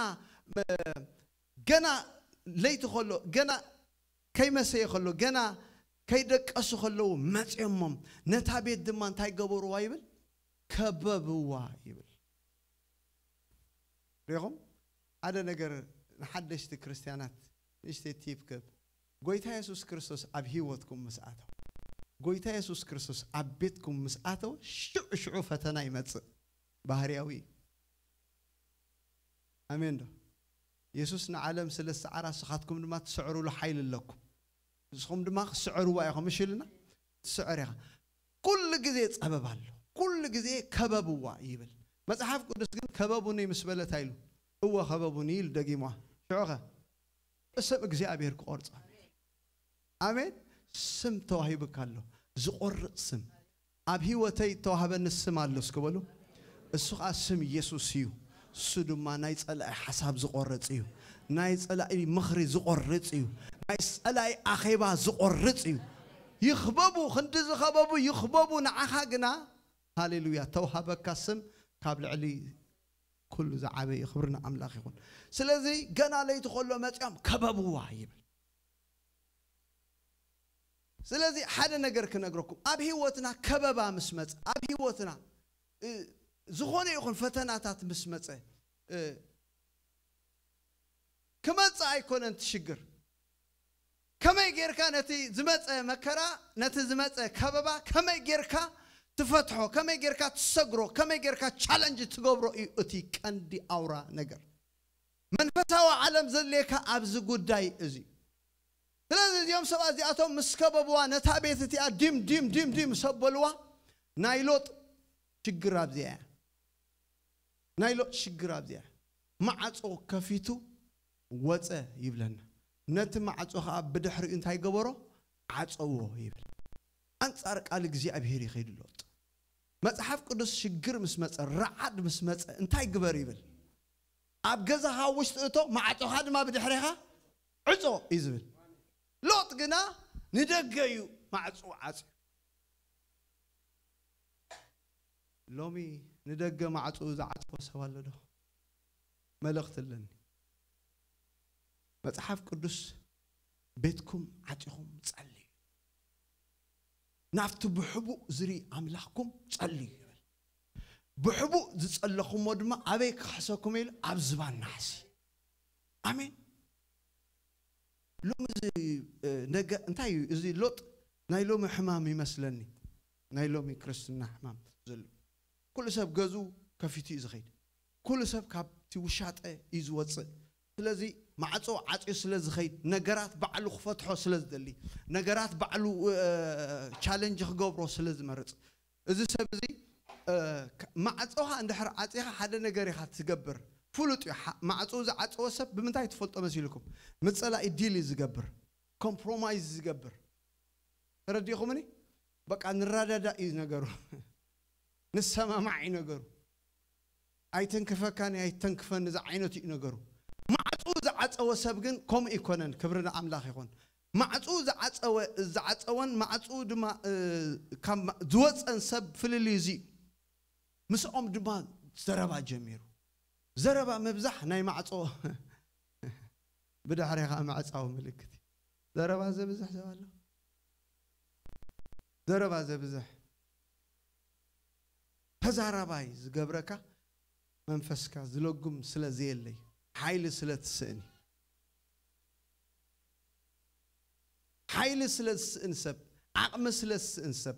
እ፣ ገና ለይቲ ከሎ፣ ገና ከይመሰየ ከሎ፣ ገና ከይደቀሱ ከለዉ መጽዮሞም፣ ነታ ቤት ድማ እንታይ ገበርዋ ይብል? ከበብዋ ይብል። ሪኹም? ሓደ ነገር ንሓደሽቲ ክርስትያናት ንእሽተይ ቲፕ ክህብ። ጎይታ የሱስ ክርስቶስ ኣብ ህይወትኩም ምስ ኣተወ፣ ጎይታ የሱስ ክርስቶስ ኣብ ቤትኩም ምስ ኣተወ፣ ሽዑ ሽዑ ፈተና ይመጽእ። ባህርያዊ እዩ። ኣሜን ዶ? የሱስ ንዓለም ስለ ዝሰዓራ፣ ንስኻትኩም ድማ ትስዕሩሉ ሓይሊ ኣለኩም። ንስኹም ድማ ክትስዕርዋ ኢኹም። እሺ ኢልና? ትስዕር ኢኻ። ኩሉ ግዜ ጸበብ ኣሎ። ኩሉ ግዜ ከበብዋ ይብል። መጽሓፍ ቅዱስ ግን ከበቡኒ ምስ በለ እንታይ ኢሉ? እወ ከበቡኒ ኢሉ ደጊምዋ። ሽዑኸ? ስም እግዚኣብሔር ክቖርጻ። ኣሜን። ስም ተዋሂቡካ ኣሎ። ዝቖርጽ ስም። ኣብ ህይወተይ ተዋህበኒ ስም ኣሎ እስኪ በሉ። እሱ ኸኣ ስም ኢየሱስ እዩ። እሱ ድማ ናይ ጸላኢ ሓሳብ ዝቖርጽ እዩ። ናይ ጸላኢ ምኽሪ ዝቖርጽ እዩ። ናይ ጸላኢ ኣኼባ ዝቖርጽ እዩ። ይኽበቡ፣ ክንዲ ዝኸበቡ ይኽበቡ፣ ንዓኻ ግና፣ ሃሌሉያ፣ ተውሃበካ ስም ካብ ልዕሊ ኩሉ ዝዓበየ። ክብሪ ንኣምላኽ ይኹን። ስለዚ ገና ለይቲ ከሎ መጺኦም ከበብዋ ይብል። ስለዚ ሓደ ነገር ክነግረኩም፣ ኣብ ህይወትና ከበባ ምስ መጸ፣ ኣብ ህይወትና፣ እ፣ ዝኾነ ይኹን ፈተናታት ምስ መጸ፣ እ፣ ክመጽእ ኣይኮነን እቲ ሽግር። ከመይ ጌርካ ነቲ ዝመጸ መከራ፣ ነቲ ዝመጸ ከበባ ከመይ ጌርካ ትፈትሖ፣ ከመይ ጌርካ ትሰግሮ፣ ከመይ ጌርካ ቻለንጅ ትገብሮ እዩ እቲ ቀንዲ ኣውራ ነገር። መንፈሳዊ ዓለም ዘድልየካ ኣብዚ ጉዳይ እዚ። ስለዚ እዚኦም ሰባት እዚኣቶም ምስ ከበብዋ፣ ነታ ቤት እቲኣ ዲም ዲም ዲም ዲም ምስ ኣበልዋ፣ ናይ ሎጥ ሽግር ኣብዚኣ እያ። ናይ ሎጥ ሽግር ኣብዚኣ እያ። ማዕጾ ከፊቱ ወጸ ይብለና። ነቲ ማዕጾ ኸኣ ብድሕሪኡ እንታይ ገበሮ? ዓጸዎ ይብል። ኣንጻር ቃል እግዚኣብሔር ይኸይድ ሎጥ። መጽሓፍ ቅዱስ ሽግር ምስ መጸ፣ ረዓድ ምስ መጸ እንታይ ግበር ይብል? ኣብ ገዛኻ ውሽጢ እቶ፣ ማዕጾኻ ድማ ብድሕሬኻ ዕጾ እዩ ዝብል። ሎጥ ግና ንደገ እዩ ማዕጾ ዓጽዩ። ሎሚ ንደገ ማዕጾኡ ዝዓጽወ ሰብ ኣሎ ዶ? መልእኽቲ ኣለኒ። መጽሓፍ ቅዱስ ቤትኩም ዓጺኹም ጸልዩ፣ ናብቲ ብሕቡእ ዝርኢ ኣምላኽኩም ጸልዩ ይብል። ብሕቡእ ዝጸለኹሞ ድማ ኣበይ ክኽሕሰኩም ኢሉ? ኣብ ዝባን ናሕሲ። ኣሜን። ሎሚ እዚ፣ እ፣ ነገ እንታይ እዩ? እዚ ሎጥ ናይ ሎሚ ሕማም ይመስለኒ። ናይ ሎሚ ክርስትና ሕማም ዘሎ። ኩሉ ሰብ ገዝኡ ከፊቱ እዩ ዝኸይድ። ኩሉ ሰብ ካብቲ ውሻጠ እዩ ዝወፅእ። ስለዚ ማዕፆ ዓፅዩ ስለ ዝኸይድ፣ ነገራት ባዕሉ ክፈትሖ ስለ ዝደሊ፣ ነገራት ባዕሉ ቻለንጅ ክገብሮ ስለ ዝመርፅ፣ እዚ ሰብ እዚ እ፣ ካ- ማዕፆኻ እንድሕር ዓፂኻ ሓደ ነገር ኢኻ ትገብር። ፍሉጥ እዩ። ሓ- ማዕፅኡ ዝዓፀወ ሰብ ብምንታይ ትፈልጦ መሲልኩም? ምፀላኢ ዲል እዩ ዝገብር፣ ኮምፕሮማይዝ ዝገብር። ተረዲእኹምኒ? በቃ ንረዳዳእ እዩ ነገሩ። ንሰማማዕ እዩ ነገሩ። ኣይተንክፈካን ኣይተንክፈን እዚ ዓይነት እዩ ነገሩ። ማዕፁ ዝዓፀወ ሰብ ግን ከምኡ ይኮነን። ክብሪ ንኣምላኽ ይኹን። ማዕፁ ዝዓፀወ ዝዓፀወን ማዕፁ ድማ እ፣ ካብ ማ- ዝወፀን ሰብ ፍልልዩ እዚ እዩ። ምስኦም ድማ ዘረባ ጀሚሩ። ዘረባ ምብዛሕ ናይ ማዕፆ ብድሕሪ ከዓ ምዕፃዊ ምልክት እዩ። ዘረባ ዘብዝሕ ሰብ ኣሎ። ዘረባ ዘብዝሕ ተዛራባይ ዝገብረካ መንፈስካ ዝለጉም ስለ ዘየለይ ሓይሊ ስለ ትስእን እዩ። ሓይሊ ስለ ዝስእን ሰብ፣ ዓቕሚ ስለ ዝስእን ሰብ፣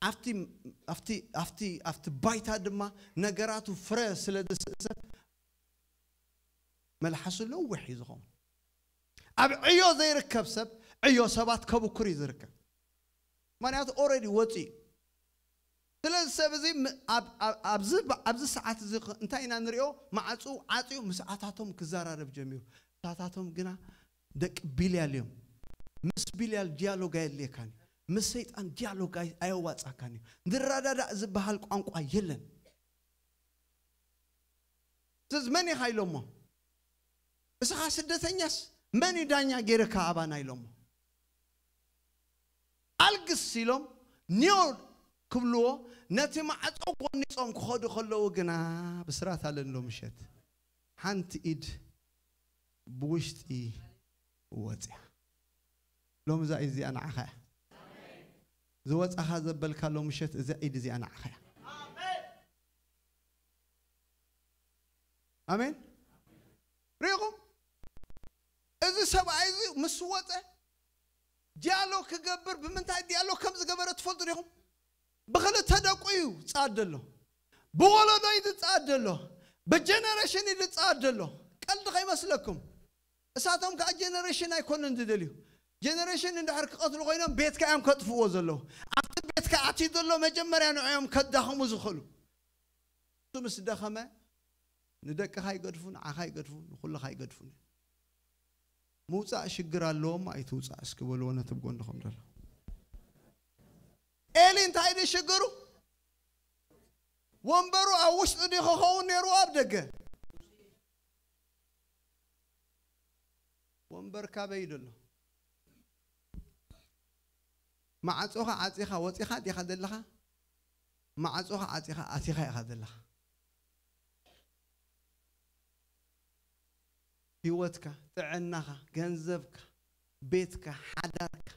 ኣብቲ ኣብቲ ኣብቲ ኣብቲ ባይታ ድማ ነገራቱ ፍረ ስለ ዝስእን ሰብ መልሓሱ ነዊሕ እዩ ዝኸውን። ኣብ ዕዮ ዘይርከብ ሰብ ዕዮ ሰባት ከብኩር እዩ ዝርከብ። ምክንያቱ ኦረዲ ወፂኡ። ስለዚ ሰብ እዚ ም- ኣብ- ኣብ- ኣብዚ ብ- ኣብዚ ሰዓት እዚ ኽ- እንታይ ኢና ንሪኦ? ማዕፁ ዓፅዩ ምስ ኣታቶም ክዘራረብ ጀሚሩ። ኣታቶም ግና ደቂ ቢልያል እዮም። ምስ ቢልያል ዲያሎግ ኣየድልየካን እዩ። ምስ ሰይጣን ዲያሎግ ኣይ- ኣየዋፃካን እዩ። ንረዳዳእ ዝበሃል ቋንቋ የለን። ስለዚ መን ኢኻ ኢሎሞ? እስኻ ስደተኛስ መን እዩ ዳኛ ገይርካ ኣባና ኢሎሞ? ኣልግስ ኢሎም ኒዮ ክብልዎ ነቲ ማዕጾ ጎኒጾም ክኸዱ ከለዉ ግና ብስራት ኣለኒ ሎ ምሸት ሓንቲ ኢድ ብውሽጢ ወጽያ። ሎም እዛ ኢድ እዚኣ ንዓኻ እያ። ዝወጻኻ ዘበልካ ሎ ምሸት እዛ ኢድ እዚኣ ንዓኻ እያ። ኣሜን። ሪኢኹም? እዚ ሰብኣይ እዚ ምስ ወጸ ዲያሎግ ክገብር፣ ብምንታይ ዲያሎግ ከም ዝገበረ ትፈልጡ ዲኹም? ብኽልተ ደቁ እዩ ዝጻወት ዘሎ። ብወለዶ እዩ ዝጻወት ዘሎ። ብጀነሬሽን እዩ ዝጻወት ዘሎ። ቀልዲ ከይመስለኩም። እሳቶም ከዓ ጀነሬሽን ኣይኮኑን ዝደልዩ። ጀነሬሽን እንድሕር ክቐትሉ ኮይኖም ቤትካ እዮም ከጥፍዎ ዘለዉ። ኣብቲ ቤትካ ኣትዩ ዘሎ መጀመርያ ንዕኦም ከዳኽሙ ዝኽእሉ። እሱ ምስ ደኸመ ንደቅኻ ይገድፉ፣ ንዓኻ ይገድፉ፣ ንኹልኻ ይገድፉ። ምውጻእ ሽግር ኣለዎም ኣይትውጻእ እስኪ በልዎ ነቲ ብጎንኹም ዘሎ። ኤሊ እንታይ ድዩ ሽግሩ? ወንበሩ ኣብ ውሽጢ ድዩ ክኸውን ነይርዎ ኣብ ደገ? ወንበር ካበይ ዘሎ? ማዕጾኻ ዓጺኻ ወጺኻ ዲኻ ዘለኻ? ማዕጾኻ ዓጺኻ ኣቲኻ ኢኻ ዘለኻ። ህይወትካ፣ ጥዕናኻ፣ ገንዘብካ፣ ቤትካ፣ ሓዳርካ፣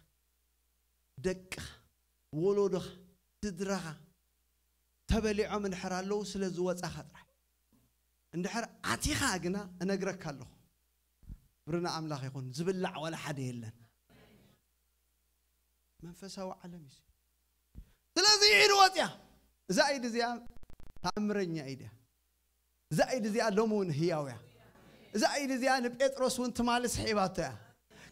ደቅኻ፣ ወለዶኻ፣ ስድራኻ ተበሊዖም እንድሕር ኣለዉ ስለ ዝወጻኻ ጥራይ። እንድሕር ኣቲኻ ግና እነግረካ ኣለኹ። ክብሪ ንኣምላኽ ይኹን። ዝብላዕ ዋላ ሓደ የለን። መንፈሳዊ ዓለም እዩ። ስለዚ ኢድ ወጽያ። እዛ ኢድ እዚኣ ተኣምረኛ ኢድ እያ። እዛ ኢድ እዚኣ ሎሚ እውን ህያው እያ። እዛ ኢድ እዚኣ ንጴጥሮስ እውን ትማሊ ስሒባቶ እያ።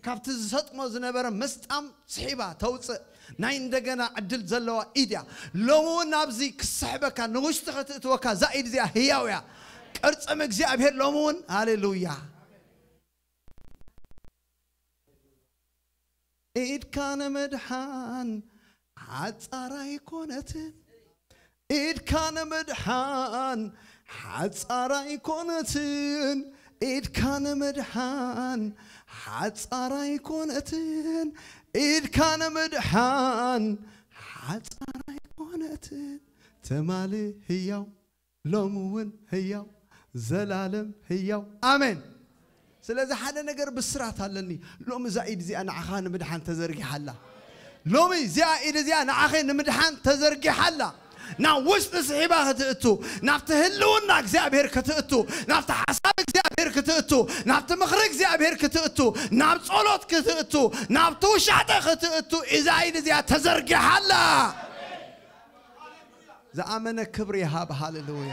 ካብቲ ዝሰጥሞ ዝነበረ ምስጣም ስሒባ ተውፅእ ናይ እንደገና ዕድል ዘለዋ ኢድ እያ። ሎሚ እውን ናብዚ ክስሕበካ ንውሽጢ ክትእትወካ እዛ ኢድ እዚኣ ህያው እያ። ቅርፅም እግዚኣብሔር ሎሚ እውን ሃሌሉያ። ኢድካ ንምድሓን ሓጻር ኣይኮነትን። ኢድካ ንምድሓን ሓጻር ኣይኮነትን። ኢድካ ንምድሓን ሓጻር ኣይኮነትን። ኢድካ ንምድሓን ሓጻር ኣይኮነትን። ትማሊ ህያው ሎም እውን ህያው ዘላለም ህያው ኣሜን። ስለዚ ሓደ ነገር ብስራት ኣለኒ። ሎሚ እዛ ኢድ እዚኣ ንዓኻ ንምድሓን ተዘርጊሓላ። ሎሚ እዚኣ ኢድ እዚኣ ንዓኸ ንምድሓን ተዘርጊሓላ። ናብ ውሽጢ ስሒባ ክትእቱ፣ ናብቲ ህልውና እግዚኣብሔር ክትእቱ፣ ናብቲ ሓሳብ እግዚኣብሔር ክትእቱ፣ ናብቲ ምኽሪ እግዚኣብሔር ክትእቱ፣ ናብ ጸሎት ክትእቱ፣ ናብቲ ውሻጠ ክትእቱ እዛ ኢድ እዚኣ ተዘርጊሓላ። ዝኣመነ ክብሪ ይሃብ። ሃሌሉያ።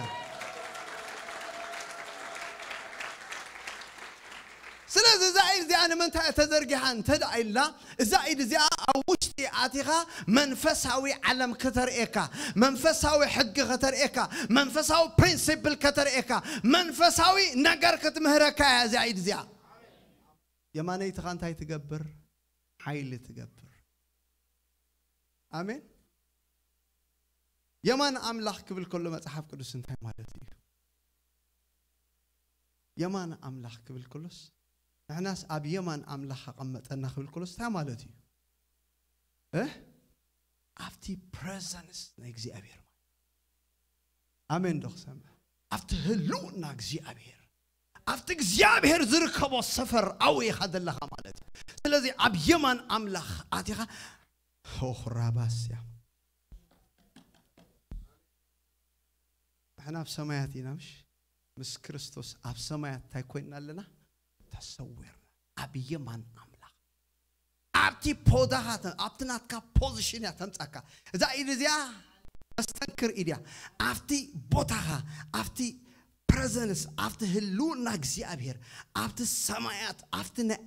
ስለዚ እዛ ኢድ እዚኣ ንምንታይ እያ ተዘርጊሓ እንተ ደኣ ኢልና፣ እዛ ኢድ እዚኣ ኣብ ውሽጢ ኣቲኻ መንፈሳዊ ዓለም ከተርእየካ፣ መንፈሳዊ ሕጊ ከተርእየካ፣ መንፈሳዊ ፕሪንሲፕል ከተርእየካ፣ መንፈሳዊ ነገር ክትምህረካ እያ እዛ ኢድ እዚኣ። የማነይትኻ እንታይ ትገብር? ሓይሊ ትገብር። ኣሜን። የማን ኣምላኽ ክብል ከሎ መጽሓፍ ቅዱስ እንታይ ማለት እዩ? የማን ኣምላኽ ክብል ከሎስ ንሕናስ ኣብ የማን ኣምላኽ ኣቐመጠና ክብል ከሎስ እንታይ ማለት እዩ? እ ኣብቲ ፕረዘንስ ናይ እግዚኣብሔር ማለት። ኣሜን ዶ ክሰምዕ? ኣብቲ ህልውና እግዚኣብሔር፣ ኣብቲ እግዚኣብሔር ዝርከቦ ሰፈር ኣውኢኻ ዘለኻ ማለት እዩ። ስለዚ ኣብ የማን ኣምላኽ ኣቲኻ ሆኽራባስያ ንሕና ኣብ ሰማያት ኢና፣ ምሽ? ምስ ክርስቶስ ኣብ ሰማያት እንታይ ኮይንና ኣለና? ተሰዊርና ኣብ የማን ኣምላኽ። ኣብቲ ቦታኻ ተ-፣ ኣብቲ ናትካ ፖዚሽን እያ ተምጻካ። እዛ ኢድ እዚኣ ተስተንክር ኢድ እያ። ኣብቲ ቦታኻ፣ ኣብቲ ፕረዘንስ፣ ኣብቲ ህልውና እግዚኣብሔር፣ ኣብቲ ሰማያት፣ ኣብቲ ናይ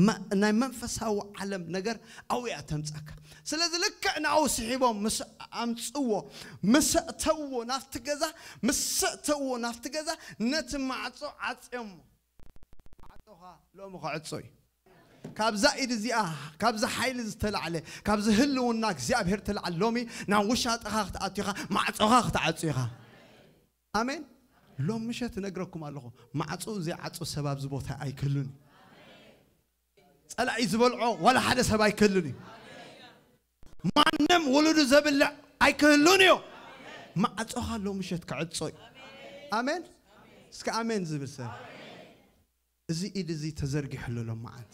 መ-፣ ናይ መንፈሳዊ ዓለም ነገር ኣብኡ እያ ተምጻካ። ስለዚ ልክዕ ንኣኡ ስሒቦም ምስ ኣምጽዎ፣ ምስ ኣእተውዎ ናብቲ ገዛ፣ ምስ ኣእተውዎ ናብቲ ገዛ፣ ነቲ ማዕጾ ዓጽዮሞ። ማዕጾኻ ሎሚ ክዕጾ እዩ። ካብዛ ኢድ እዚኣ፣ ካብዛ ሓይሊ ዝተላዕለ፣ ካብዚ ህልውና እግዚኣብሔር ተላዕለ፣ ሎሚ ናብ ውሻጠኻ ክትኣቱ ኢኻ፣ ማዕጾኻ ክትዓጹ ኢኻ። ኣሜን። ሎም ምሸት እነግረኩም ኣለኹ፣ ማዕጾ ዘይዓጹ ሰብ ኣብዚ ቦታ ኣይክህሉን እዩ። ጸላኢ ዝበልዖ ዋላ ሓደ ሰብ ኣይክህሉን እዩ። ማንም ውሉዱ ዘብልዕ ኣይክህሉን እዩ። ማዕጾኻ ሎም ምሸት ክዕጾ እዩ። ኣሜን። እስከ ኣሜን ዝብል ሰብ። እዚ ኢድ እዚ ተዘርጊሑ ኣሎ ሎም መዓልቲ።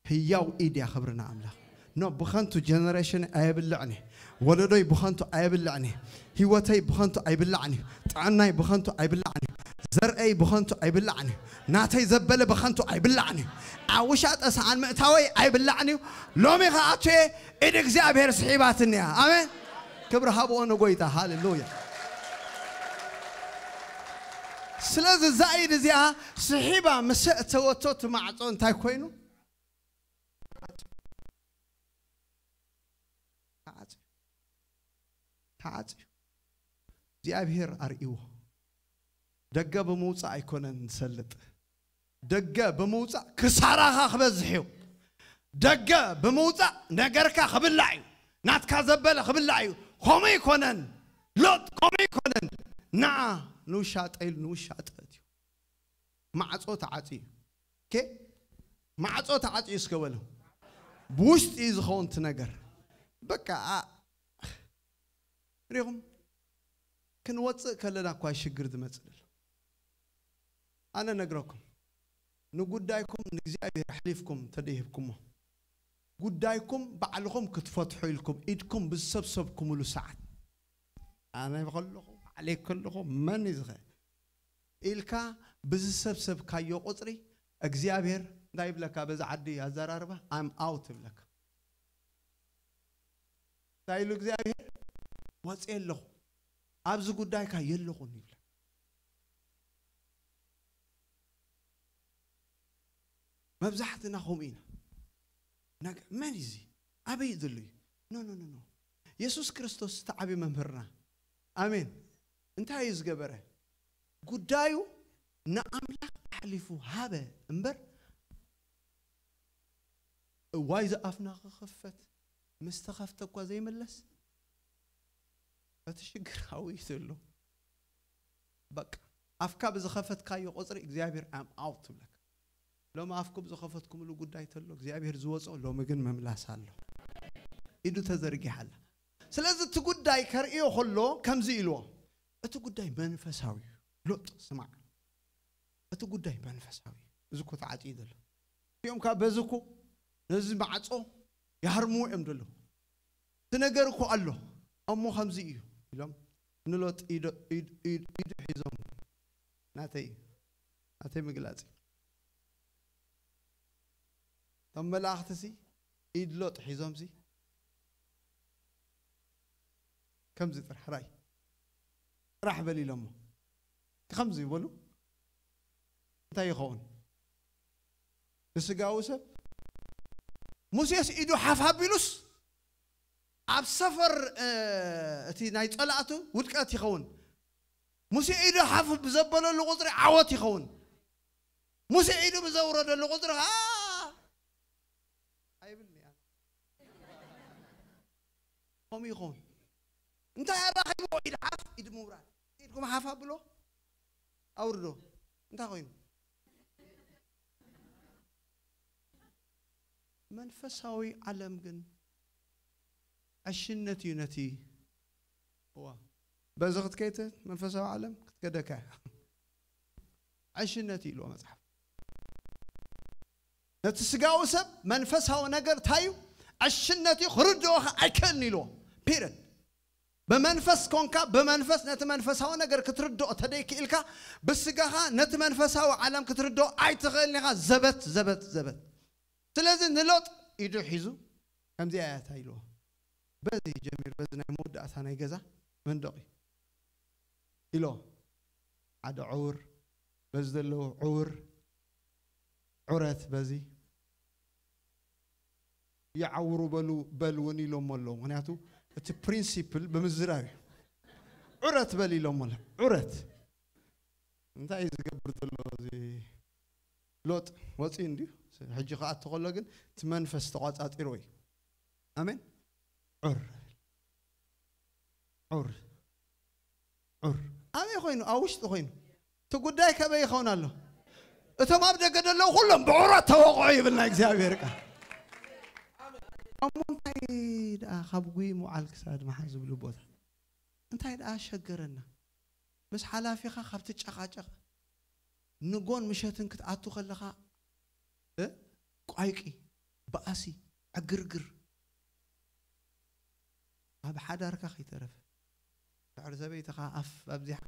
ህያው ኢድ እያ ክብርና ኣምላኽ። ኖ፣ ብኸንቱ ጀነሬሽን ኣየብልዕን እዩ። ወለዶይ ብኸንቱ ኣየብልዕን እዩ። ህይወተይ ብኸንቱ ኣይብላዕን እዩ። ጥዕናይ ብኸንቱ ኣይብላዕን እዩ። ዘርእይ ብኸንቱ ኣይብላዕን እዩ። ናተይ ዘበለ ብኸንቱ ኣይብላዕን እዩ። ኣብ ውሻጠ ሰኣን ምእታወይ ኣይብላዕን እዩ። ሎሚ ኸኣ ኣቱየ ኢድ እግዚኣብሔር ስሒባትኒ እያ። ኣሜን። ክብሪ ሃብኦ ንጎይታ። ሃሌሉያ። ስለዚ እዛ ኢድ እዚኣ ስሒባ ምስ እተወቶ እቲ ማዕጾ እንታይ ኮይኑ? ተዓጽዩ። ተዓጽዩ። እግዚኣብሔር ኣርእይዎ። ደገ ብምውጻእ ኣይኮነን ዝሰልጥ። ደገ ብምውጻእ ክሳራኻ ክበዝሕ እዩ። ደገ ብምውጻእ ነገርካ ክብላዕ እዩ። ናትካ ዘበለ ክብላዕ እዩ። ከምኡ ኣይኮነን። ሎጥ ከምኡ ኣይኮነን። ንዓ ንውሻጠ ኢሉ ንውሻጠ ኣእትዩ። ማዕጾ ተዓጽዩ። ኦኬ? ማዕጾ ተዓጽዩ እስከ በሉ። ብውሽጢ እዩ ዝኸውን እቲ ነገር። በቃ፣ አ-፣ ሪኹም? ክንወጽእ ከለና እኳ ሽግር ዝመጽእ ዘሎ። ኣነ ነግረኩም፣ ንጉዳይኩም ንእግዚኣብሔር ኣሕሊፍኩም ተደይህብኩሞ፣ ጉዳይኩም ባዕልኹም ክትፈትሑ ኢልኩም ኢድኩም ብዝሰብሰብኩምሉ ሰዓት፣ ኣነ ከለኹ፣ ባዕለይ ከለኹ፣ መን እዩ ዝኸ-? ኢልካ ብዝሰብሰብካዮ ቁጽሪ፣ እግዚኣብሔር እንታይ ይብለካ? በዛ ዓዲ ኣዘራርባ፣ I'm out ይብለካ። እንታይ ኢሉ እግዚኣብሔር? ወጽየ ኣለኹ፣ ኣብዚ ጉዳይካ የለኹን ይብለካ። መብዛሕትና ከምኡ ኢና። ነገ-፣ መን እዩ እዚ? ኣበይ እዩ ዘሎ እዩ? ኖ፣ ኖ፣ ኖ፣ ኖ። የሱስ ክርስቶስ እቲ ዓብዪ መምህርና። ኣሜን። እንታይ እዩ ዝገበረ? ጉዳዩ ንኣምላኽ ኣሕሊፉ ሃበ እምበር፣ እዋይ ዝኣፍና ክኽፈት፣ ምስ ተኸፍተ እኳ ዘይምለስ፣ እቲ ሽግር ኣብኡ እዩ ዘሎ። በቃ፣ ኣፍካ ብዝኸፈትካዮ ቁጽሪ እግዚኣብሔር I'm out ትብለካ። ሎሚ ኣፍኩም ዝኸፈትኩምሉ ጉዳይ ተሎ እግዚኣብሔር ዝወጾ፣ ሎሚ ግን ምምላስ ኣሎ። ኢዱ ተዘርጊሓ ኣላ። ስለዚ እቲ ጉዳይ ከርእዮ ከሎ ከምዚ ኢልዎ፣ እቲ ጉዳይ መንፈሳዊ እዩ። ሎጥ ስማዕ፣ እቲ ጉዳይ መንፈሳዊ እዩ። እዚ እኮ ተዓጽዩ ዘሎ። እዚኦም ከኣ በዚ እኮ ነዚ ማዕጾ ይሃርምዎ እዮም ዘለዉ። እቲ ነገር እኮ ኣሎ እሞ ከምዚ እዩ ኢሎም ንሎጥ ኢዶ-፣ ኢድ-፣ ኢድ-፣ ኢዱ ሒዞም፣ ናተይ፣ ናተይ ምግላጽ እዩ። እቶም መላእኽትሲ ኢድ ሎጥ ሒዞምሲ ከምዚ ጥራሕ ራይ ጥራሕ በል ኢሎሞ። ከምዚ ይበሉ። እንታይ ይኸውን? ንስጋዊ ሰብ። ሙሴስ ኢዱ ሓፍ ኣቢሉስ ኣብ ሰፈር እቲ ናይ ጸላእቱ ውድቀት ይኸውን። ሙሴ ኢዱ ሓፍ ብዘበለሉ ቁፅሪ ዓወት ይኸውን። ሙሴ ኢዱ ብዘውረደሉ ቁፅሪ ኸዓ ኣይብልኒ። ከምኡ ይኸውን። እንታይ ኣራኺብዎ? ኢድ ሓፍ፣ ኢድ ምውራድ። ኢድኩም ሓፍ ኣብሎ፣ ኣውርዶ። እንታይ ኮይኑ? መንፈሳዊ ዓለም ግን ዕሽነት እዩ ነቲ። እዋ፣ በዚ ክትከይት መንፈሳዊ ዓለም ክትገደካ እያ። ዕሽነት እዩ ኢልዎ መጽሓፍ። ነቲ ስጋዊ ሰብ መንፈሳዊ ነገር እንታይ እዩ? ዕሽነት እዩ፣ ክርድኦኻ ኣይክእልን ኢልዎ። ፒረድ። ብመንፈስ ኮንካ ብመንፈስ ነቲ መንፈሳዊ ነገር ክትርድኦ ተደይክኢልካ፣ ብስጋኻ ነቲ መንፈሳዊ ዓለም ክትርድኦ ኣይትኽእልን ኢኻ። ዘበት ዘበት ዘበት። ስለዚ ንሎጥ ኢዱ ሒዙ ከምዚኣ እያ እታ ኢልዎ። በዚ ጀሚር በዚ ናይ መወዳእታ ናይ ገዛ መንደቕ እዩ ኢሎ። ሓደ ዕውር በዚ ዘለዉ ዕውር ዑረት በዚ ይዓውሩ በሉ በል እውን ኢሎሞ ኣለዉ። ምክንያቱ እቲ ፕሪንሲፕል ብምዝራብ እዩ። ዑረት በል ኢሎሞ ኣለዉ። ዑረት እንታይ እዩ ዝገብር ዘሎ እዚ ሎጥ ወፂኡ እንድዩ። ሕጂ ክኣቱ ከሎ ግን እቲ መንፈስ ተቋፃፂርዎ እዩ። ኣሜን። ዑር ዑር ዑር ኣበይ ኮይኑ? ኣብ ውሽጢ ኮይኑ። እቲ ጉዳይ ከበይ ይኸውን ኣሎ? እቶም ኣብ ደገ ዘለዉ ኩሎም ብዑራት ተወቕዑ ይብል ናይ እግዚኣብሔር ቃል። እሞ እንታይ ደኣ ካብ ጉይ ምውዓል ክሳድ መሓዝ ዝብሉ ቦታ እንታይ ደኣ ሸገረና? ምስ ሓላፊኻ ካብ ትጨቓጨቕ ንጎን ምሸትን ክትኣቱ ከለኻ እ ቋይቂ ባእሲ ዕግርግር ኣብ ሓዳርካ ከይተረፈ ድሕሪ ሰበይትኻ ኣፍ ኣብዚሓ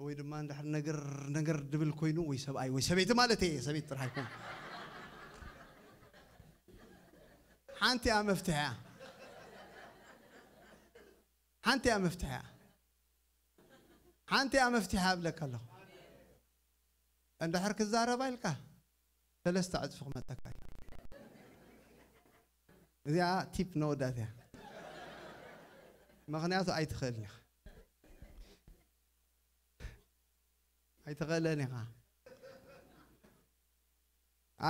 ወይ ድማ እንድሕር ነገር ነገር ድብል ኮይኑ ወይ ሰብኣይ ወይ ሰበይቲ ማለት እየ ሰበይቲ ጥራሕ ኣይኮን ሓንቲ እያ መፍትሕያ ሓንቲ እያ መፍትሕያ ሓንቲ እያ መፍትሕያ እብለካ ኣለኹ እንድሕር ክዛረባ ኢልካ ሰለስተ ዕፅፊ ክመፀካ እዩ እዚኣ ቲፕ ነወዳት እያ ምክንያቱ ኣይትኽእልን ኢኻ ኣይትኽእለን ኢኻ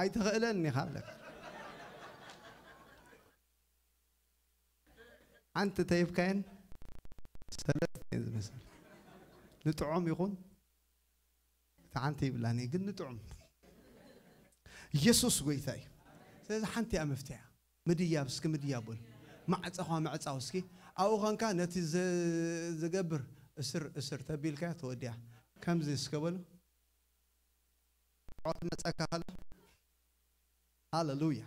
ኣይትኽእለን ኢኻ ኣለካ ሓንቲ ተይብካየን ሰለስተ እየን ዝመስል ንጥዖም ይኹን እቲ ሓንቲ ይብላኒ ግን ንጥዑም ኢየሱስ ጎይታ እዩ ስለዚ ሓንቲ እያ መፍትያ ምድያብ እስኪ ምድያብ በሉ ማዕፀኻ ምዕፃው እስኪ ኣብኡ ኸንካ ነቲ ዝገብር እስር እስር ተቢልካ ተወዲያ ከምዚ እስከ በሉ ዖት መፀካ ከላ ሃለሉያ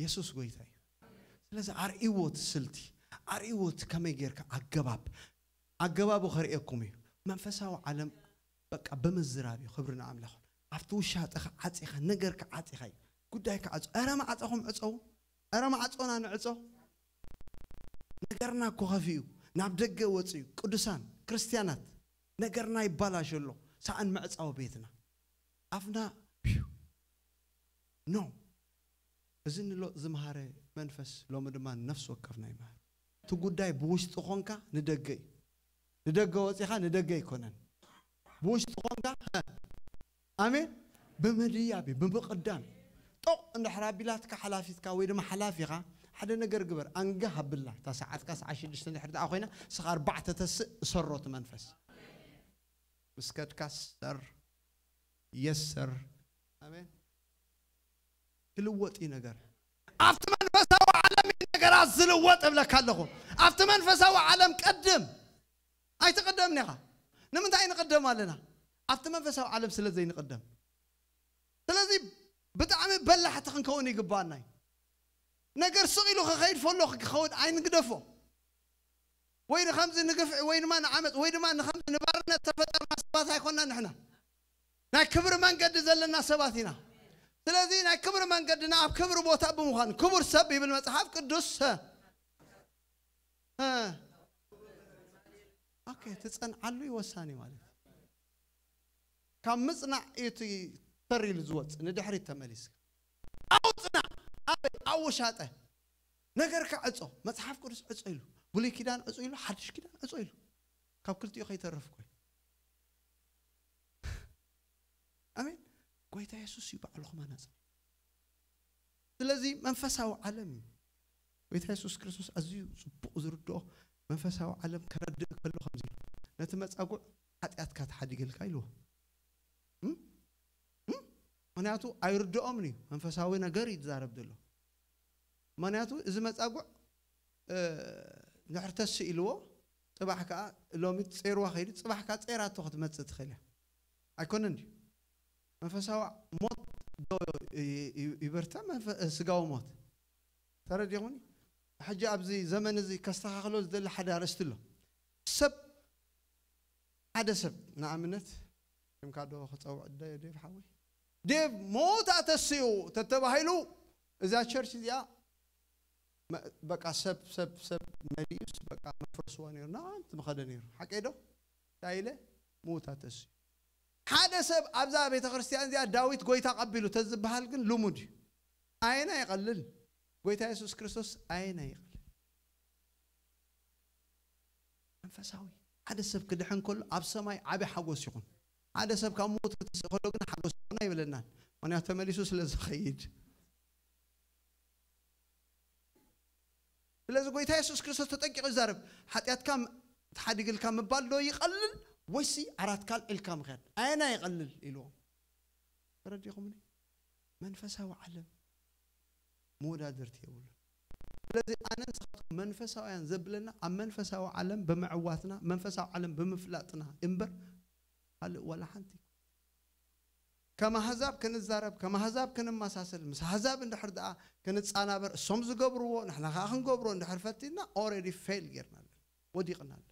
የሱስ ጎይታ እዩ ስለዚ ኣርእዎ እቲ ስልቲ ኣርእዎ እቲ ከመይ ጌርካ ኣገባብ ኣገባቡ ከርእየኩም እዩ መንፈሳዊ ዓለም በቃ ብምዝራብ እዩ ክብሪ ንኣምላኽ ኣብቲ ውሻጠኻ ዓፂኻ ነገርካ ዓፂኻ እዩ ጉዳይካ ዓፁ ኧረ ማዕፀኹም ዕፀው ኧረ ማዕፆና ንዕፆ ነገርና እኮ ከፊኡ ናብ ደገ ወፅዩ ቅዱሳን ክርስትያናት ነገርና ይባላሽ ኣሎ ሰኣን ምዕፃው ቤትና ኣፍና no እዚ ንሎጥ ዝመሃረ መንፈስ ሎሚ ድማ ነፍሲ ወከፍና ይመሃር እቲ ጉዳይ ብውሽጢ ኾንካ ንደገ እዩ ንደገ ወፂኻ ንደገ ኣይኮነን ብውሽጢ ኾንካ ኣሜን ብምድያብ እዩ ብምቕዳም እዩ ጦቕ እንድሕር ኣቢላትካ ሓላፊትካ ወይ ድማ ሓላፊኻ ሓደ ነገር ግበር ኣንጋ ሃብላ እታ ሰዓትካ ሰዓ ሽዱሽተ እንድሕር ደኣ ኮይና ስኻ ኣርባዕተ ተስእ እሰሮ እቲ መንፈስ ምስ ከድካ ሰር የስ ሰር ኣሜን ክልወጥ እዩ ነገር ኣብቲ መንፈሳዊ ዓለም እዩ ነገራት ዝልወጥ እብለካ ኣለኹ ኣብቲ መንፈሳዊ ዓለም ቀድም ኣይትቐደምን ኢኻ ንምንታይ ንቐደም ኣለና ኣብቲ መንፈሳዊ ዓለም ስለ ዘይንቐደም ስለዚ ብጣዕሚ በላሕቲ ክንከውን ይግባኣና እዩ ነገር ስቕ ኢሉ ክኸይድ ፈሎ ክኸውን ኣይንግደፎ ወይ ንኸምዚ ንግፍዒ ወይ ድማ ንዓመፅ ወይ ድማ ንኸምዚ ንባርነት ተፈጠርና ሰባት ኣይኮና ንሕና ናይ ክብሪ መንገዲ ዘለና ሰባት ኢና ስለዚ ናይ ክብሪ መንገድና ኣብ ክብሪ ቦታ ብምዃን ክቡር ሰብ ይብል መፅሓፍ ቅዱስ ትፀንዓሉ ይወሳኒ ማለት ካብ ምፅናዕ እቲ ፈር ኢሉ ዝወፅእ ንድሕሪት ተመሊስካ ኣውፅና ኣበይ ኣወሻጠ ነገርካ ዕፆ መፅሓፍ ቅዱስ ዕፆ ኢሉ ብሉይ ኪዳን ዕፆ ኢሉ ሓድሽ ኪዳን ዕፆ ኢሉ ካብ ክልቲኡ ከይተርፍ ኮይ ኣሜን ጎይታ የሱስ እዩ ባዕሉ ከማና ስለዚ መንፈሳዊ ዓለም እዩ ጎይታ የሱስ ክርስቶስ ኣዝዩ ፅቡቕ ዝርድኦ መንፈሳዊ ዓለም ከረድእ ከሎ ከምዚ ነቲ መፃጉዕ ሓጢኣትካ ተሓዲገልካ ኢልዎ ምክንያቱ ኣይርድኦምን እዩ መንፈሳዊ ነገር እዩ ዝዛረብ ዘሎ ምክንያቱ እዚ መፃጉዕ ንሕርተስ ኢልዎ ፅባሕ ከዓ ሎሚ ፀይርዋ ከይዱ ፅባሕ ከዓ ፀይራቶ ክትመፅእ ትኽእል እያ ኣይኮነን ድዩ መንፈሳዊ ሞት ዶ ይበርታ ስጋዊ ሞት ተረዲኹኒ ሕጂ ኣብዚ ዘመን እዚ ከስተኻኽሎ ዝደሊ ሓደ ኣርእስቲ ኣሎ ሰብ ሓደ ሰብ ንኣብነት ከምካ ዶ ክፀውዕ ደ ዴቭ ሓወይ ዴቭ ሞት ኣተስኡ ተተባሂሉ እዛ ቸርች እዚኣ በቃ ሰብ ሰብ ሰብ መሊኡስ በቃ መፍረስዎ ነይሩ ናንቲ ምኸደ ነይሩ ሓቀይ ዶ እንታይ ኢለ ሞት ኣተስኡ ሓደ ሰብ ኣብዛ ቤተ ክርስቲያን እዚኣ ዳዊት ጎይታ ቀቢሉ ተዝበሃል ግን ልሙድ እዩ ኣየና ይቐልል ጎይታ የሱስ ክርስቶስ ኣየና ይቐልል መንፈሳዊ ሓደ ሰብ ክድሕን ከሎ ኣብ ሰማይ ዓቢ ሓጎስ ይኹን ሓደ ሰብ ካብ ሞት ክትስእ ከሎ ግን ሓጎስ ይኹን ኣይብለናን ምክንያቱ ተመሊሱ ስለ ዝኸይድ ስለዚ ጎይታ የሱስ ክርስቶስ ተጠንቂቑ ይዛረብ ሓጢኣትካ ተሓዲግልካ ምባል ዶ ይቐልል ወይሲ ዓራትካ ልዒልካ ምኽያድ ኣየና ይቐልል ኢልዎም ተረዲኹምኒ መንፈሳዊ ዓለም መወዳድርቲ የብሉን ስለዚ ኣነ ንስኻትኩም መንፈሳውያን ዘብለና ኣብ መንፈሳዊ ዓለም ብምዕዋትና መንፈሳዊ ዓለም ብምፍላጥና እምበር ካልእ ዋላ ሓንቲ ከም ኣህዛብ ክንዛረብ ከም ኣህዛብ ክንመሳሰል ምስ ኣህዛብ እንድሕር ደኣ ክንጻናበር እሶም ዝገብርዎ ንሕና ከዓ ክንገብሮ እንድሕር ፈቲና already fail ጌርና ኣለና ወዲቕና ኣለና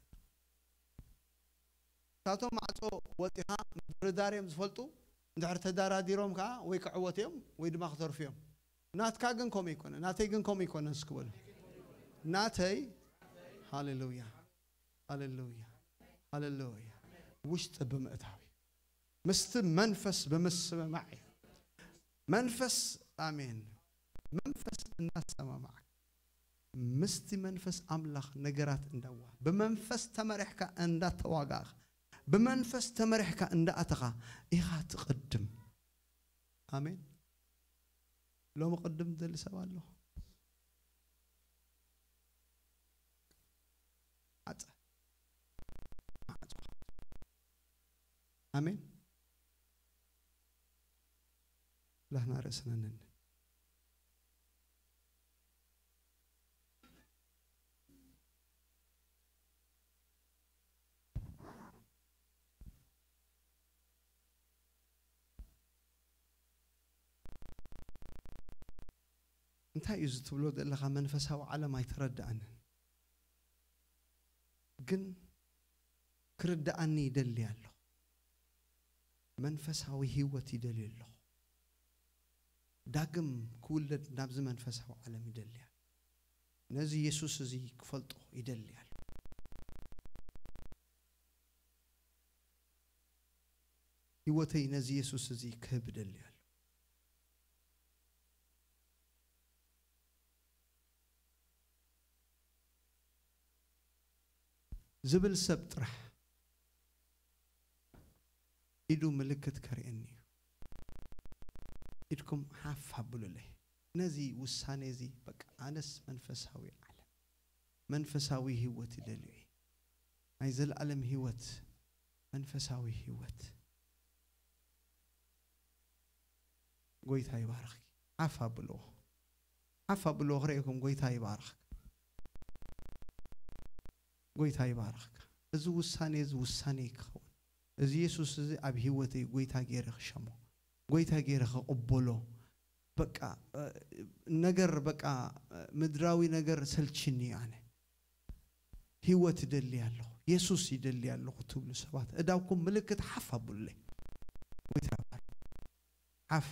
ካብቶም ማዕጾ ወጺኻ ምድርዳር እዮም ዝፈልጡ እንድሕር ተዳራዲሮም ከዓ ወይ ክዕወት እዮም ወይ ድማ ክተርፉ እዮም ናትካ ግን ከምኡ ይኮነ ናተይ ግን ከምኡ ይኮነ እስኪ በሉ ናተይ ሃሌሉያ ሃሌሉያ ሃሌሉያ ውሽጢ ብምእታዊ ምስቲ መንፈስ ብምስምማዕ እዩ መንፈስ ኣሜን መንፈስ እናሰማማዕ ምስቲ መንፈስ ኣምላኽ ነገራት እንዳዋ ብመንፈስ ተመሪሕካ እንዳተዋጋእኻ ብመንፈስ ተመሪሕካ እንዳኣተኻ ኢኻ ትቕድም ኣሜን ሎሚ ቅድም ዝደሊ ሰብ ኣሎ ዓፀ ማዕፆ ኣሜን ላህና ርእስና ነንን እንታይ እዩ ዝትብሎ ዘለኻ መንፈሳዊ ዓለም ኣይተረድኣንን ግን ክርድኣኒ ይደሊ ኣለኹ መንፈሳዊ ህይወት ይደልዩ ኣለኹ ዳግም ክውለድ ናብዚ መንፈሳዊ ዓለም ይደሊ ኣለኹ ነዚ የሱስ እዚ ክፈልጦ ይደሊ ኣለኹ ህይወተይ ነዚ የሱስ እዚ ክህብ ይደሊ ኣለኹ ዝብል ሰብ ጥራሕ ኢዱ ምልክት ከርእየኒ እዩ ኢድኩም ሓፍ ኣብሉለይ ነዚ ውሳኔ እዚ በቃ ኣነስ መንፈሳዊ ዓለም መንፈሳዊ ህይወት ይደልዩ ናይ ዘለኣለም ህይወት መንፈሳዊ ህይወት ጎይታ ይባርኽኪ ሓፍ ኣብልዎ ሓፍ ኣብልዎ ክርእየኩም ጎይታ ይባርኽካ ጎይታ ይባርኽካ እዚ ውሳኔ እዚ ውሳኔ ክኸውን እዚ የሱስ እዚ ኣብ ህይወተይ ጎይታ ገይረ ክሸሞ ጎይታ ገይረ ክቕበሎ በቃ ነገር በቃ ምድራዊ ነገር ሰልችኒ ኣነ ህይወት ይደሊ ኣለኹ የሱስ ይደሊ ኣለኹ ትብሉ ሰባት እዳውኩም ምልክት ሓፍ ኣብሉለይ ጎይታ ሓፍ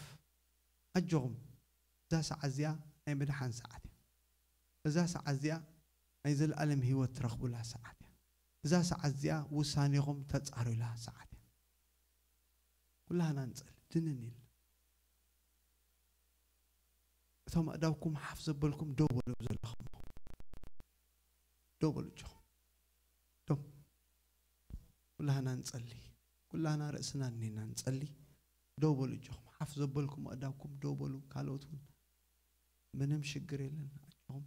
ኣጆኹም እዛ ሰዓት እዚኣ ናይ ምድሓን ሰዓት እያ እዛ ሰዓት እዚኣ ናይ ዘለኣለም ህይወት ትረኽቡላ ሰዓት እያ እዛ ሰዓት እዚኣ ውሳኔኹም ተጻሩላ ሰዓት እያ ኩላህና ንጸሊ ድንን ኢልና እቶም ኣእዳውኩም ሓፍ ዘበልኩም ደው በሉ ዘለኹም። ደው በሉ እጆኹም። ደው። ኩላህና ንጸሊ። ኩላህና ርእስና እኒና ንጸሊ። ደው በሉ እጆኹም። ሓፍ ዘበልኩም ኣእዳውኩም ደው በሉ። ካልኦት እውን ምንም ሽግር የለን። ኣጆኹም።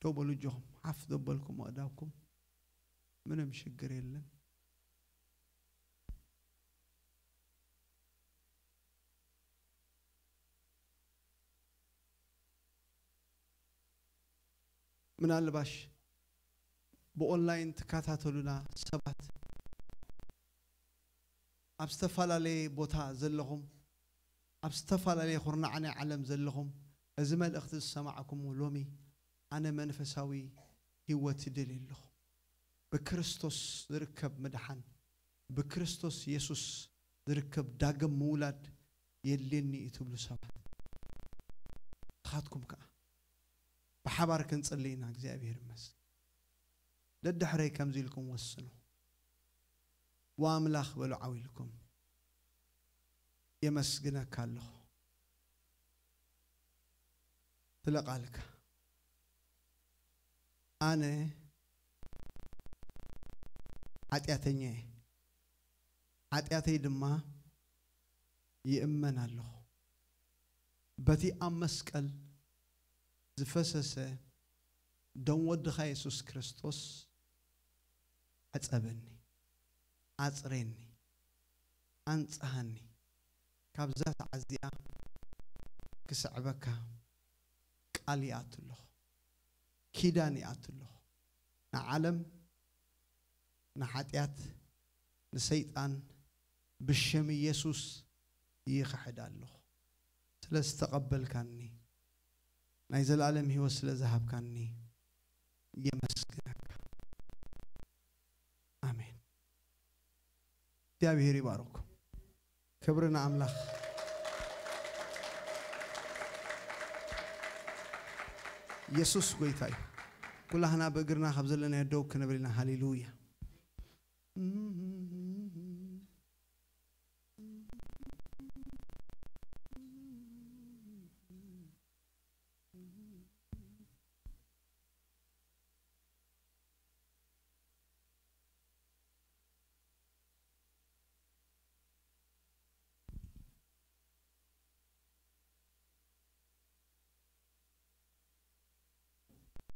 ደው በሉ እጆኹም። ሓፍ ዘበልኩም ኣእዳውኩም ምንም ሽግር የለን። ምናልባሽ ብኦንላይን ትከታተሉና ሰባት ኣብ ዝተፈላለየ ቦታ ዘለኹም፣ ኣብ ዝተፈላለየ ኩርናዕ ናይ ዓለም ዘለኹም፣ እዚ መልእኽቲ ዝሰማዕኩምዎ ሎሚ ኣነ መንፈሳዊ ህይወት ይደልዩ ኣለኹ። ብክርስቶስ ዝርከብ ምድሓን፣ ብክርስቶስ የሱስ ዝርከብ ዳግም ምውላድ የድልየኒ እዩ ትብሉ ሰባት፣ ንስኻትኩም ከኣ ብሓባር ክንጽሊ ኢና። እግዚኣብሔር ይመስገን። ደድሕረይ ከምዚ ኢልኩም ወስኑ። ወኣምላኽ በሉ ዓው ኢልኩም፣ የመስግነካ ኣለኹ። ስለ ቃልካ። ኣነ ሓጢኣተኛ እየ። ሓጢኣተይ ድማ ይእመን ኣለኹ። በቲ ኣብ መስቀል ዝፈሰሰ ደም ወድኻ የሱስ ክርስቶስ ሕጸበኒ፣ ኣጽሬኒ፣ ኣንጽሃኒ። ካብዛ ሰዓት እዚኣ ክስዕበካ ቃል ይኣቱ ኣለኹ። ኪዳን ይኣቱ ኣለኹ። ንዓለም፣ ንሓጢኣት፣ ንሰይጣን ብሽም ኢየሱስ ይኽሕድ ኣለኹ። ስለ ዝተቐበልካኒ፣ ናይ ዘላለም ህይወት ስለ ዝሃብካኒ የመስግነካ። ኣሜን። እግዚኣብሔር ይባርኩም። ክብሪ ንኣምላኽ። የሱስ ጎይታ እዩ። ኩላህና ብእግርና ካብ ዘለናዮ ደው ክንብል ኢና። ሃሌሉያ።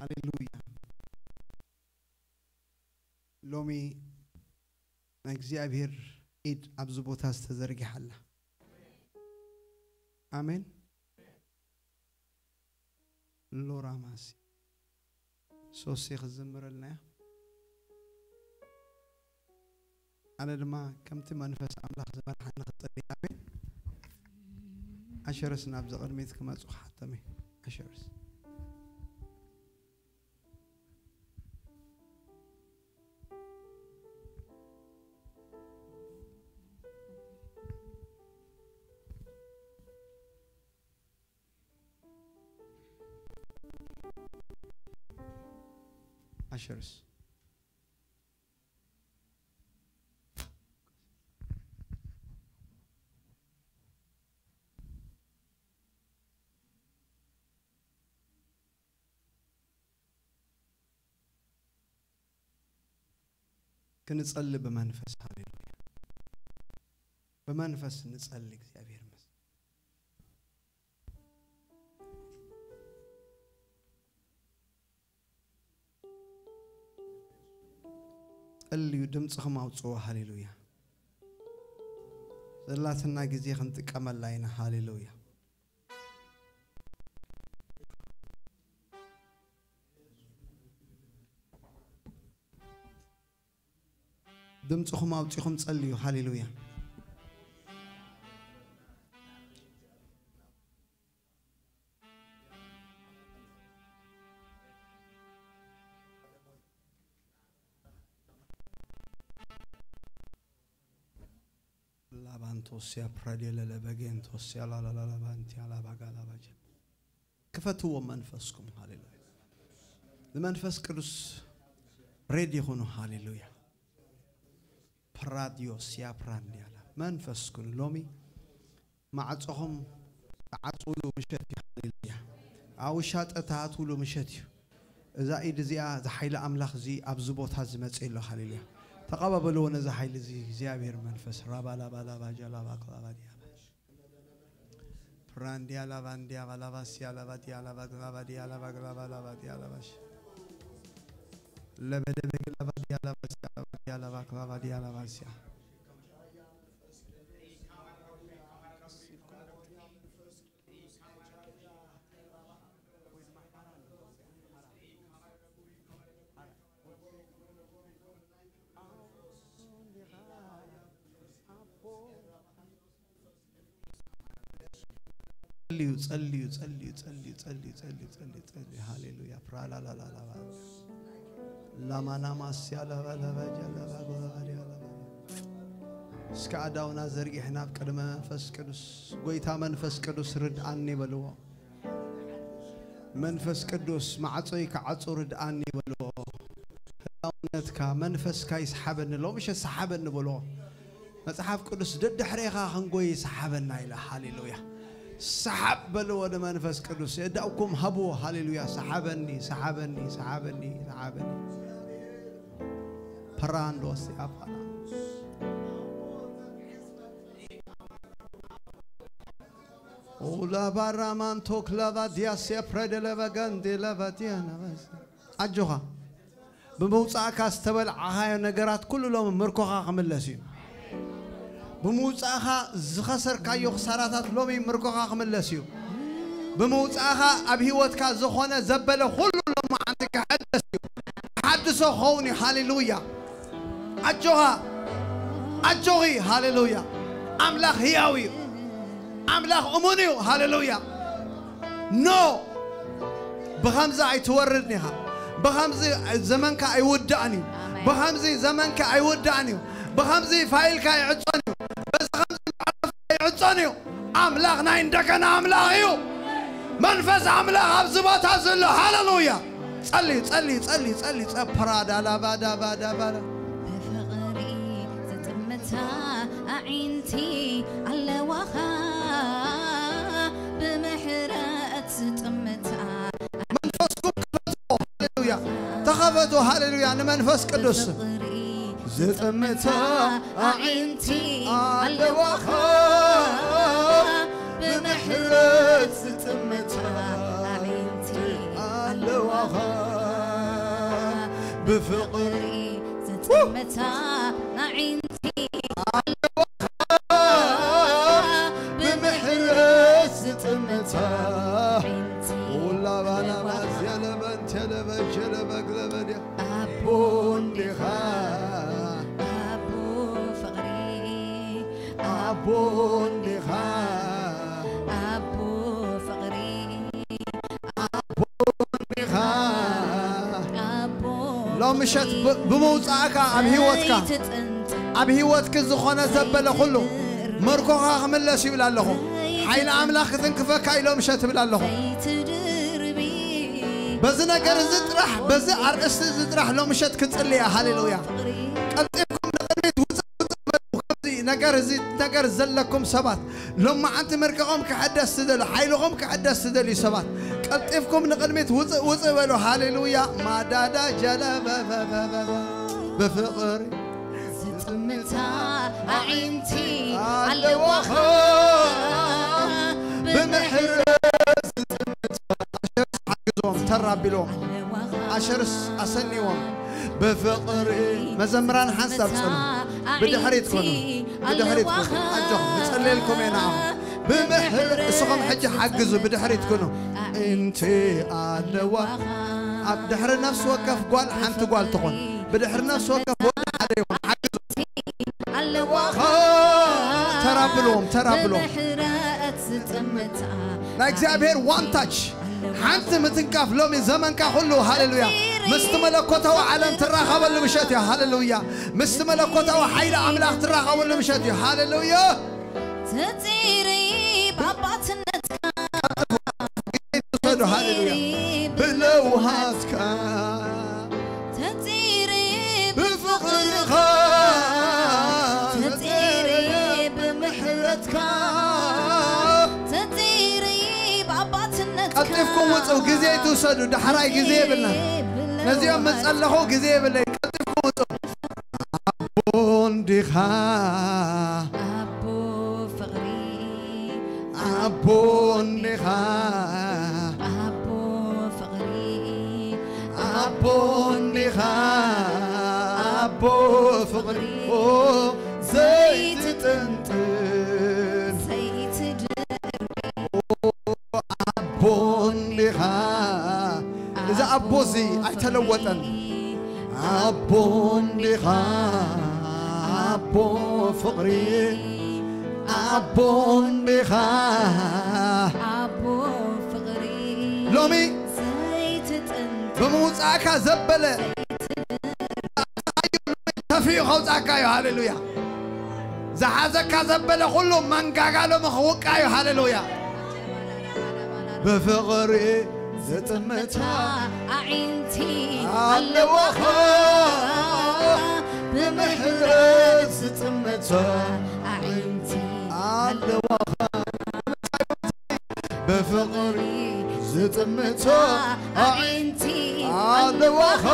ሃሌሉያ። ሎሚ ናይ እግዚኣብሔር ኢድ ኣብዚ ቦታ ዝተዘርጊሓ ኣላ። ኣሜን። ሎራማሲ ሶሲ ክዝምረልና እያ። ኣነ ድማ ከምቲ መንፈስ ኣምላኽ ዝመርሓኒ ክጸሊ። ኣሜን። ኣሸርስ ናብዚ ቅድሚት ክመጹ ክሓቶም እየ። ኣሸርስ። Ushers. ክንጸሊ ብመንፈስ። ሃሌሉያ። ብመንፈስ ንጸሊ። እግዚኣብሔር ይመስገን። ጸልዩ፣ ድምጽኹም ኣውጽዎ። ሃሌሉያ። ዘላትና ግዜ ክንጥቀመላ ኢና። ሃሌሉያ። ድምጽኹም ኣውጺኹም ጸልዩ። ሃሌሉያ። ላባንቶስያ ፕራዴለለ በጌንቶስያ ላላላላባንቲያ ላባጋላባጀ ክፈትዎ መንፈስኩም። ሃሌሉያ። ንመንፈስ ቅዱስ ሬድ ይኹኑ። ሃሌሉያ። ፕራድዮ ሲያ ፕራንዲያላ መንፈስ ኩን ሎሚ ማዕጾኹም ተዓጽውሉ ምሸት እዩ። ሃሌሉያ። ኣብ ውሻጠ ተኣትውሉ ምሸት እዩ። እዛ ኢድ እዚኣ፣ እዚ ሓይሊ ኣምላኽ እዚ ኣብዚ ቦታ እዚ መጽእ ኣሎ። ሃሌሉያ። ተቐባበልዎ ነዚ ሓይሊ እዚ። እግዚኣብሔር መንፈስ ራባላባላባጃላባክላባዲያባ ፕራንዲያ ላባንዲያ ባላባሲያ ላባዲያ ላባግላባዲያ ላባግላባላባዲያ ላባሽ ለበደበግ ላባዲያ ላባሲያ ላባዲያ ላባክላባዲያ ላባሲያ ጸልዩ፣ ጸልዩ፣ ጸልዩ፣ ጸልዩ፣ ጸልዩ፣ ጸልዩ፣ ጸልዩ፣ ጸልዩ፣ ጸልዩ። ሃሌሉያ። ፕራላላላላ። ላማናማስያ ላባላባጃ ላባጎባሪያ ላባ። እስከ ኣዳውና ዘርጊሕና ኣብ ቅድመ መንፈስ ቅዱስ፣ ጎይታ መንፈስ ቅዱስ ርድኣኒ በልዎ። መንፈስ ቅዱስ ማዕጾይ ክዓጹ ርድኣኒ በልዎ። ህላውነትካ መንፈስካ ይስሓበኒ፣ ሎምሸ ሰሓበኒ በልዎ። መጽሓፍ ቅዱስ ደድሕሬኻ ክንጎይ ይስሓበና ኢላ። ሃሌሉያ። ሰሓብ በልዎ ንመንፈስ ቅዱስ። የዳእኩም ሃብዎ። ሃሌሉያ። ሰሓበኒ፣ ሰሓበኒ፣ ሰሓበኒ፣ ሰሓበኒ። ፐራንዶስ ያፋና ኡላባራማንቶክ ላባዲያስ የፕረደለበገንዴ ላባዲያና ኣጆኻ። ብምውጻእካ ዝተበልዓኻዮ ነገራት ኩሉ ሎሚ ምርኮኻ ክምለስ እዩ። ብምውጻእኻ ዝኸሰርካዮ ክሳራታት ሎሚ ምርኮኻ ክምለስ እዩ። ብምውጻእኻ ኣብ ህይወትካ ዝኾነ ዘበለ ኩሉ ሎማዓንቲ ክሕደስ እዩ። ሓድሶ ክኸውን እዩ። ሃሌሉያ። ኣጆኻ፣ ኣጆኺ። ሃሌሉያ። ኣምላኽ ህያው እዩ። ኣምላኽ እሙን እዩ። ሃሌሉያ። ኖ፣ ብኸምዚ ኣይትወርድን ኢኻ። ብኸምዚ ዘመንካ ኣይውዳእን እዩ። ኣሜን። ብኸምዚ ዘመንካ ኣይውዳእን እዩ። ብኸምዚ ፋይልካ ኣይዕጾን እዩ። በዚ ኸምዚ መዕረፍካ ኣይዕጾን እዩ። ኣምላኽ ናይ እንደገና ኣምላኽ እዩ። መንፈስ ኣምላኽ ኣብዚ ቦታ ዘሎ። ሃሌሉያ። ጸሊ፣ ጸሊ፣ ጸሊ፣ ጸሊ፣ ጸ-፣ ፕራዳላባዳባዳባዳ። ብፍቕሪ ዝጥምታ ኣዒንቲ ኣለዋኻ፣ ብምሕረት ዝጥምታ መንፈስኩም ክፈትዎ። ሃሌሉያ። ተኸፈቱ። ሃሌሉያ። ንመንፈስ ቅዱስ ብፍቕሪ ዝጥምታ ኣዒንቲ ኣለዋኻ፣ ብምሕረት ዝጥምታ ኣዒንቲ ኣለዋኻ፣ ብፍቕሪ ዝጥምታ ኣዒንቲ ኣለዋኻ፣ ብምሕረት ዝጥምታ ኣዒንቲ ኩላ ባና ኣለዋኻ። ማዝያ ለበን ቴለበን ጀለበግ ለበድያ ኣቦ እንዲኻ፣ ኣቦ ፍቕሪ፣ ኣቦ እንዲኻ፣ ኣቦ ፍቕሪ፣ ኣቦ እንዲኻ። ኣቦ ሎም ምሸት ብ-፣ ብምውጻእካ ኣብ ህይወትካ፣ ዘይትጥንት ኣብ ህይወትኪ ዝኾነ ዘበለ ኩሉ ምርኮኻ ክምለስ ይብል ኣለኹ። ሓይሊ ኣምላኽ ክትንክፈካ እዩ ሎም ምሸት ይብል ኣለኹ። ዘይትድርቢ በዚ ነገር እዚ ጥራሕ፣ በዚ ኣርእስቲ እዚ ጥራሕ ሎም ምሸት ክጽልያ። ሃሌሉያ። ቀልጢፍኩም ንቕድሚት ውጽእ፣ ውጽእ በሉ። ከምዚ ነገር እዚ፣ ነገር ዘለኩም ሰባት፣ ሎማዓንቲ ምርኮኹም ክሕደስ ትደልዩ፣ ሓይልኹም ክሕደስ ትደልዩ ሰባት፣ ቀልጢፍኩም ንቕድሚት ውጽእ፣ ውጽእ በሉ። ሃሌሉያ። ማዳዳ ጀለበበበበ ብፍቕሪ ዝጥምታ ኣዒንቲ ኣለዋኻ፣ ኣለዋኻ፣ ብምሕረት ዝጥምታ። ኣሸርስ ሓግዞም፣ ተራቢሎም። ኣለዋኻ። ኣሸርስ ኣሰኒዎም። ብፍቕሪ መዘምራን ሓንሳብ ጽኑ። ብድሕሪት ኩኑ። ብድሕሪት ኩኑ። ኣጆኹም፣ ንጸልየልኩም ኢና። ብምሕር-፣ እስኹም ሕጂ ሓግዙ፣ ብድሕሪት ኩኑ። ኣዒንቲ ኣለዋ። ኣብ ድሕሪ ነፍሲ ወከፍ ጓል ሓንቲ ጓል ትኹን። ብድሕሪ ነፍሲ ወከፍ ወዲ ሓደ ይኹን። ሓግዙ። ኣለዋኻ። ተራብልዎም፣ ተራብልዎም። ብምሕረት ዝጥምታ ናይ እግዚኣብሔር ዋን ታች ሓንቲ ምትንካፍ ሎሚ ዘመንካ ኩሉ፣ ሃሌሉያ፣ ምስቲ መለኮታዊ ዓለም ትራኸበሉ ምሸት እዩ። ሃሌሉያ። ምስቲ መለኮታዊ ሓይሊ ኣምላኽ ትራኸበሉ ምሸት እዩ። ሃሌሉያ። ተጺሪ ብኣባትነትካ፣ ውሰዱ። ሃሌሉያ። ተጺሪ ብለውሃትካ፣ ተጺሪ ብፍቕርኻ፣ ቀልጢፍኩም ውጹ፣ ግዜ ኣይትውሰዱ፣ ዳሕራይ ግዜ የብልና። ነዚኦም ምስ ጸለኹ ግዜ የብለይ፣ ቀልጢፍኩም ውጹ። ኣቦ እንዲኻ፣ ኣቦ ፍቕሪ፣ ኣቦ እንዲኻ፣ ኣቦ ፍቕሪ፣ ኣቦ እንዲኻ፣ ኣቦ ፍቕሪ፣ ኦ ዘይትጥንጥን፣ ዘይትድርብ፣ ኣቦ እንዲኻ። እዚ ኣቦ እዚ ኣይተለወጠን። ኣቦ እንዲኻ፣ ኣቦ ፍቕሪ፣ ኣቦ እንዲኻ። ኣቦ ፍቕሪ፣ ሎሚ ዘይትጥንት፣ ብምውጻእካ ዘበለ ተፊኡ ከውጻእካ እዩ። ሃሌሉያ። ዝሓዘካ ዘበለ ኩሉ መንጋጋ ሎሚ ክውቃ እዩ። ሃሌሉያ። ብፍቕሪ ዝጥምታ ኣዒንቲ ኣለዋኻ፣ ኣለዋኻ፣ ብምሕረት ዝጥምታ ኣዒንቲ ኣለዋኻ። ብፍቕሪ ዝጥምታ ኣዒንቲ ኣለዋኻ፣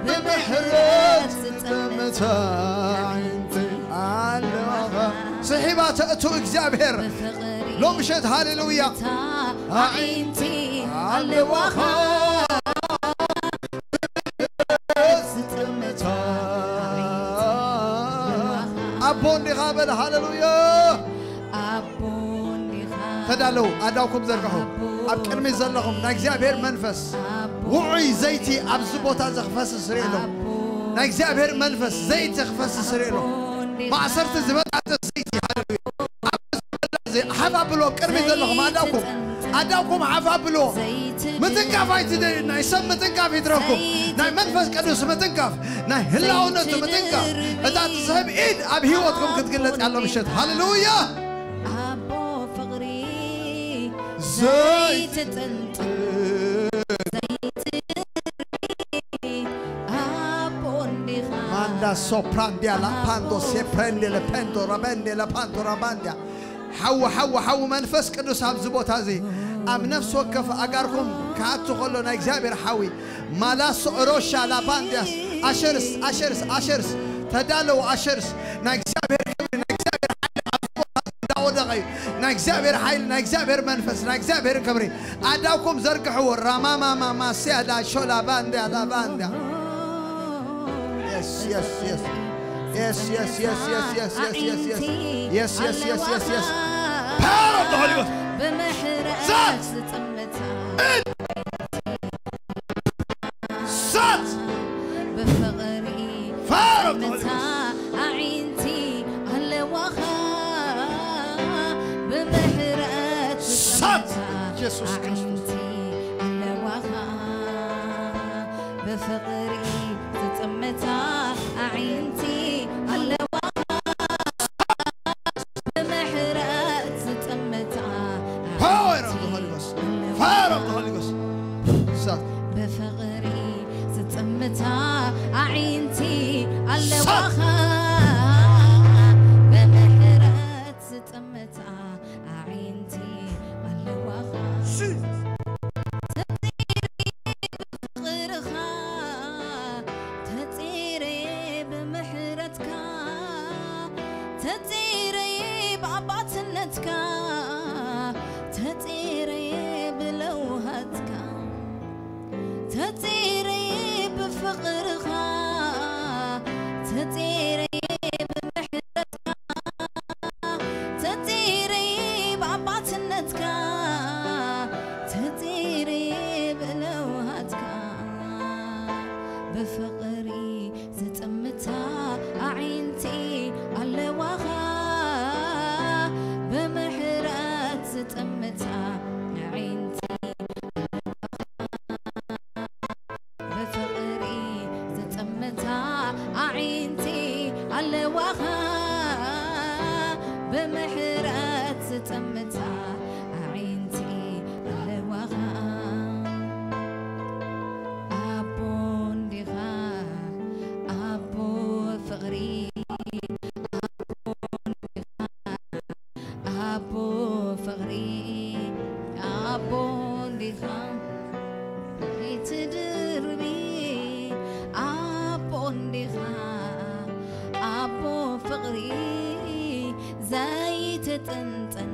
ብምሕረት ዝጥምታ ኣዒንቲ ኣለዋኻ። ስሒባ ተእቱ እግዚኣብሔር ብፍቕሪ ሎም ምሸት፣ ሃሌሉያ። ኣዒንቲ ኣለዋኻ፣ ዝጥምታ ኣቦ እንዲኻ በል። ሃሌሉያ። ኣቦ እንዲኻ። ተዳለዉ፣ ኣእዳውኩም ዘርግሑ። ኣብ ቅድሚት ዘለኹም ናይ እግዚኣብሔር መንፈስ ኣቦ ውዑይ ዘይቲ ኣብዚ ቦታ እዚ ክፈስስ ርእየ ኣለኹ። ኣቦ ናይ እግዚኣብሔር መንፈስ ዘይቲ ክፈስስ ርእየ ኣለኹ። ኣቦ እንዲኻ። ማእሰርቲ ዝበጣጥስ ዘይቲ። ሃሌሉያ። ኣብዚ ሓፍ ኣብሉ፣ ኣብ ቅድሚት ዘለኹም ኣእዳውኩም፣ ኣእዳውኩም ሓፍ ኣብሉ። ዘይትድርብ፣ ምትንካፍ ኣይትደልዩ። ናይ ሰብ ምትንካፍ ይትረፍኩም። ዘይትድርብ፣ ናይ መንፈስ ቅዱስ ምትንካፍ፣ ናይ ህላውነቱ ዘይትድርብ፣ ምትንካፍ። እታ ትስሕብ ኢድ ኣብ ህይወትኩም ክትግለጽ ያለው ምሸት። ሃሌሉያ። ኣቦ ፍቕሪ ዘይትጥንጥን፣ ዘይትድርብ፣ ኣቦ እንዲኻ። ማንዳ ሶፕራንዲያ ላፓንዶ ሴፕሬንዴ ለፔንዶ ረበንዴ ለፓንዶ ራባንዲያ። ሓዊ፣ ሓዊ፣ ሓዊ መንፈስ ቅዱስ ኣብዚ ቦታ እዚ ኣብ ነፍሲ ወከፍ ኣጋርኩም ክኣቱ ከሎ ናይ እግዚኣብሔር ሓዊ ማላሶ ሮሻ ላባንዲያስ። ኣሸርስ፣ ኣሸርስ፣ ኣሸርስ፣ ተዳለዉ ኣሸርስ። ናይ እግዚኣብሔር ክብሪ፣ ናይ እግዚኣብሔር ሓይሊ ኣብዚ ቦታ እዚ እንዳወደቐ እዩ። ናይ እግዚኣብሔር ሓይሊ፣ ናይ እግዚኣብሔር መንፈስ፣ ናይ እግዚኣብሔር ክብሪ። ኣእዳውኩም ዘርግሕዎ። ራማማማማስያ ላሾ ላባንዲያ ላባንዲያ። Yes, yes, yes. Yes, yes, yes, yes, yes, yes, yes, yes. Yes, yes, yes, yes, yes. Power of the Holy Ghost. ብምሕረት እሳት! ዝጥምታ እሳት! ብፍቕሪ Fire of the Holy Ghost. ዝጥምታ ኣዒንቲ ኣለዋኻ። ብምሕረት እሳት! ዝጥምታ ኢየሱስ ክርስቶስ። ኣዒንቲ ኣለዋኻ። ብፍቕሪ ዝጥምታ ኣዒንቲ ኣለዋ። ብምሕረት ዝጥምታ Power of the Holy Ghost. Fire of the Holy Ghost. እሳት። ብፍቕሪ ዝጥምታ ኣዒንቲ ኣለዋኻ። ብምሕረት ዝጥምታ ኣዒንቲ ኣለዋኻ። ሲ- ተጠይሪ ብፍቕርኻ፣ ተጠይሪ ብምሕረትካ፣ ተጠይሪ ብኣባትነትካ፣ ተጠይሪ ብለውሃትካ፣ ተጠይሪ ብፍቕርኻ፣ ተጠይሪ ብምሕረትካ፣ ተጠይሪ ብኣባትነትካ፣ ተጠይሪ ብለውሃትካ፣ ብፍቕሪ ዝጥምታ ኣዒንቲ ኣለዋኻ። ብምሕረት ዝጥምታ ኣዒንቲ ብፍቕሪ ዝጥምታ ኣዒንቲ ኣለዋኻ። ብምሕረት ዝጥምታ ኣዒንቲ ኣለዋኻ። ኣቦ እንዲኻ፣ ኣቦ ፍቕሪ፣ ኣቦ እንዲኻ፣ ኣቦ ፍቕሪ፣ ኣቦ እንዲኻ ዘይትድርቢ፣ ኣቦ እንዲኻ ኣቦ ፍቕሪ፣ ዘይትጥንጥን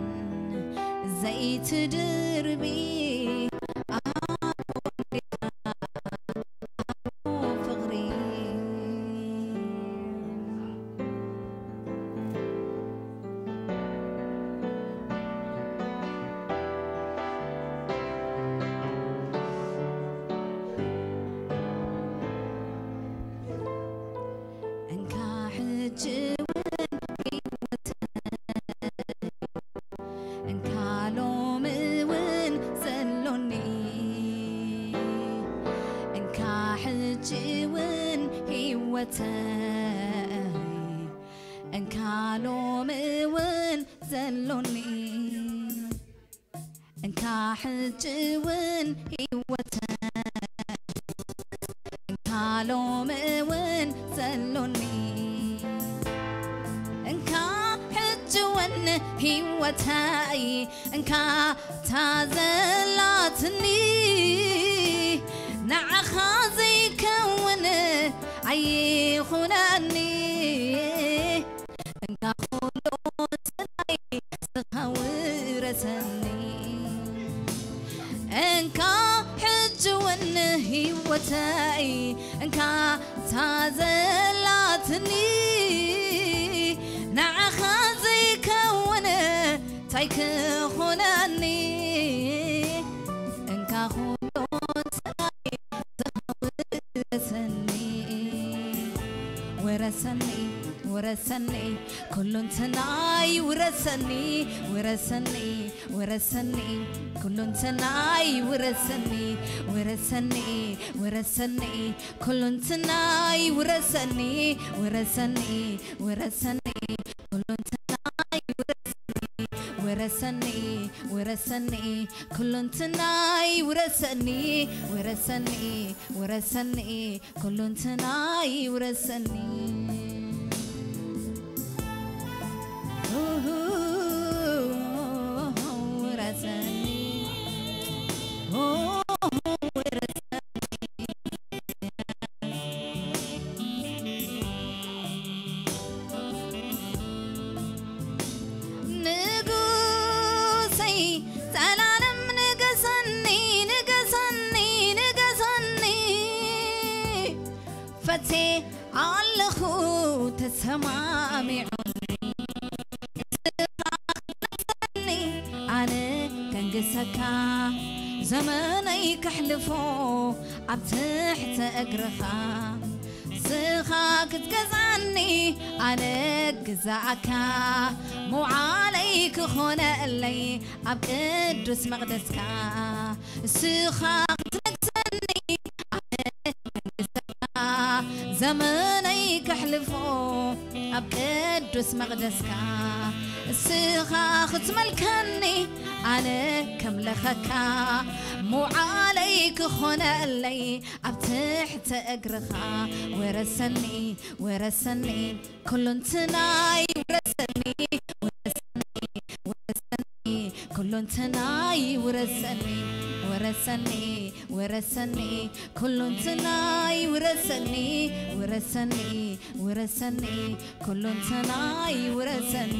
ዘይትድርቢ፣ ኣቦ እንዲኻ ኣቦ ፍቕሪ። እንካ ሕጂ እውን ህይወተይ፣ እንካ ሎሚ እውን ዘሎኒ፣ እንካ ሕጂ እውን ህይወተይ፣ እንካ ሎሚ እውን ዘሎኒ፣ እንካ ሕጂ እውን ህይወተይ፣ እንካ ሎሚ እውን ዘሎኒ፣ እንካ ሕጂ እውን ህይወተይ፣ እንካ እታ ዘላትኒ፣ ንዓኻ ዘይከውን ኣይኹነኒ። እንካ ኩሉ ስናይ ንስኻ ውረሰኒ። እንካ ሕጂ እውን ህይወተይ፣ እንካ እታ ዘላትኒ፣ ንዓኻ ዘይከውን እንታይ ክኾነኒ? እንካ ኩሉ ስናይ ንስኻ ውረሰኒ። ውረሰኒ፣ ውረሰኒ፣ ኩሉ እንትናይ ውረሰኒ፣ ውረሰኒ፣ ውረሰኒ፣ ኩሉ እንትናይ ውረሰኒ፣ ውረሰኒ፣ ውረሰኒ፣ ኩሉ እንትናይ ውረሰኒ፣ ውረሰኒ፣ ውረሰኒ፣ ኩሉ እንትናይ ውረሰኒ፣ ውረሰኒ፣ ውረሰኒ፣ ኩሉ እንትናይ ውረሰኒ፣ ውረሰኒ፣ ውረሰኒ፣ ኩሉ እንትናይ ውረሰኒ። ኡሁ፣ ውረሰኒ። ኡሁ፣ ውረሰኒ። ንጉሰይ፣ ዘላለም ንገሰኒ፣ ንገሰኒ፣ ንገሰኒ። ፈቴ ኣለኹ ተሰማሚዑኒ፣ ኣነ ከንግሰካ፣ ዘመነይ ከሕልፎ ኣብ ትሕቲ እግርኻ። ስኻ ክትገዝኣኒ ኣነ ግዛእካ፣ መውዓለይ ክኾነለይ ኣብ ቅዱስ መቕደስካ። ስኻ ክትነግሰኒ ኣነ ከንግሰካ፣ ዘመነይ ከሕልፎ ኣብ ቅዱስ መቕደስካ። ስኻ ክትመልከኒ ኣነ ከምለኸካ፣ መውዓለይ ክኾነለይ ኣብ ትሕቲ እግርኻ። ወረሰኒ፣ ወረሰኒ፣ ኩሉ እንትናይ ውረሰኒ፣ ውረሰኒ፣ ውረሰኒ፣ ኩሉ እንትናይ ውረሰኒ፣ ውረሰኒ፣ ውረሰኒ፣ ኩሉ እንትናይ ውረሰኒ፣ ውረሰኒ፣ ውረሰኒ፣ ኩሉ እንትናይ ውረሰኒ።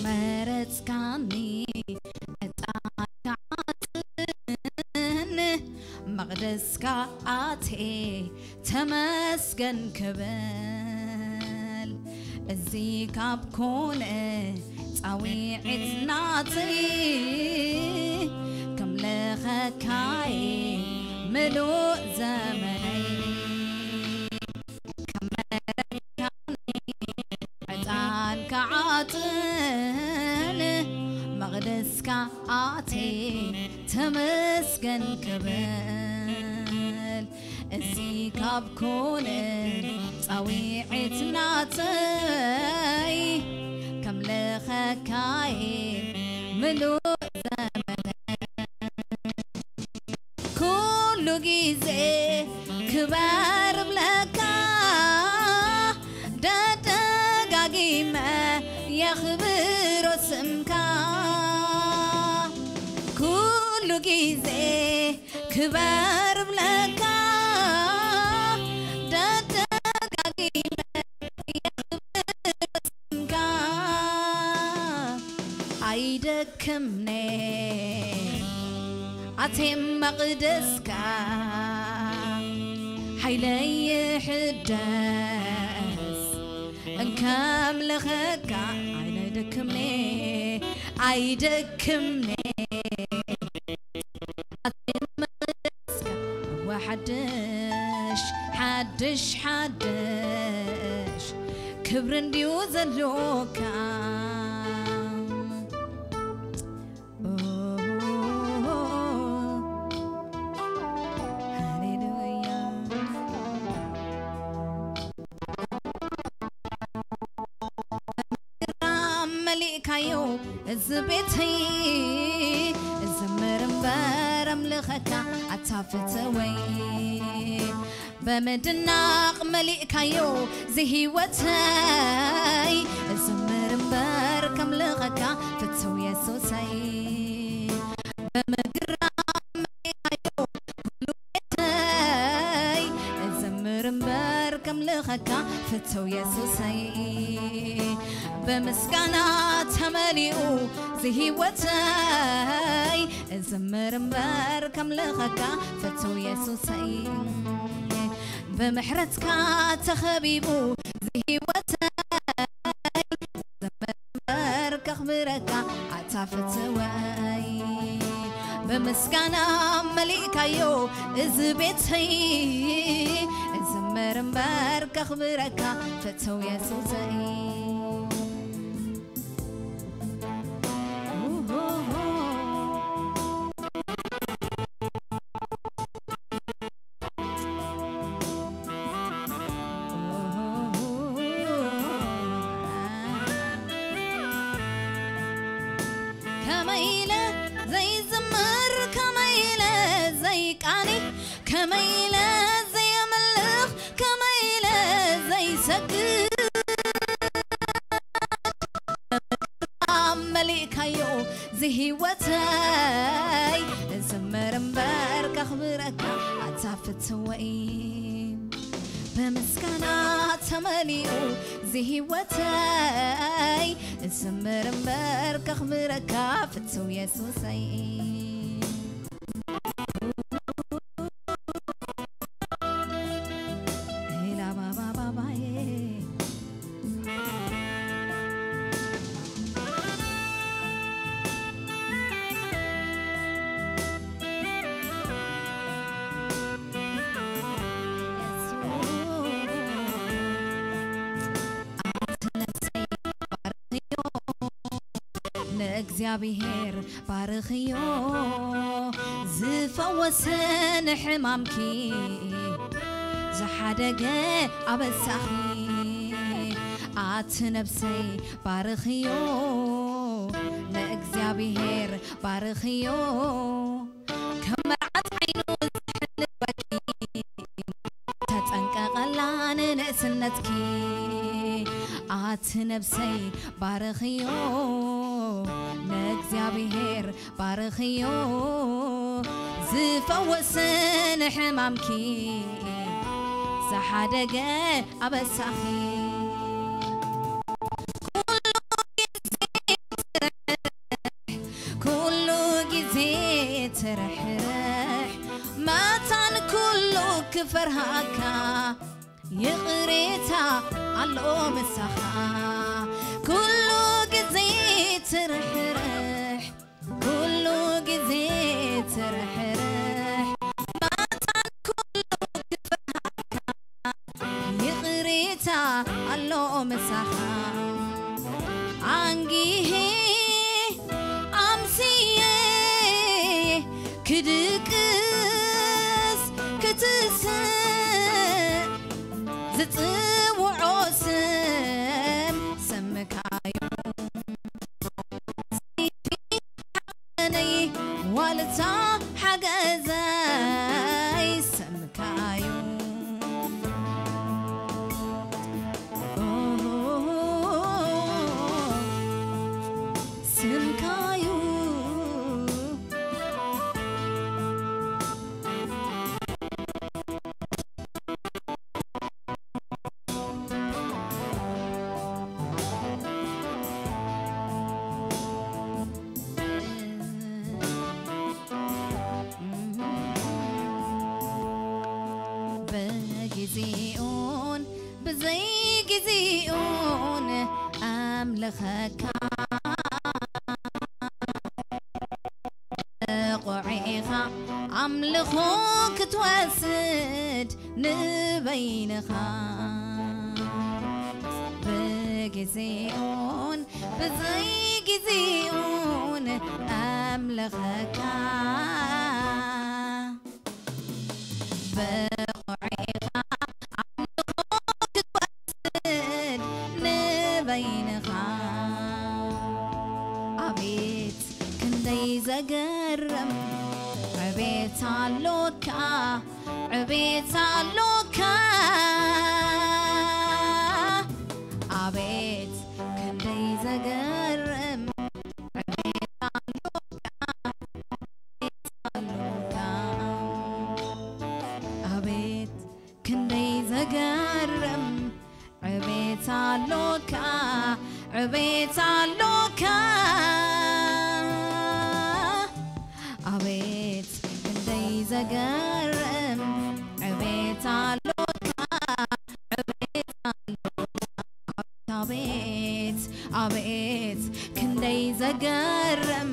መረጽካኒ፣ ዕጣን ክዓጥን፣ መቕደስካ ኣትየ ተመስገን ክብል። እዚ ካብ ኮነ ጻውዒት ናተይ፣ ከምለኸካየ ምሉእ ዘመነይ። ከም መረጽካኒ፣ ዕጣን ክዓጥን፣ መቕደስካ ኣትየ ተመስገን ክብል። እዚ ካብ ኮነ ጻዊዒት ናተይ ከምልኸካየ ምሉእ ዘመነ ኩሉ ግዜ ክበር እብለካ ደደጋጊመ የኽብሮ ስምካ ኩሉ ግዜ ክበር እብለካ ደደጋጊመ የኽብር ስምካ ኣይደክምነ ኣቴም መቕደስካ ሓይለይ ይሕደስ እንከምልኸካ ኣይደክምነ ኣይደክምነ ኣቴም መቕደስካ እወ ሓድሽ ሓድሽ ሓድሽ ክብሪ እንድዩ ዘሎካ ሃሌሉያ መሊእካዮ እዚ ቤተይ እዝምር እምበር ኣምልኸካ ኣታ ፍትወይ ብምድናቕ መሊእካዮ ዝህይወተይ እዝምር እምበር ከምልኸካ ፍትው የሱሰይ ብምግራም መሊእካዮ ኩሉ ቤተይ እዝምር እምበር ከምልኸካ ፍትው የሱሰይ ብምስጋና ተመሊኡ ዝህይወተይ እዝምር እምበር ከምልኸካ ፍትው የሱሰይ ብምሕረትካ ተኸቢቡ ዝህይወተይ ዝምበር ከኽብረካ ኣታ ፍትወይ ብምስጋና መሊእካዮ እዚ ቤተይ እዝምር እምበር ከኽብረካ ፍትው የሱሰይ ከመይ ኢለ ዘይዝምር ከመይ ኢለ ዘይቃኒ ከመይ ኢለ ዘየምልኽ ከመይ ኢለ ዘይሰግድ መሊእካዮ ዝህይወተይ እዝምር እምበር ከኽብረካ ኣታ ፍትወይ ብምስጋና ተመሊኡ ዝህይወተይ እዝምር እምበር ከኽብረካ ፍትው የሱሰይ እግዚኣብሔር ባርኽዮ ዝፈወሰ ንሕማምኪ ዝሓደገ ኣበሳኺ ኣቲ ነብሰይ ባርኽዮ ንእግዚኣብሔር ባርኽዮ ከም መርዓት ዓይኑ ዝሕልወኪ ተጠንቀቐላ ንንእስነትኪ ኣቲ ነብሰይ ባርኽዮ ንእግዚኣብሔር ባርኽዮ ዝፈወሰ ንሕማምኪ ዝሓደገ ኣበሳኺ ኩሉ ግዜ ትርሕርሕ ኩሉ ግዜ ትርሕርሕ መታን ኩሉ ክፈርሃካ ይቕሬታ ኣሎ ምሳኻ ኩሉ ግዜ ትርሕርሕ ኩሉ ግዜ ትርሕርሕ መታን ኩሉ ክፈርሃካ ይቕሬታ ኣሎ ምሳኻ ኣንጊሄ ኣምስየ ክድቅስ ክትስእ ሓገዘይ ስምካዩ። ስምካዩ። ብግዜኡን ብዘይግዜኡን ኣምልኸካ። ብቑዕ ኢኻ ኣምልኾ ክትወስድ ንበይንኻ። ብግዜኡን ብዘይግዜኡን ኣምልኸካ። ብቑዕ ኢኻ ኣምልኾ ክትወስድ ንበይንኻ። ኣቤት ክንደይ ዘገርም ዕቤት ኣሎካ፣ ዕቤት ኣሎካ። ኣቤት ክንደይ ዘገርም ዕቤት ኣሎካ፣ ዕቤት ኣሎካ። ኣቤት ክንደይ ዘገርም ዕቤት ኣሎካ፣ ዕቤት ኣሎካ። ኣቤት ክንደይ ዘገርም ዕቤት ኣሎካ፣ ዕቤት ኣሎካ። ኣቤት ኣቤት ክንደይ ዘገርም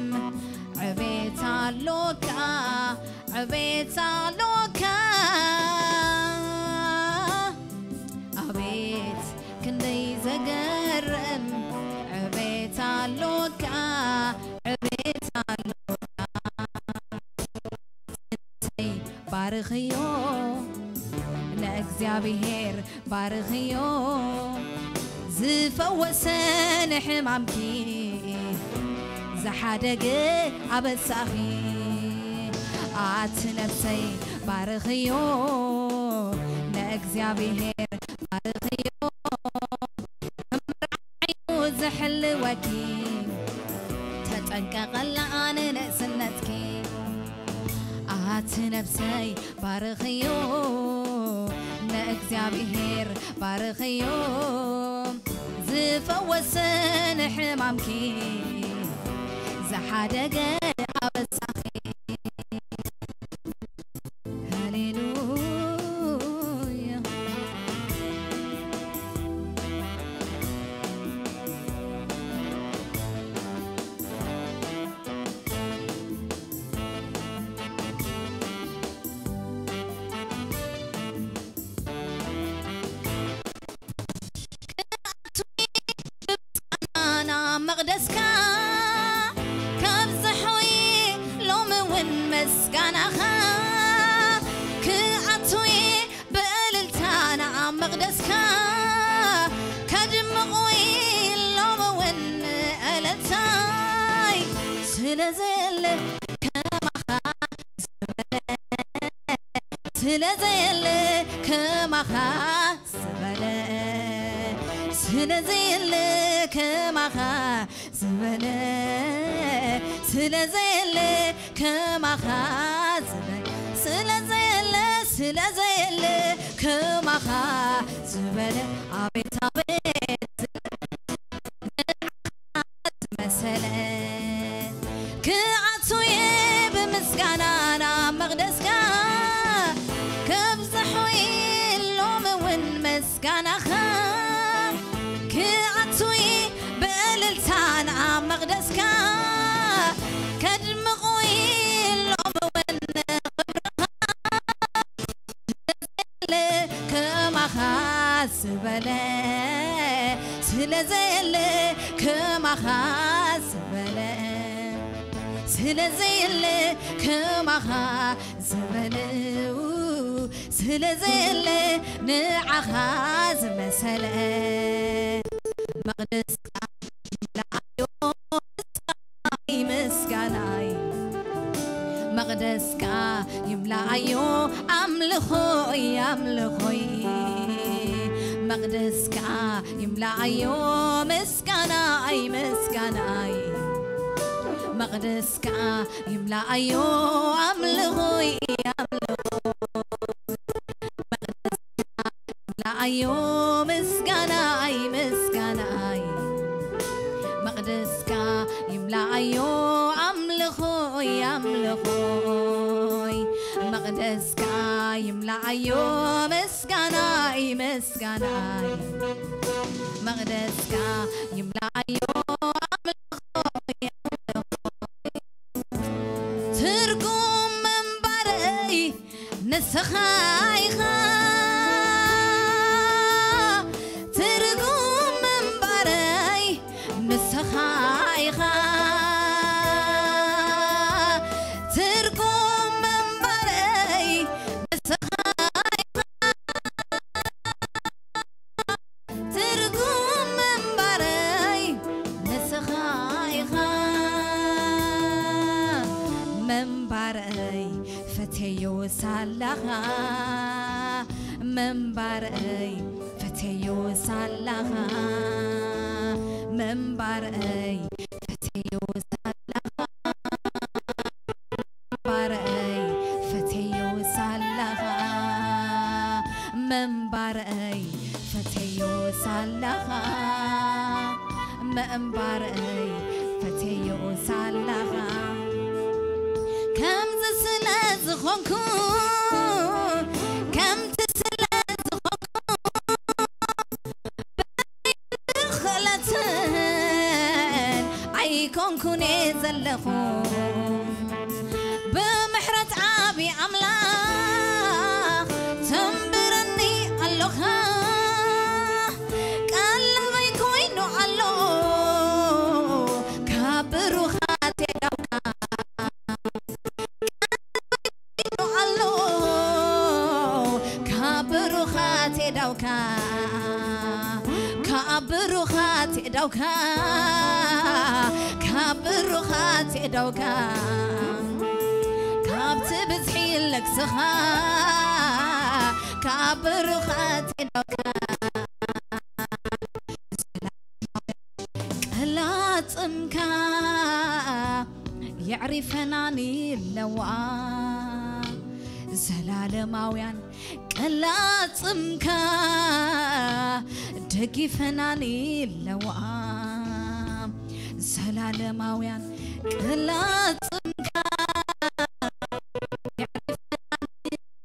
ዕቤት ኣሎካ፣ ዕቤት ኣሎካ። ኣቤት ክንደይ ዘገርም ዕቤት ኣሎካ፣ ዕቤት ኣሎካ። ባርኽዮ ንእግዚኣብሔር ባርኽዮ፣ ዝፈወሰ ንሕማምኪ፣ ዝሓደገ ኣበሳኺ። ኣቲ ነፍሰይ ባርኽዮ ንእግዚኣብሔር ባርኽዮ፣ መርዓዩ ዝሕልወኪ፣ ተጠንቀቐላ ንንእስነትኪ። ኣቲ ነፍሰይ ባርኽዮ ንእግዚኣብሔር ባርኽዮ፣ ዝፈወሰ ንሕማምኪ፣ ዝሓደገ ኣበሳኺ። ሃሌሉያ። ክኣቱ ብምስጋና ናብ መቕደስካ፣ ከብዝሖ ሎሚ እውን ምስጋናኻ። ክኣቱ ብእልልታ ናብ መቕደስካ፣ ከድምቑ ሎሚ እውን እልልታይ። ስለ ዘየለ ከማኻ ዝበለ፣ ስለ ዘየለ ከማኻ ዝበለ፣ ስለ ዘየለ ከማኻ ዝበለ፣ ስለ ዘየለ ከማኻ ዝበለ፣ ስለ ዘየለ፣ ስለ ዘየለ ከማኻ ዝበለ። ኣቤት ኣቤት ዝመሰለ። ክኣቱ እየ ብምስጋና ናብ መቕደስካ፣ ከብዝሖ እየ ሎሚ እውን ምስጋናኻ። ክኣቱ እየ ብእልልታ ናብ መቕደስካ፣ ከድምቑ እየ ሎሚ እውን ክብርኻ። ስለ ከማኻ ዝበለ፣ ስለ ዘየለ ከማኻ ዝበለ፣ ስለ ዘየለ ከማኻ ዝበለ፣ ስለ ዘየለ ንዓኻ ዝመሰለ። መቕደስካ ይምልኣዮ ምስጋናይ፣ ምስጋናይ። መቕደስ መቕደስካ ይምላኣዮ ኣምልኾይ ኣምልኾይ፣ መቕደስካ ይምላኣዮ ምስጋናይ ምስጋናይ፣ መቕደስካ ይምላኣዮ ኣምልኾይ ኣምልኾይ፣ መቕደስካ ይምላኣዮ ምስጋናይ ምስጋናይ፣ መቕደስካ ይምላኣዮ ኣምልኾይ ኣምልኾይ፣ መቕደስካ ይምላኣዮ ምስጋናይ ምስጋናይ፣ መቕደስካ ይምላኣዮ ኣምልኾይ ኣምልኾይ። ትርጉም ምንባረይ ንስኻ ኢኻ፣ ትርጉም ምንባረይ ንስኻ ኢኻ፣ ትርጉም ምንባረይ ንስኻ ኢኻ፣ ትርጉም ምንባረይ ንስኻ ኢኻ፣ ምንባረይ ፈትየዮ ሳላኻ፣ ምንባረይ ፈትየዮ ሳላኻ፣ ምንባረይ ፈትየዮ ሳላኻ፣ ምንባረይ ፈትየዮ ሳላኻ፣ ምንባረይ ፈትየዮ ሳላኻ፣ ምንባረይ ፈትየዮ ሳላኻ። ከምዚ ስለ ዝኾንኩ፣ ከምቲ ስለ ዝኾንኩ፣ ብኽእለትን ኣይኮንኩን እየ ዘለኹ። ብምሕረት ዓቢ ኣምላኽ ተንብረኒ ኣሎኻ። ቀለበይ ኮይኑ ኣሎ ካብ ብሩኻት የዳውካ። ኣሎ ካብ ብሩኻት የዳውካ፣ ካብ ብሩኻት የዳውካ፣ ካብ ብሩኻት የዳውካ፣ ካብቲ ብዝሒ ለግስኻ፣ ካብ ብሩኻት የዳውካ። ቀላጽምካ የዕሪፈናኒ ኣለዋ፣ ዘላለማውያን ቀላጽምካ ደጊፈናኒ ኣለዋ፣ ዘላለማውያን ቀላጽምካ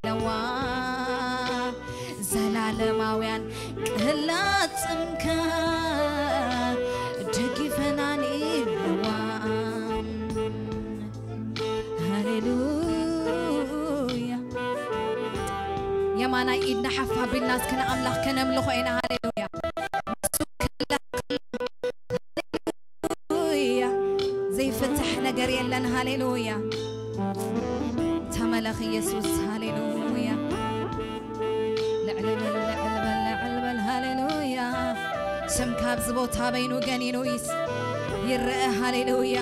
ኣለዋ፣ ዘላለማውያን ቀላጽምካ ደጊፈናኒ ኣለዋ። ሃሌሉያ። የማናይ ኢድና ሓፍ ኣቢልና እስኪ ንኣምላኽ ከነምልኾ ኢና። ሃሌሉያ። ሃሌሉያ። ዘይፍታሕ ነገር የለን። ሃሌሉያ። ተመለኽ ኢየሱስ። ሃሌሉያ። ልዕል በል፣ ልዕል በል፣ ልዕል በል። ሃሌሉያ። ስምካ ኣብዚ ቦታ በይኑ ገኒኑ ይስ-፣ ይረአ። ሃሌሉያ።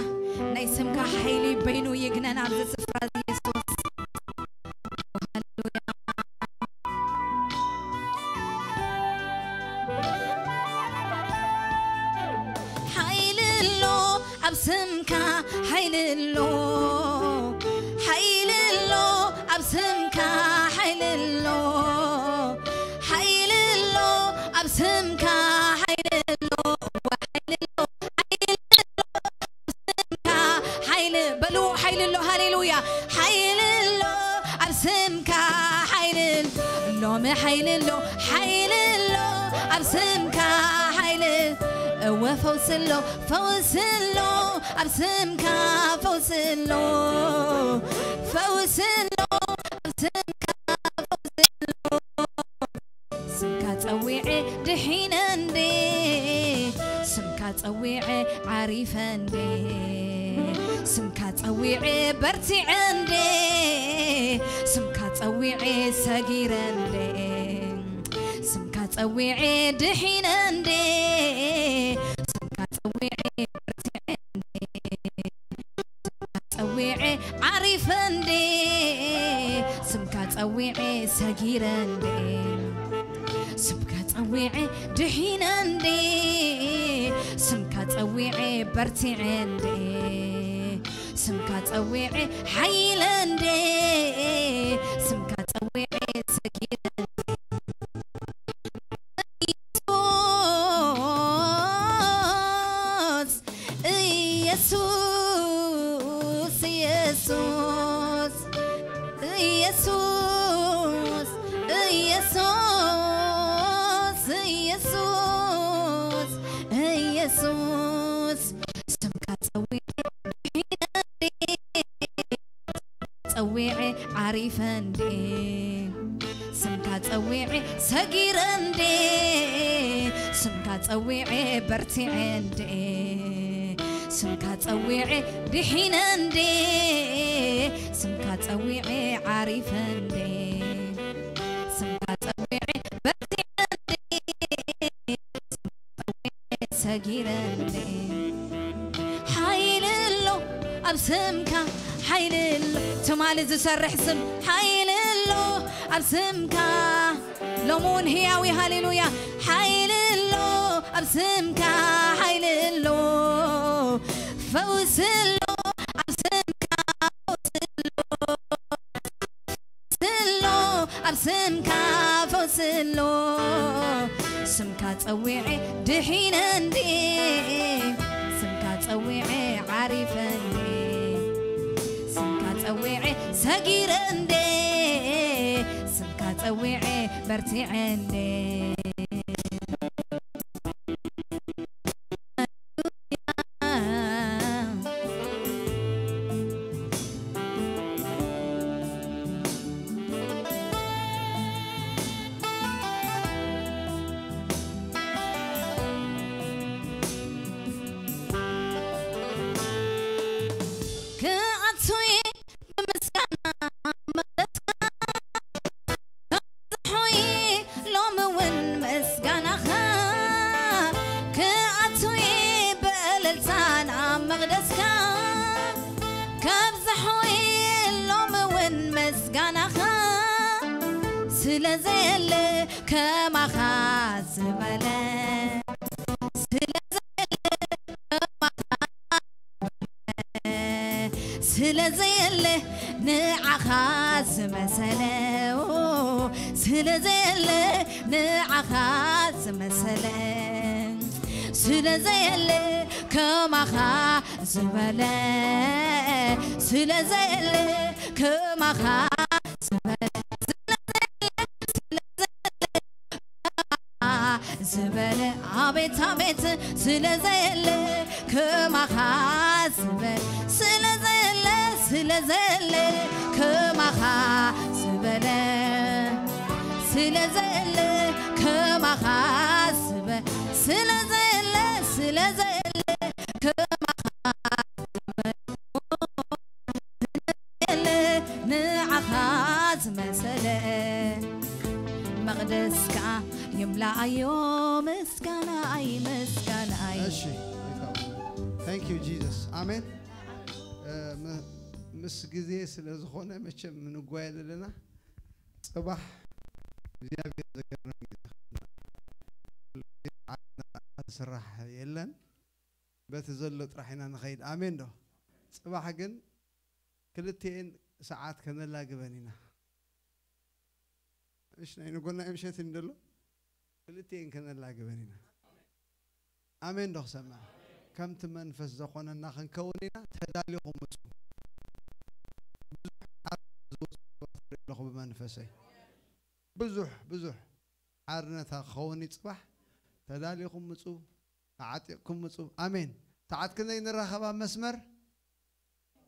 ናይ ስምካ ሓይሊ በይኑ ይግነን ኣብዚ ስፍራ እዚ ኢየሱስ። ሃሌሉያ። ሓይሊ ኣሎ ኣብ ስምካ፣ ሓይሊ ኣሎ፣ ሓይሊ ኣሎ ኣብ ስምካ፣ ሓይሊ ኣሎ፣ ሓይሊ ኣሎ ኣብ ስምካ፣ ሓይሊ ኣሎ፣ ሓይሊ ኣሎ፣ ሓይሊ ኣሎ ኣብ ስምካ፣ ሓይሊ በሉ፣ ሓይሊ ኣሎ። ሃሌሉያ። ሓይሊ ኣሎ ኣብ ስምካ፣ ሓይሊ ኣሎ፣ ሎሚ ሓይሊ ኣሎ፣ ሓይሊ ኣሎ ኣብ ስምካ፣ ሓይሊ እወ ፈውሲ ኣሎ፣ ፈውሲ ኣሎ ኣብ ስምካ፣ ፈውሲ ኣሎ፣ ፈውሲ ኣሎ ኣብ ስምካ፣ ፈውሲ ኣሎ። ስምካ ጸዊዐ ድሒነ እንዴ፣ ስምካ ጸዊዐ ዓሪፈ እንዴ፣ ስምካ ጸዊዐ በርቲዐ እንዴ፣ ስምካ ጸዊዐ ሰጊረ እንዴ፣ ስምካ ጸዊዐ ድሒነ እንዴ፣ ስምካ ጸዊዐ በርቲዐ እንዴ፣ ስምካ ጸዊዐ ዓሪፈ እንዴ፣ ጸዊዐ ሰጊረ እንዴ፣ ስምካ ጸዊዐ ድሒነ እንዴ፣ ስምካ ጸዊዐ በርቲዐ እንዴ፣ ስምካ ጸዊዐ ሓይለ እንዴ፣ ስምካ ጸዊዐ ሰጊረ እንዴ። ኢየሱስ፣ ኢየሱስ፣ ኢየሱስ፣ ኢየሱስ፣ ኢየሱስ፣ ኢየሱስ፣ ኢየሱስ፣ ስምካ ጸዊዐ ጸዊዐ ዓሪፈ እንዴ፣ ስምካ ጸዊዐ ሰጊረ እንዴ፣ ስምካ ጸዊዐ በርቲዐ እንዴ፣ ስምካ ጸዊዐ ድሒነ እንዴ፣ ስምካ ጸዊዐ ዓሪፈ እንዴ፣ ስምካ ጸዊዐ በርቲዐ እንዴ፣ ሰጊረ እንዴ። ሓይሊ ኣሎ ኣብ ስምካ፣ ሓይሊ ኣሎ ትማሊ ዝሰርሕ ስም፣ ሓይሊ ኣሎ ኣብ ስምካ ሎሚ እውን ህያው እዩ። ሃሌሉያ። ሓይሊ ኣሎ ኣብ ስምካ፣ ሓይሊ ኣሎ ፈውሲ ኣሎ ኣብ ስምካ፣ ፈውሲ ኣሎ፣ ፈውሲ ኣሎ ኣብ ስምካ፣ ፈውሲ ኣሎ። ስምካ ጸዊዐ ድሒነ እንዴ፣ ስምካ ጸዊዐ ዓሪፈ እንዴ፣ ስምካ ጸዊዐ ሰጊረ እንዴ፣ ስምካ ጸዊዐ በርቲዐ እንዴ። ክኣቱይ ብምስጋና መቕደስካ፣ ክብዝሑይ ሎሚ እውን ምስጋናኻ፣ ክኣቱይ ብእልልታ ናብ መቕደስካ፣ ከብዝሑይ ሎሚ እውን ምስጋናኻ፣ ስለ ዘየለ ከማኻ ዝበለ፣ ስለ ዘየለ ከማኻ ስለ ዘየለ ንዓኻ ዝመሰለ፣ ስለ ዘየለ ንዓኻ ዝመሰለ፣ ስለ ዘየለ ከማኻ ዝበለ፣ ስለ ዘየለ ከማኻ ዝበለ፣ ስለ ዘየለ ዝበለ፣ ኣቤት ኣቤት፣ ስለ ዘየለ ከማኻ ዝበለ፣ ስለ ዘየለ፣ ስለ ዘየለ ከማኻ ዝበለ፣ ስለ ዘየለ ከማኻ ዝበለ፣ ስለ ዘየለ፣ ስለ ዘየለ ከማኻ ዝበለ፣ ንዓኻ ዝመሰለ፣ መቕደስካ ይምላኣዮ ምስጋናይ፣ ምስጋናይ። እሺ፣ thank you Jesus። ኣሜን። እ፣ ም-፣ ምስ ግዜ ስለ ዝኾነ መቸም ምንጓየ ዘለና፣ ጽባሕ እግዚኣብሔር ዘገርም ግዜ። ዝስራሕ የለን። በቲ ዘሎ ጥራሕ ኢና ንኸይድ። ኣሜን ዶ? ጽባሕ ግን ክልቲኤን ሰዓት ከነላግበን ኢና። እሺ፣ ናይ ንጎና ምሸት እንደሎ ክልቲኤን ከነላግበን ኢና። ኣሜን ዶ ክሰምዕ? ከምቲ መንፈስ ዘኾነና ክንከውን ኢና። ተዳሊኹም ምጹ። ብዙሕ ዓርነት ዝወጽእ ኣለኹ ብመንፈሰይ። ብዙሕ፣ ብዙሕ ዓርነታ ክኸውን እዩ ጽባሕ። ተዳሊኹም ምጹ። ተዓጢቕኩም ምጹ። ኣሜን። ሰዓት ክንደይ ንራኸብ ኣብ መስመር?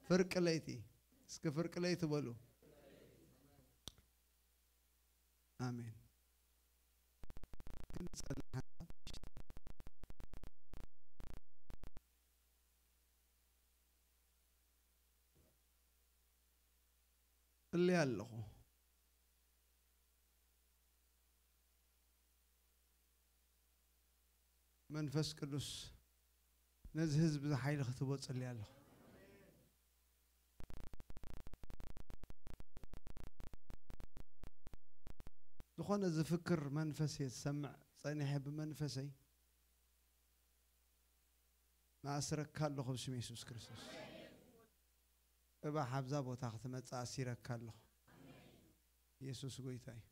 ፍርቂ ለይቲ። እስኪ ፍርቂ ለይቲ በሉ። ኣሜን። ክንጸልይ ሓንሳብ። እጽሊ ኣለኹ። መንፈስ ቅዱስ ነዚ ህዝቢ እዚ ሓይሊ ክትህቦ እጽሊ ኣለኹ። ዝኾነ ዝፍክር መንፈስ እየ ዝሰምዕ ጸኒሐ ብመንፈሰይ። ንኣስረካ ኣለኹ ብስም የሱስ ክርስቶስ። እባ ሓብዛ ቦታ ክትመጽእ ኣሲረካ ኣለኹ። የሱስ ጎይታ እዩ።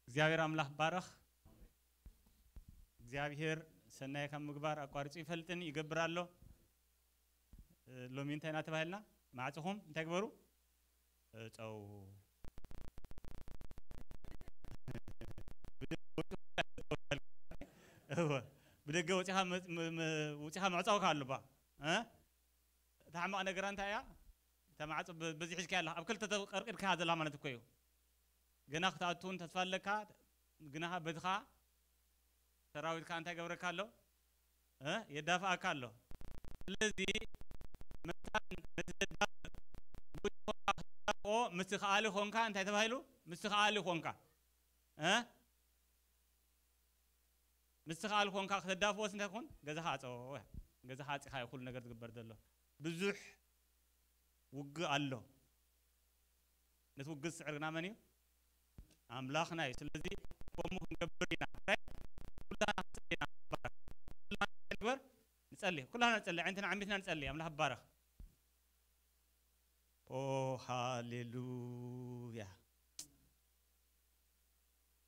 እግዚኣብሔር ኣምላኽ ባረኽ። እግዚኣብሔር ሰናይ ካብ ምግባር ኣቋሪጹ ይፈልጥን ይገብር ኣሎ። እ፣ ሎሚ እንታይ ኢና ተባሂልና? ማዕጽኹም እንታይ ግበሩ? እጸው። እወ፣ ብደገ ወጺኻ መ-፣ መ-፣ መ-፣ ወጺኻ ምዕጻውካ ኣሎ ባ። እ? እታ ሕማቕ ነገራ እንታይ እያ? እታ ማዕጾ በ-፣ በዚ ሒዝካ ያለኻ፣ ኣብ ክልተ ተቀርቂርካ ዘላ ማለት እኮ እዩ። ገና ክትኣቱ እውን ተስፋ ኣለካ። ግናኻ በትኻ ሰራዊትካ እንታይ ገብረካ ኣሎ? እ? የዳፍኣካ ኣሎ። ስለዚ መታን ነቲ ዘዳፍእ ብትኾንካ ክትዳፍኦ፣ ምስ ከኣሊ ኾንካ እንታይ ተባሂሉ? ምስ ከኣሊ ኾንካ። እ? ምስ ከኣሊ ኾንካ ከተዳፍኦስ እንታይ ትኾን? ገዛኻ ኣጸው። ገዛኻ ኣጺኻ እዩ ኩሉ ነገር ዝግበር ዘሎ። ብዙሕ ውግእ ኣሎ። ነቲ ውግእ ዝስዕር ግና መን እዩ? ኣምላኽና እዩ። ስለዚ ከምኡ ክንገብር ኢና። ኩላና ክንጽሊ ኢና። ኩላና ንግበር፣ ንጸሊ። ኩላና ንጸሊ። ዓይነትና ዓሚትና ንጸሊ። ኣምላኽ ይባረኽ። ኦ፣ ሃሌሉያ።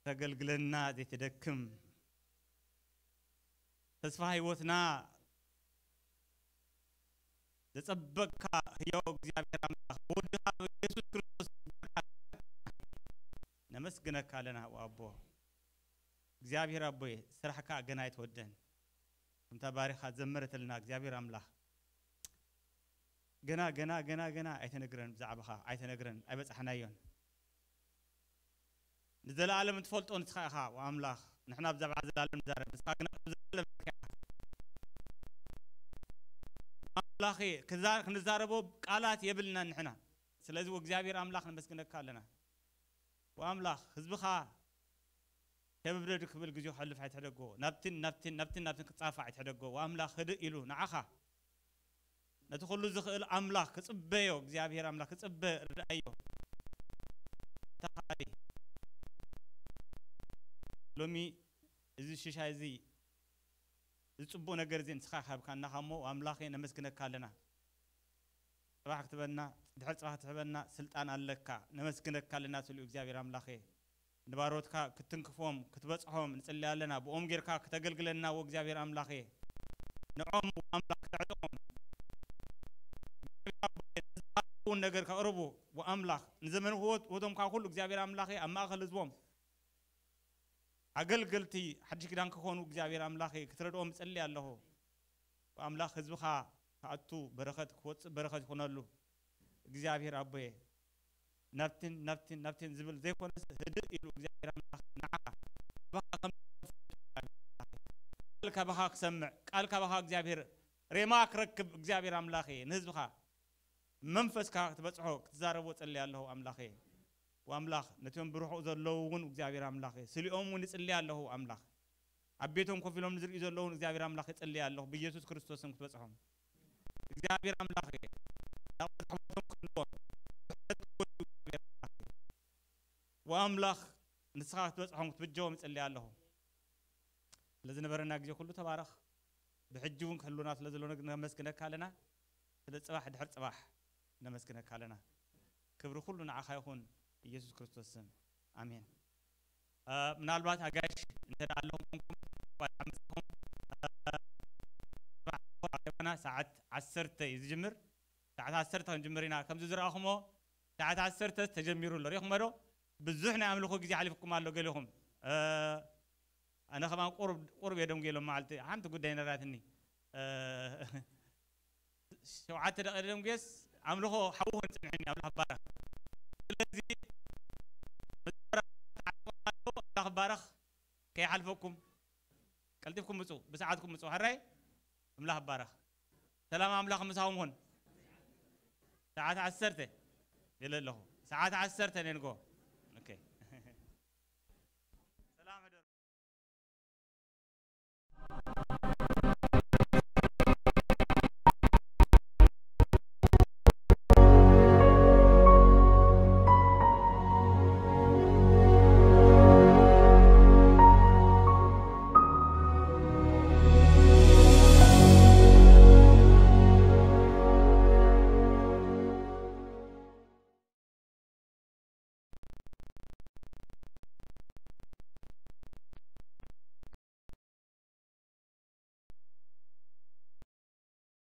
ተገልግለና ዘይትደክም፣ ተስፋ ህይወትና ዘጸበቅካ ህያው እግዚኣብሔር ኣምላኽ፣ ብወድኻ ብኢየሱስ ክርስቶስ ነመስግነካ ኣለና። ኣቦ፣ እግዚኣብሔር ኣቦይ፣ ስራሕካ ገና ኣይተወደን። ከምታ ባሪኻ ዘመረተልና እግዚኣብሔር ኣምላኽ፣ ገና፣ ገና፣ ገና፣ ገና ኣይተነግረን ብዛዕባኻ፣ ኣይተነግረን፣ ኣይበጻሕናዮን። ንዘለኣለም እትፈልጦ ንስኻ ኢኻ፣ ወኣምላኽ። ንሕና ብዛዕባ ዘላለም ንዛረብ፣ ንስኻ ግና ካብ ዘላለም ኢኻ። ኣምላኽ፣ ክዛ-፣ ክንዛረቦ ቃላት የብልናን ንሕና። ስለዚ፣ ወእግዚኣብሔር ኣምላኽ፣ ነመስግነካ ኣለና። ወኣምላኽ፣ ህዝብኻ ሸብብደድ ክብል ግዜኡ ከሕልፍ ኣይትሕደጎ። ናብትን፣ ናብትን፣ ናብትን፣ ናብትን ክጻፋ ኣይትሕደጎ። ወኣምላኽ፣ ህድእ ኢሉ ንዓኻ ነቲ ኩሉ ዝኽእል ኣምላኽ ክጽበዮ፣ እግዚኣብሔር ኣምላኽ ክጽበ ርድኣዮ። ተኻሊ ሎሚ እዚ ሽሻይ እዚ፣ እዚ ጽቡቕ ነገር እዚ ንስኻ ካብካና ኻሞ ኣምላኸ ነመስግነካ ኣለና። ጽባሕ ክትበና፣ ድሕሪ ጽባሕ ክትሕበና ስልጣን ኣለካ። ነመስግነካ ኣለና ስሉ እግዚኣብሔር ኣምላኸ። ንባሮትካ ክትንክፎም፣ ክትበጽሖም ንጽሊ ኣለና። ብኦም ጌርካ ክተገልግለና፣ ወእግዚኣብሔር ኣምላኸ። ንዖም ኣምላኽ ከተዕጥቖም። እውን ነገር ከቕርቡ፣ ወኣምላኽ፣ ንዘመን ህይወት፣ ህይወቶም ካብ ኩሉ እግዚኣብሔር ኣምላኸ ኣብ ማእከል ህዝቦም ኣገልገልቲ ሓድሽ ኪዳን ክኾኑ እግዚኣብሔር ኣምላኸ ክትረድኦም እጸሊ ኣለኹ። ኣምላኽ ህዝብኻ ክኣቱ በረኸት፣ ክወጽእ በረኸት ይኹነሉ። እግዚኣብሔር ኣቦየ፣ ናብትን፣ ናብትን፣ ናብትን ዝብል ዘይኮነስ፣ ህድእ ኢሉ እግዚኣብሔር ኣምላኽ ንዓኻ፣ ባኻ ከም ቃል ካባኻ ክሰምዕ፣ ቃል ካባኻ እግዚኣብሔር ሬማ ክረክብ፣ እግዚኣብሔር ኣምላኽ እየ፣ ንህዝብኻ መንፈስካ ክትበጽሖ፣ ክትዛረቦ ጸልየ ኣለኹ ኣምላኽ እየ። ወኣምላኽ፣ ነቲኦም ብርሑቕ ዘለዉ እውን እግዚኣብሔር ኣምላኽ እየ፣ ስሊኦም እውን ይጽልየ ኣለኹ ኣምላኽ። ኣብ ቤቶም ኮፍ ኢሎም ንዝርእዩ ዘለውን እግዚኣብሔር ኣምላኽ እየ ጸልየ ኣለኹ፣ ብኢየሱስ ክርስቶስ ስም ክትበጽሖም። እግዚኣብሔር ኣምላኽ እየ፣ ናብ መዝሓቦቶም ክህልዎም፣ ብሕፍረት ክወዱ እግዚኣብሔር ኣምላኽ እየ። ወኣምላኽ፣ ንስኻ ክትበጽሖም ክትብጀዎም እጸልየ ኣለኹ። ስለ ዝነበረና ግዜ ኩሉ ተባረኽ። ብሕጂ እውን ክህሉና ስለ ዘሎ ነግ-፣ ነመስግነካ ኣለና። ስለ ጽባሕ ድሕሪ ጽባሕ ነመስግነካ ኣለና። ክብሪ ኩሉ ንዓኻ ይኹን፣ ኢየሱስ ክርስቶስ ስም። ኣሜን። እ፣ ምናልባት ኣጋይሽ እንተ ደኣ ኣለኹም ኮንኩም፣ እንኳን ሓመሰኩም። እ፣ ጽባሕ ኣኼባና ሰዓት ዓሰርተ እዩ ዝጅምር። ሰዓት ዓሰርተ ክንጅምር ኢና። ከምዚ ዝረኣኹሞ ሰዓት ዓሰርተ ተጀሚሩ ኣሎ። ሪእኹሞ ዶ? ብዙሕ ናይ ኣምልኾ ግዜ ሓሊፍኩም ኣሎ ገሊኹም። እ፣ ኣነ ከማን ቁሩብ፣ ቁሩብ እየ ደንጉየ ሎም መዓልቲ። ሓንቲ ጉዳይ ነራትኒ። እ፣ ሸውዓተ ደቂቕ ደንጉየስ ኣምልኾ ሓዊ ኮይኑ ጸንሐኒ። ኣምላኽ ይባረኽ። ስለዚ፣ ኣምላኽ ይባረኽ። ከይሓልፈኩም። ቀልጢፍኩም ምጹ፣ ብሰዓትኩም ምጹ። ሕራይ? ኣምላኽ ይባረኽ። ሰላም ኣምላኽ ምሳኹም ይኹን። ሰዓት ዓሰርተ ኢለ ኣለኹ። ሰዓት ዓሰርተ ነንጎ። ኦኬ።